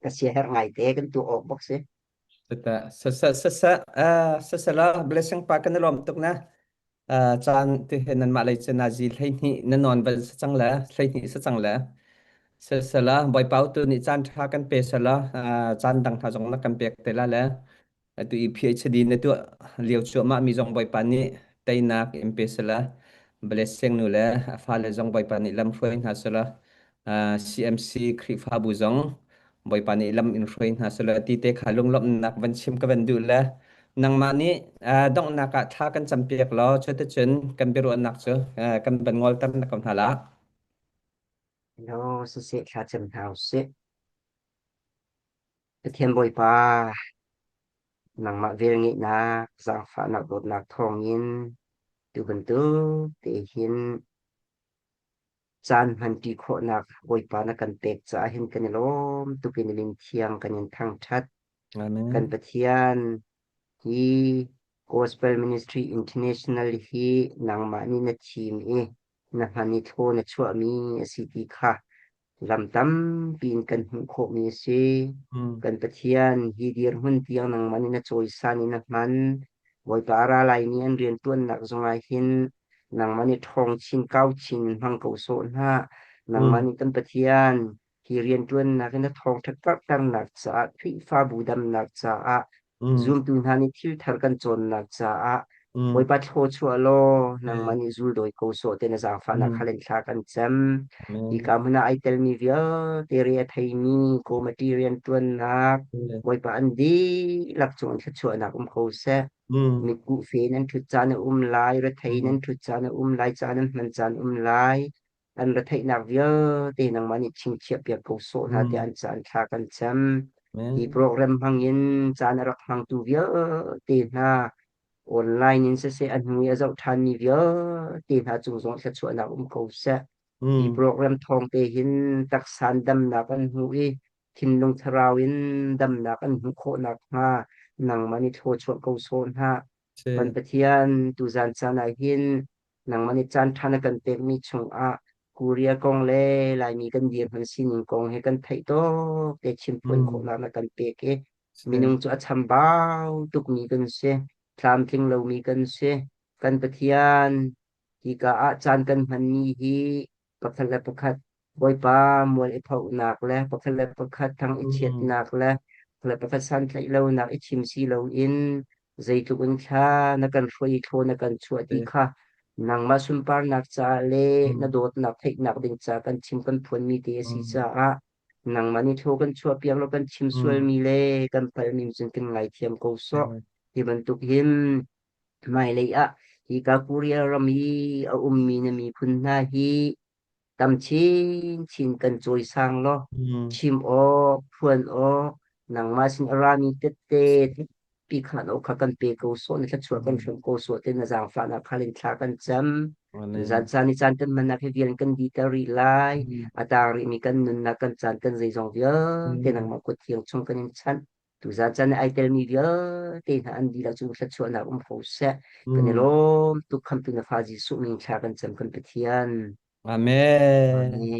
ka sia herh ngai te kan tuah awk bak si. Sasala blessing pa kan lawm tuk na caan ti he nan mah lei cun nazi 12 na non bal sa cang le 12 sa cang le sasala bawipa tu nih caan ṭha kan pe sala caan dang hna zong na kan pek te la le Atu i PhD na tuah lio cuahmah mi zong Bawipa nih teinak in pe sela blessing nu le a fale zong Bawipa nih lam hruai hna sela CMC Khrihfabu zong Bawipa nih lam in hruai hna sela ti te kha lunglawmhnak van chim ka van duh le nangmah nih donghnak ah thla kan campiak law cuticun kan biaruahnak cu kan van ngolter na ko hna la. No, siseh thla cam hna usih. Pathian Bawipa, nangmah velngeihnak, zaangfahnak dawtnak thawngin tu bantuk te hin caan hmanṭi khawhnak Bawipa na kan pek caah hin kan i lawm tuk in na min thiang kan in thangṭhat. Amen. Kan Pathian, hi Gospel Ministry International hi nangmah nih na thim i na hman i thaw na chuahmi a si ti kha lam tampi in kan hmuh khawhmi a si. Kan Pathian, hi dirhmun tiang nangmah nih na cawisan i na hman. Bawipa a ra laimi an rianṭuannak zongah hin Nangmah nih ṭhawng chin kau chin in hmang ko sawh hna. Nangmah nih kan Pathian, hi rianṭuannak in na thawngṭha karhternak caah, Khrihfabu damnak caah, zumtu hna nih thil thar kan cawnnak caah, Bawipa thluachuah law nangmah nih zul dawi ko sawh te na zaangfahnak hal in thla kan cam. Hika hmun ah ai telmi vialte re a theimi committee rianṭuannak Bawipa an dihlak cung in thluachuahnak um ko seh. Mitkuh fe in an ṭhut caan a um lai, rethei in an ṭhut caan a um lai, caan an hman caan um lai. An retheihnak vialte nangmah nih chingchiahpiak ko sawh hna tiah an caan thla kan cam. Hi program hmang in caan a rak hmangtu vialte hna online in siseh a hnu i a zoh ṭhanmi vialte hna cung zong thluachuahnak um ko seh. Hi program thawng te hin taksan damnak an hmu i thinlung thlarau in damnak an hmuh khawh nakhnga nangmah nih thluachuah ko sawh hna. Kan Pathian, tuzan caan ah hin nangmah nih caan ṭha na kan pekmi chungah Korea kong le Laimi kan dirhmun sining kong he kan theih tawk te chimphuan khawhnak na kan pek i minung cu a chambau tukmi kan si, tlamtling lomi kan si. Kan Pathian, hika ah caan kan hmanmi hi pakhat le pakhat Bawipa mual i phohnak le pakhat le pakhat thang i chiatnak le pakhat le pakhat santlaih lonak i chim si loin zeitluk in thla na kan hruai i thlaw na kan chuah ti kha nangmah sunparnak caah le na dawtnak theihnak ding caah kan chim kan phuanmi te a si caah nangmah nih thlaw kan chuahpiak law kan chim sualmi le kan palmi cun kan ngaithiam ko sawh. Hi bantuk hin Hmailei ah hika Korea ram i a ummi na miphun hna hi tam chinchin kan cawisang law chim awk, phuan awk, nangmah sin a rami tette pi khan awk kha kan pe ko sawh, na thluachuah kan hrawmh ko sawh te na zaangfahnak khal in thla kan cam. Tuzaan caan i caan kan hmannak hi vial kan diter rih lai. A taang rihmi kan nunnak, kan caan, kan zeizong vialte nangmah kut thiang chung kan in chanh. Tuzaan caan i ai telmi vialte hna an dihlak cung thluachuahnak um ko seh. Kan i lawm tuk khamtu na fa Jesuh min thla kan cam kan Pathian. Amen. Amen.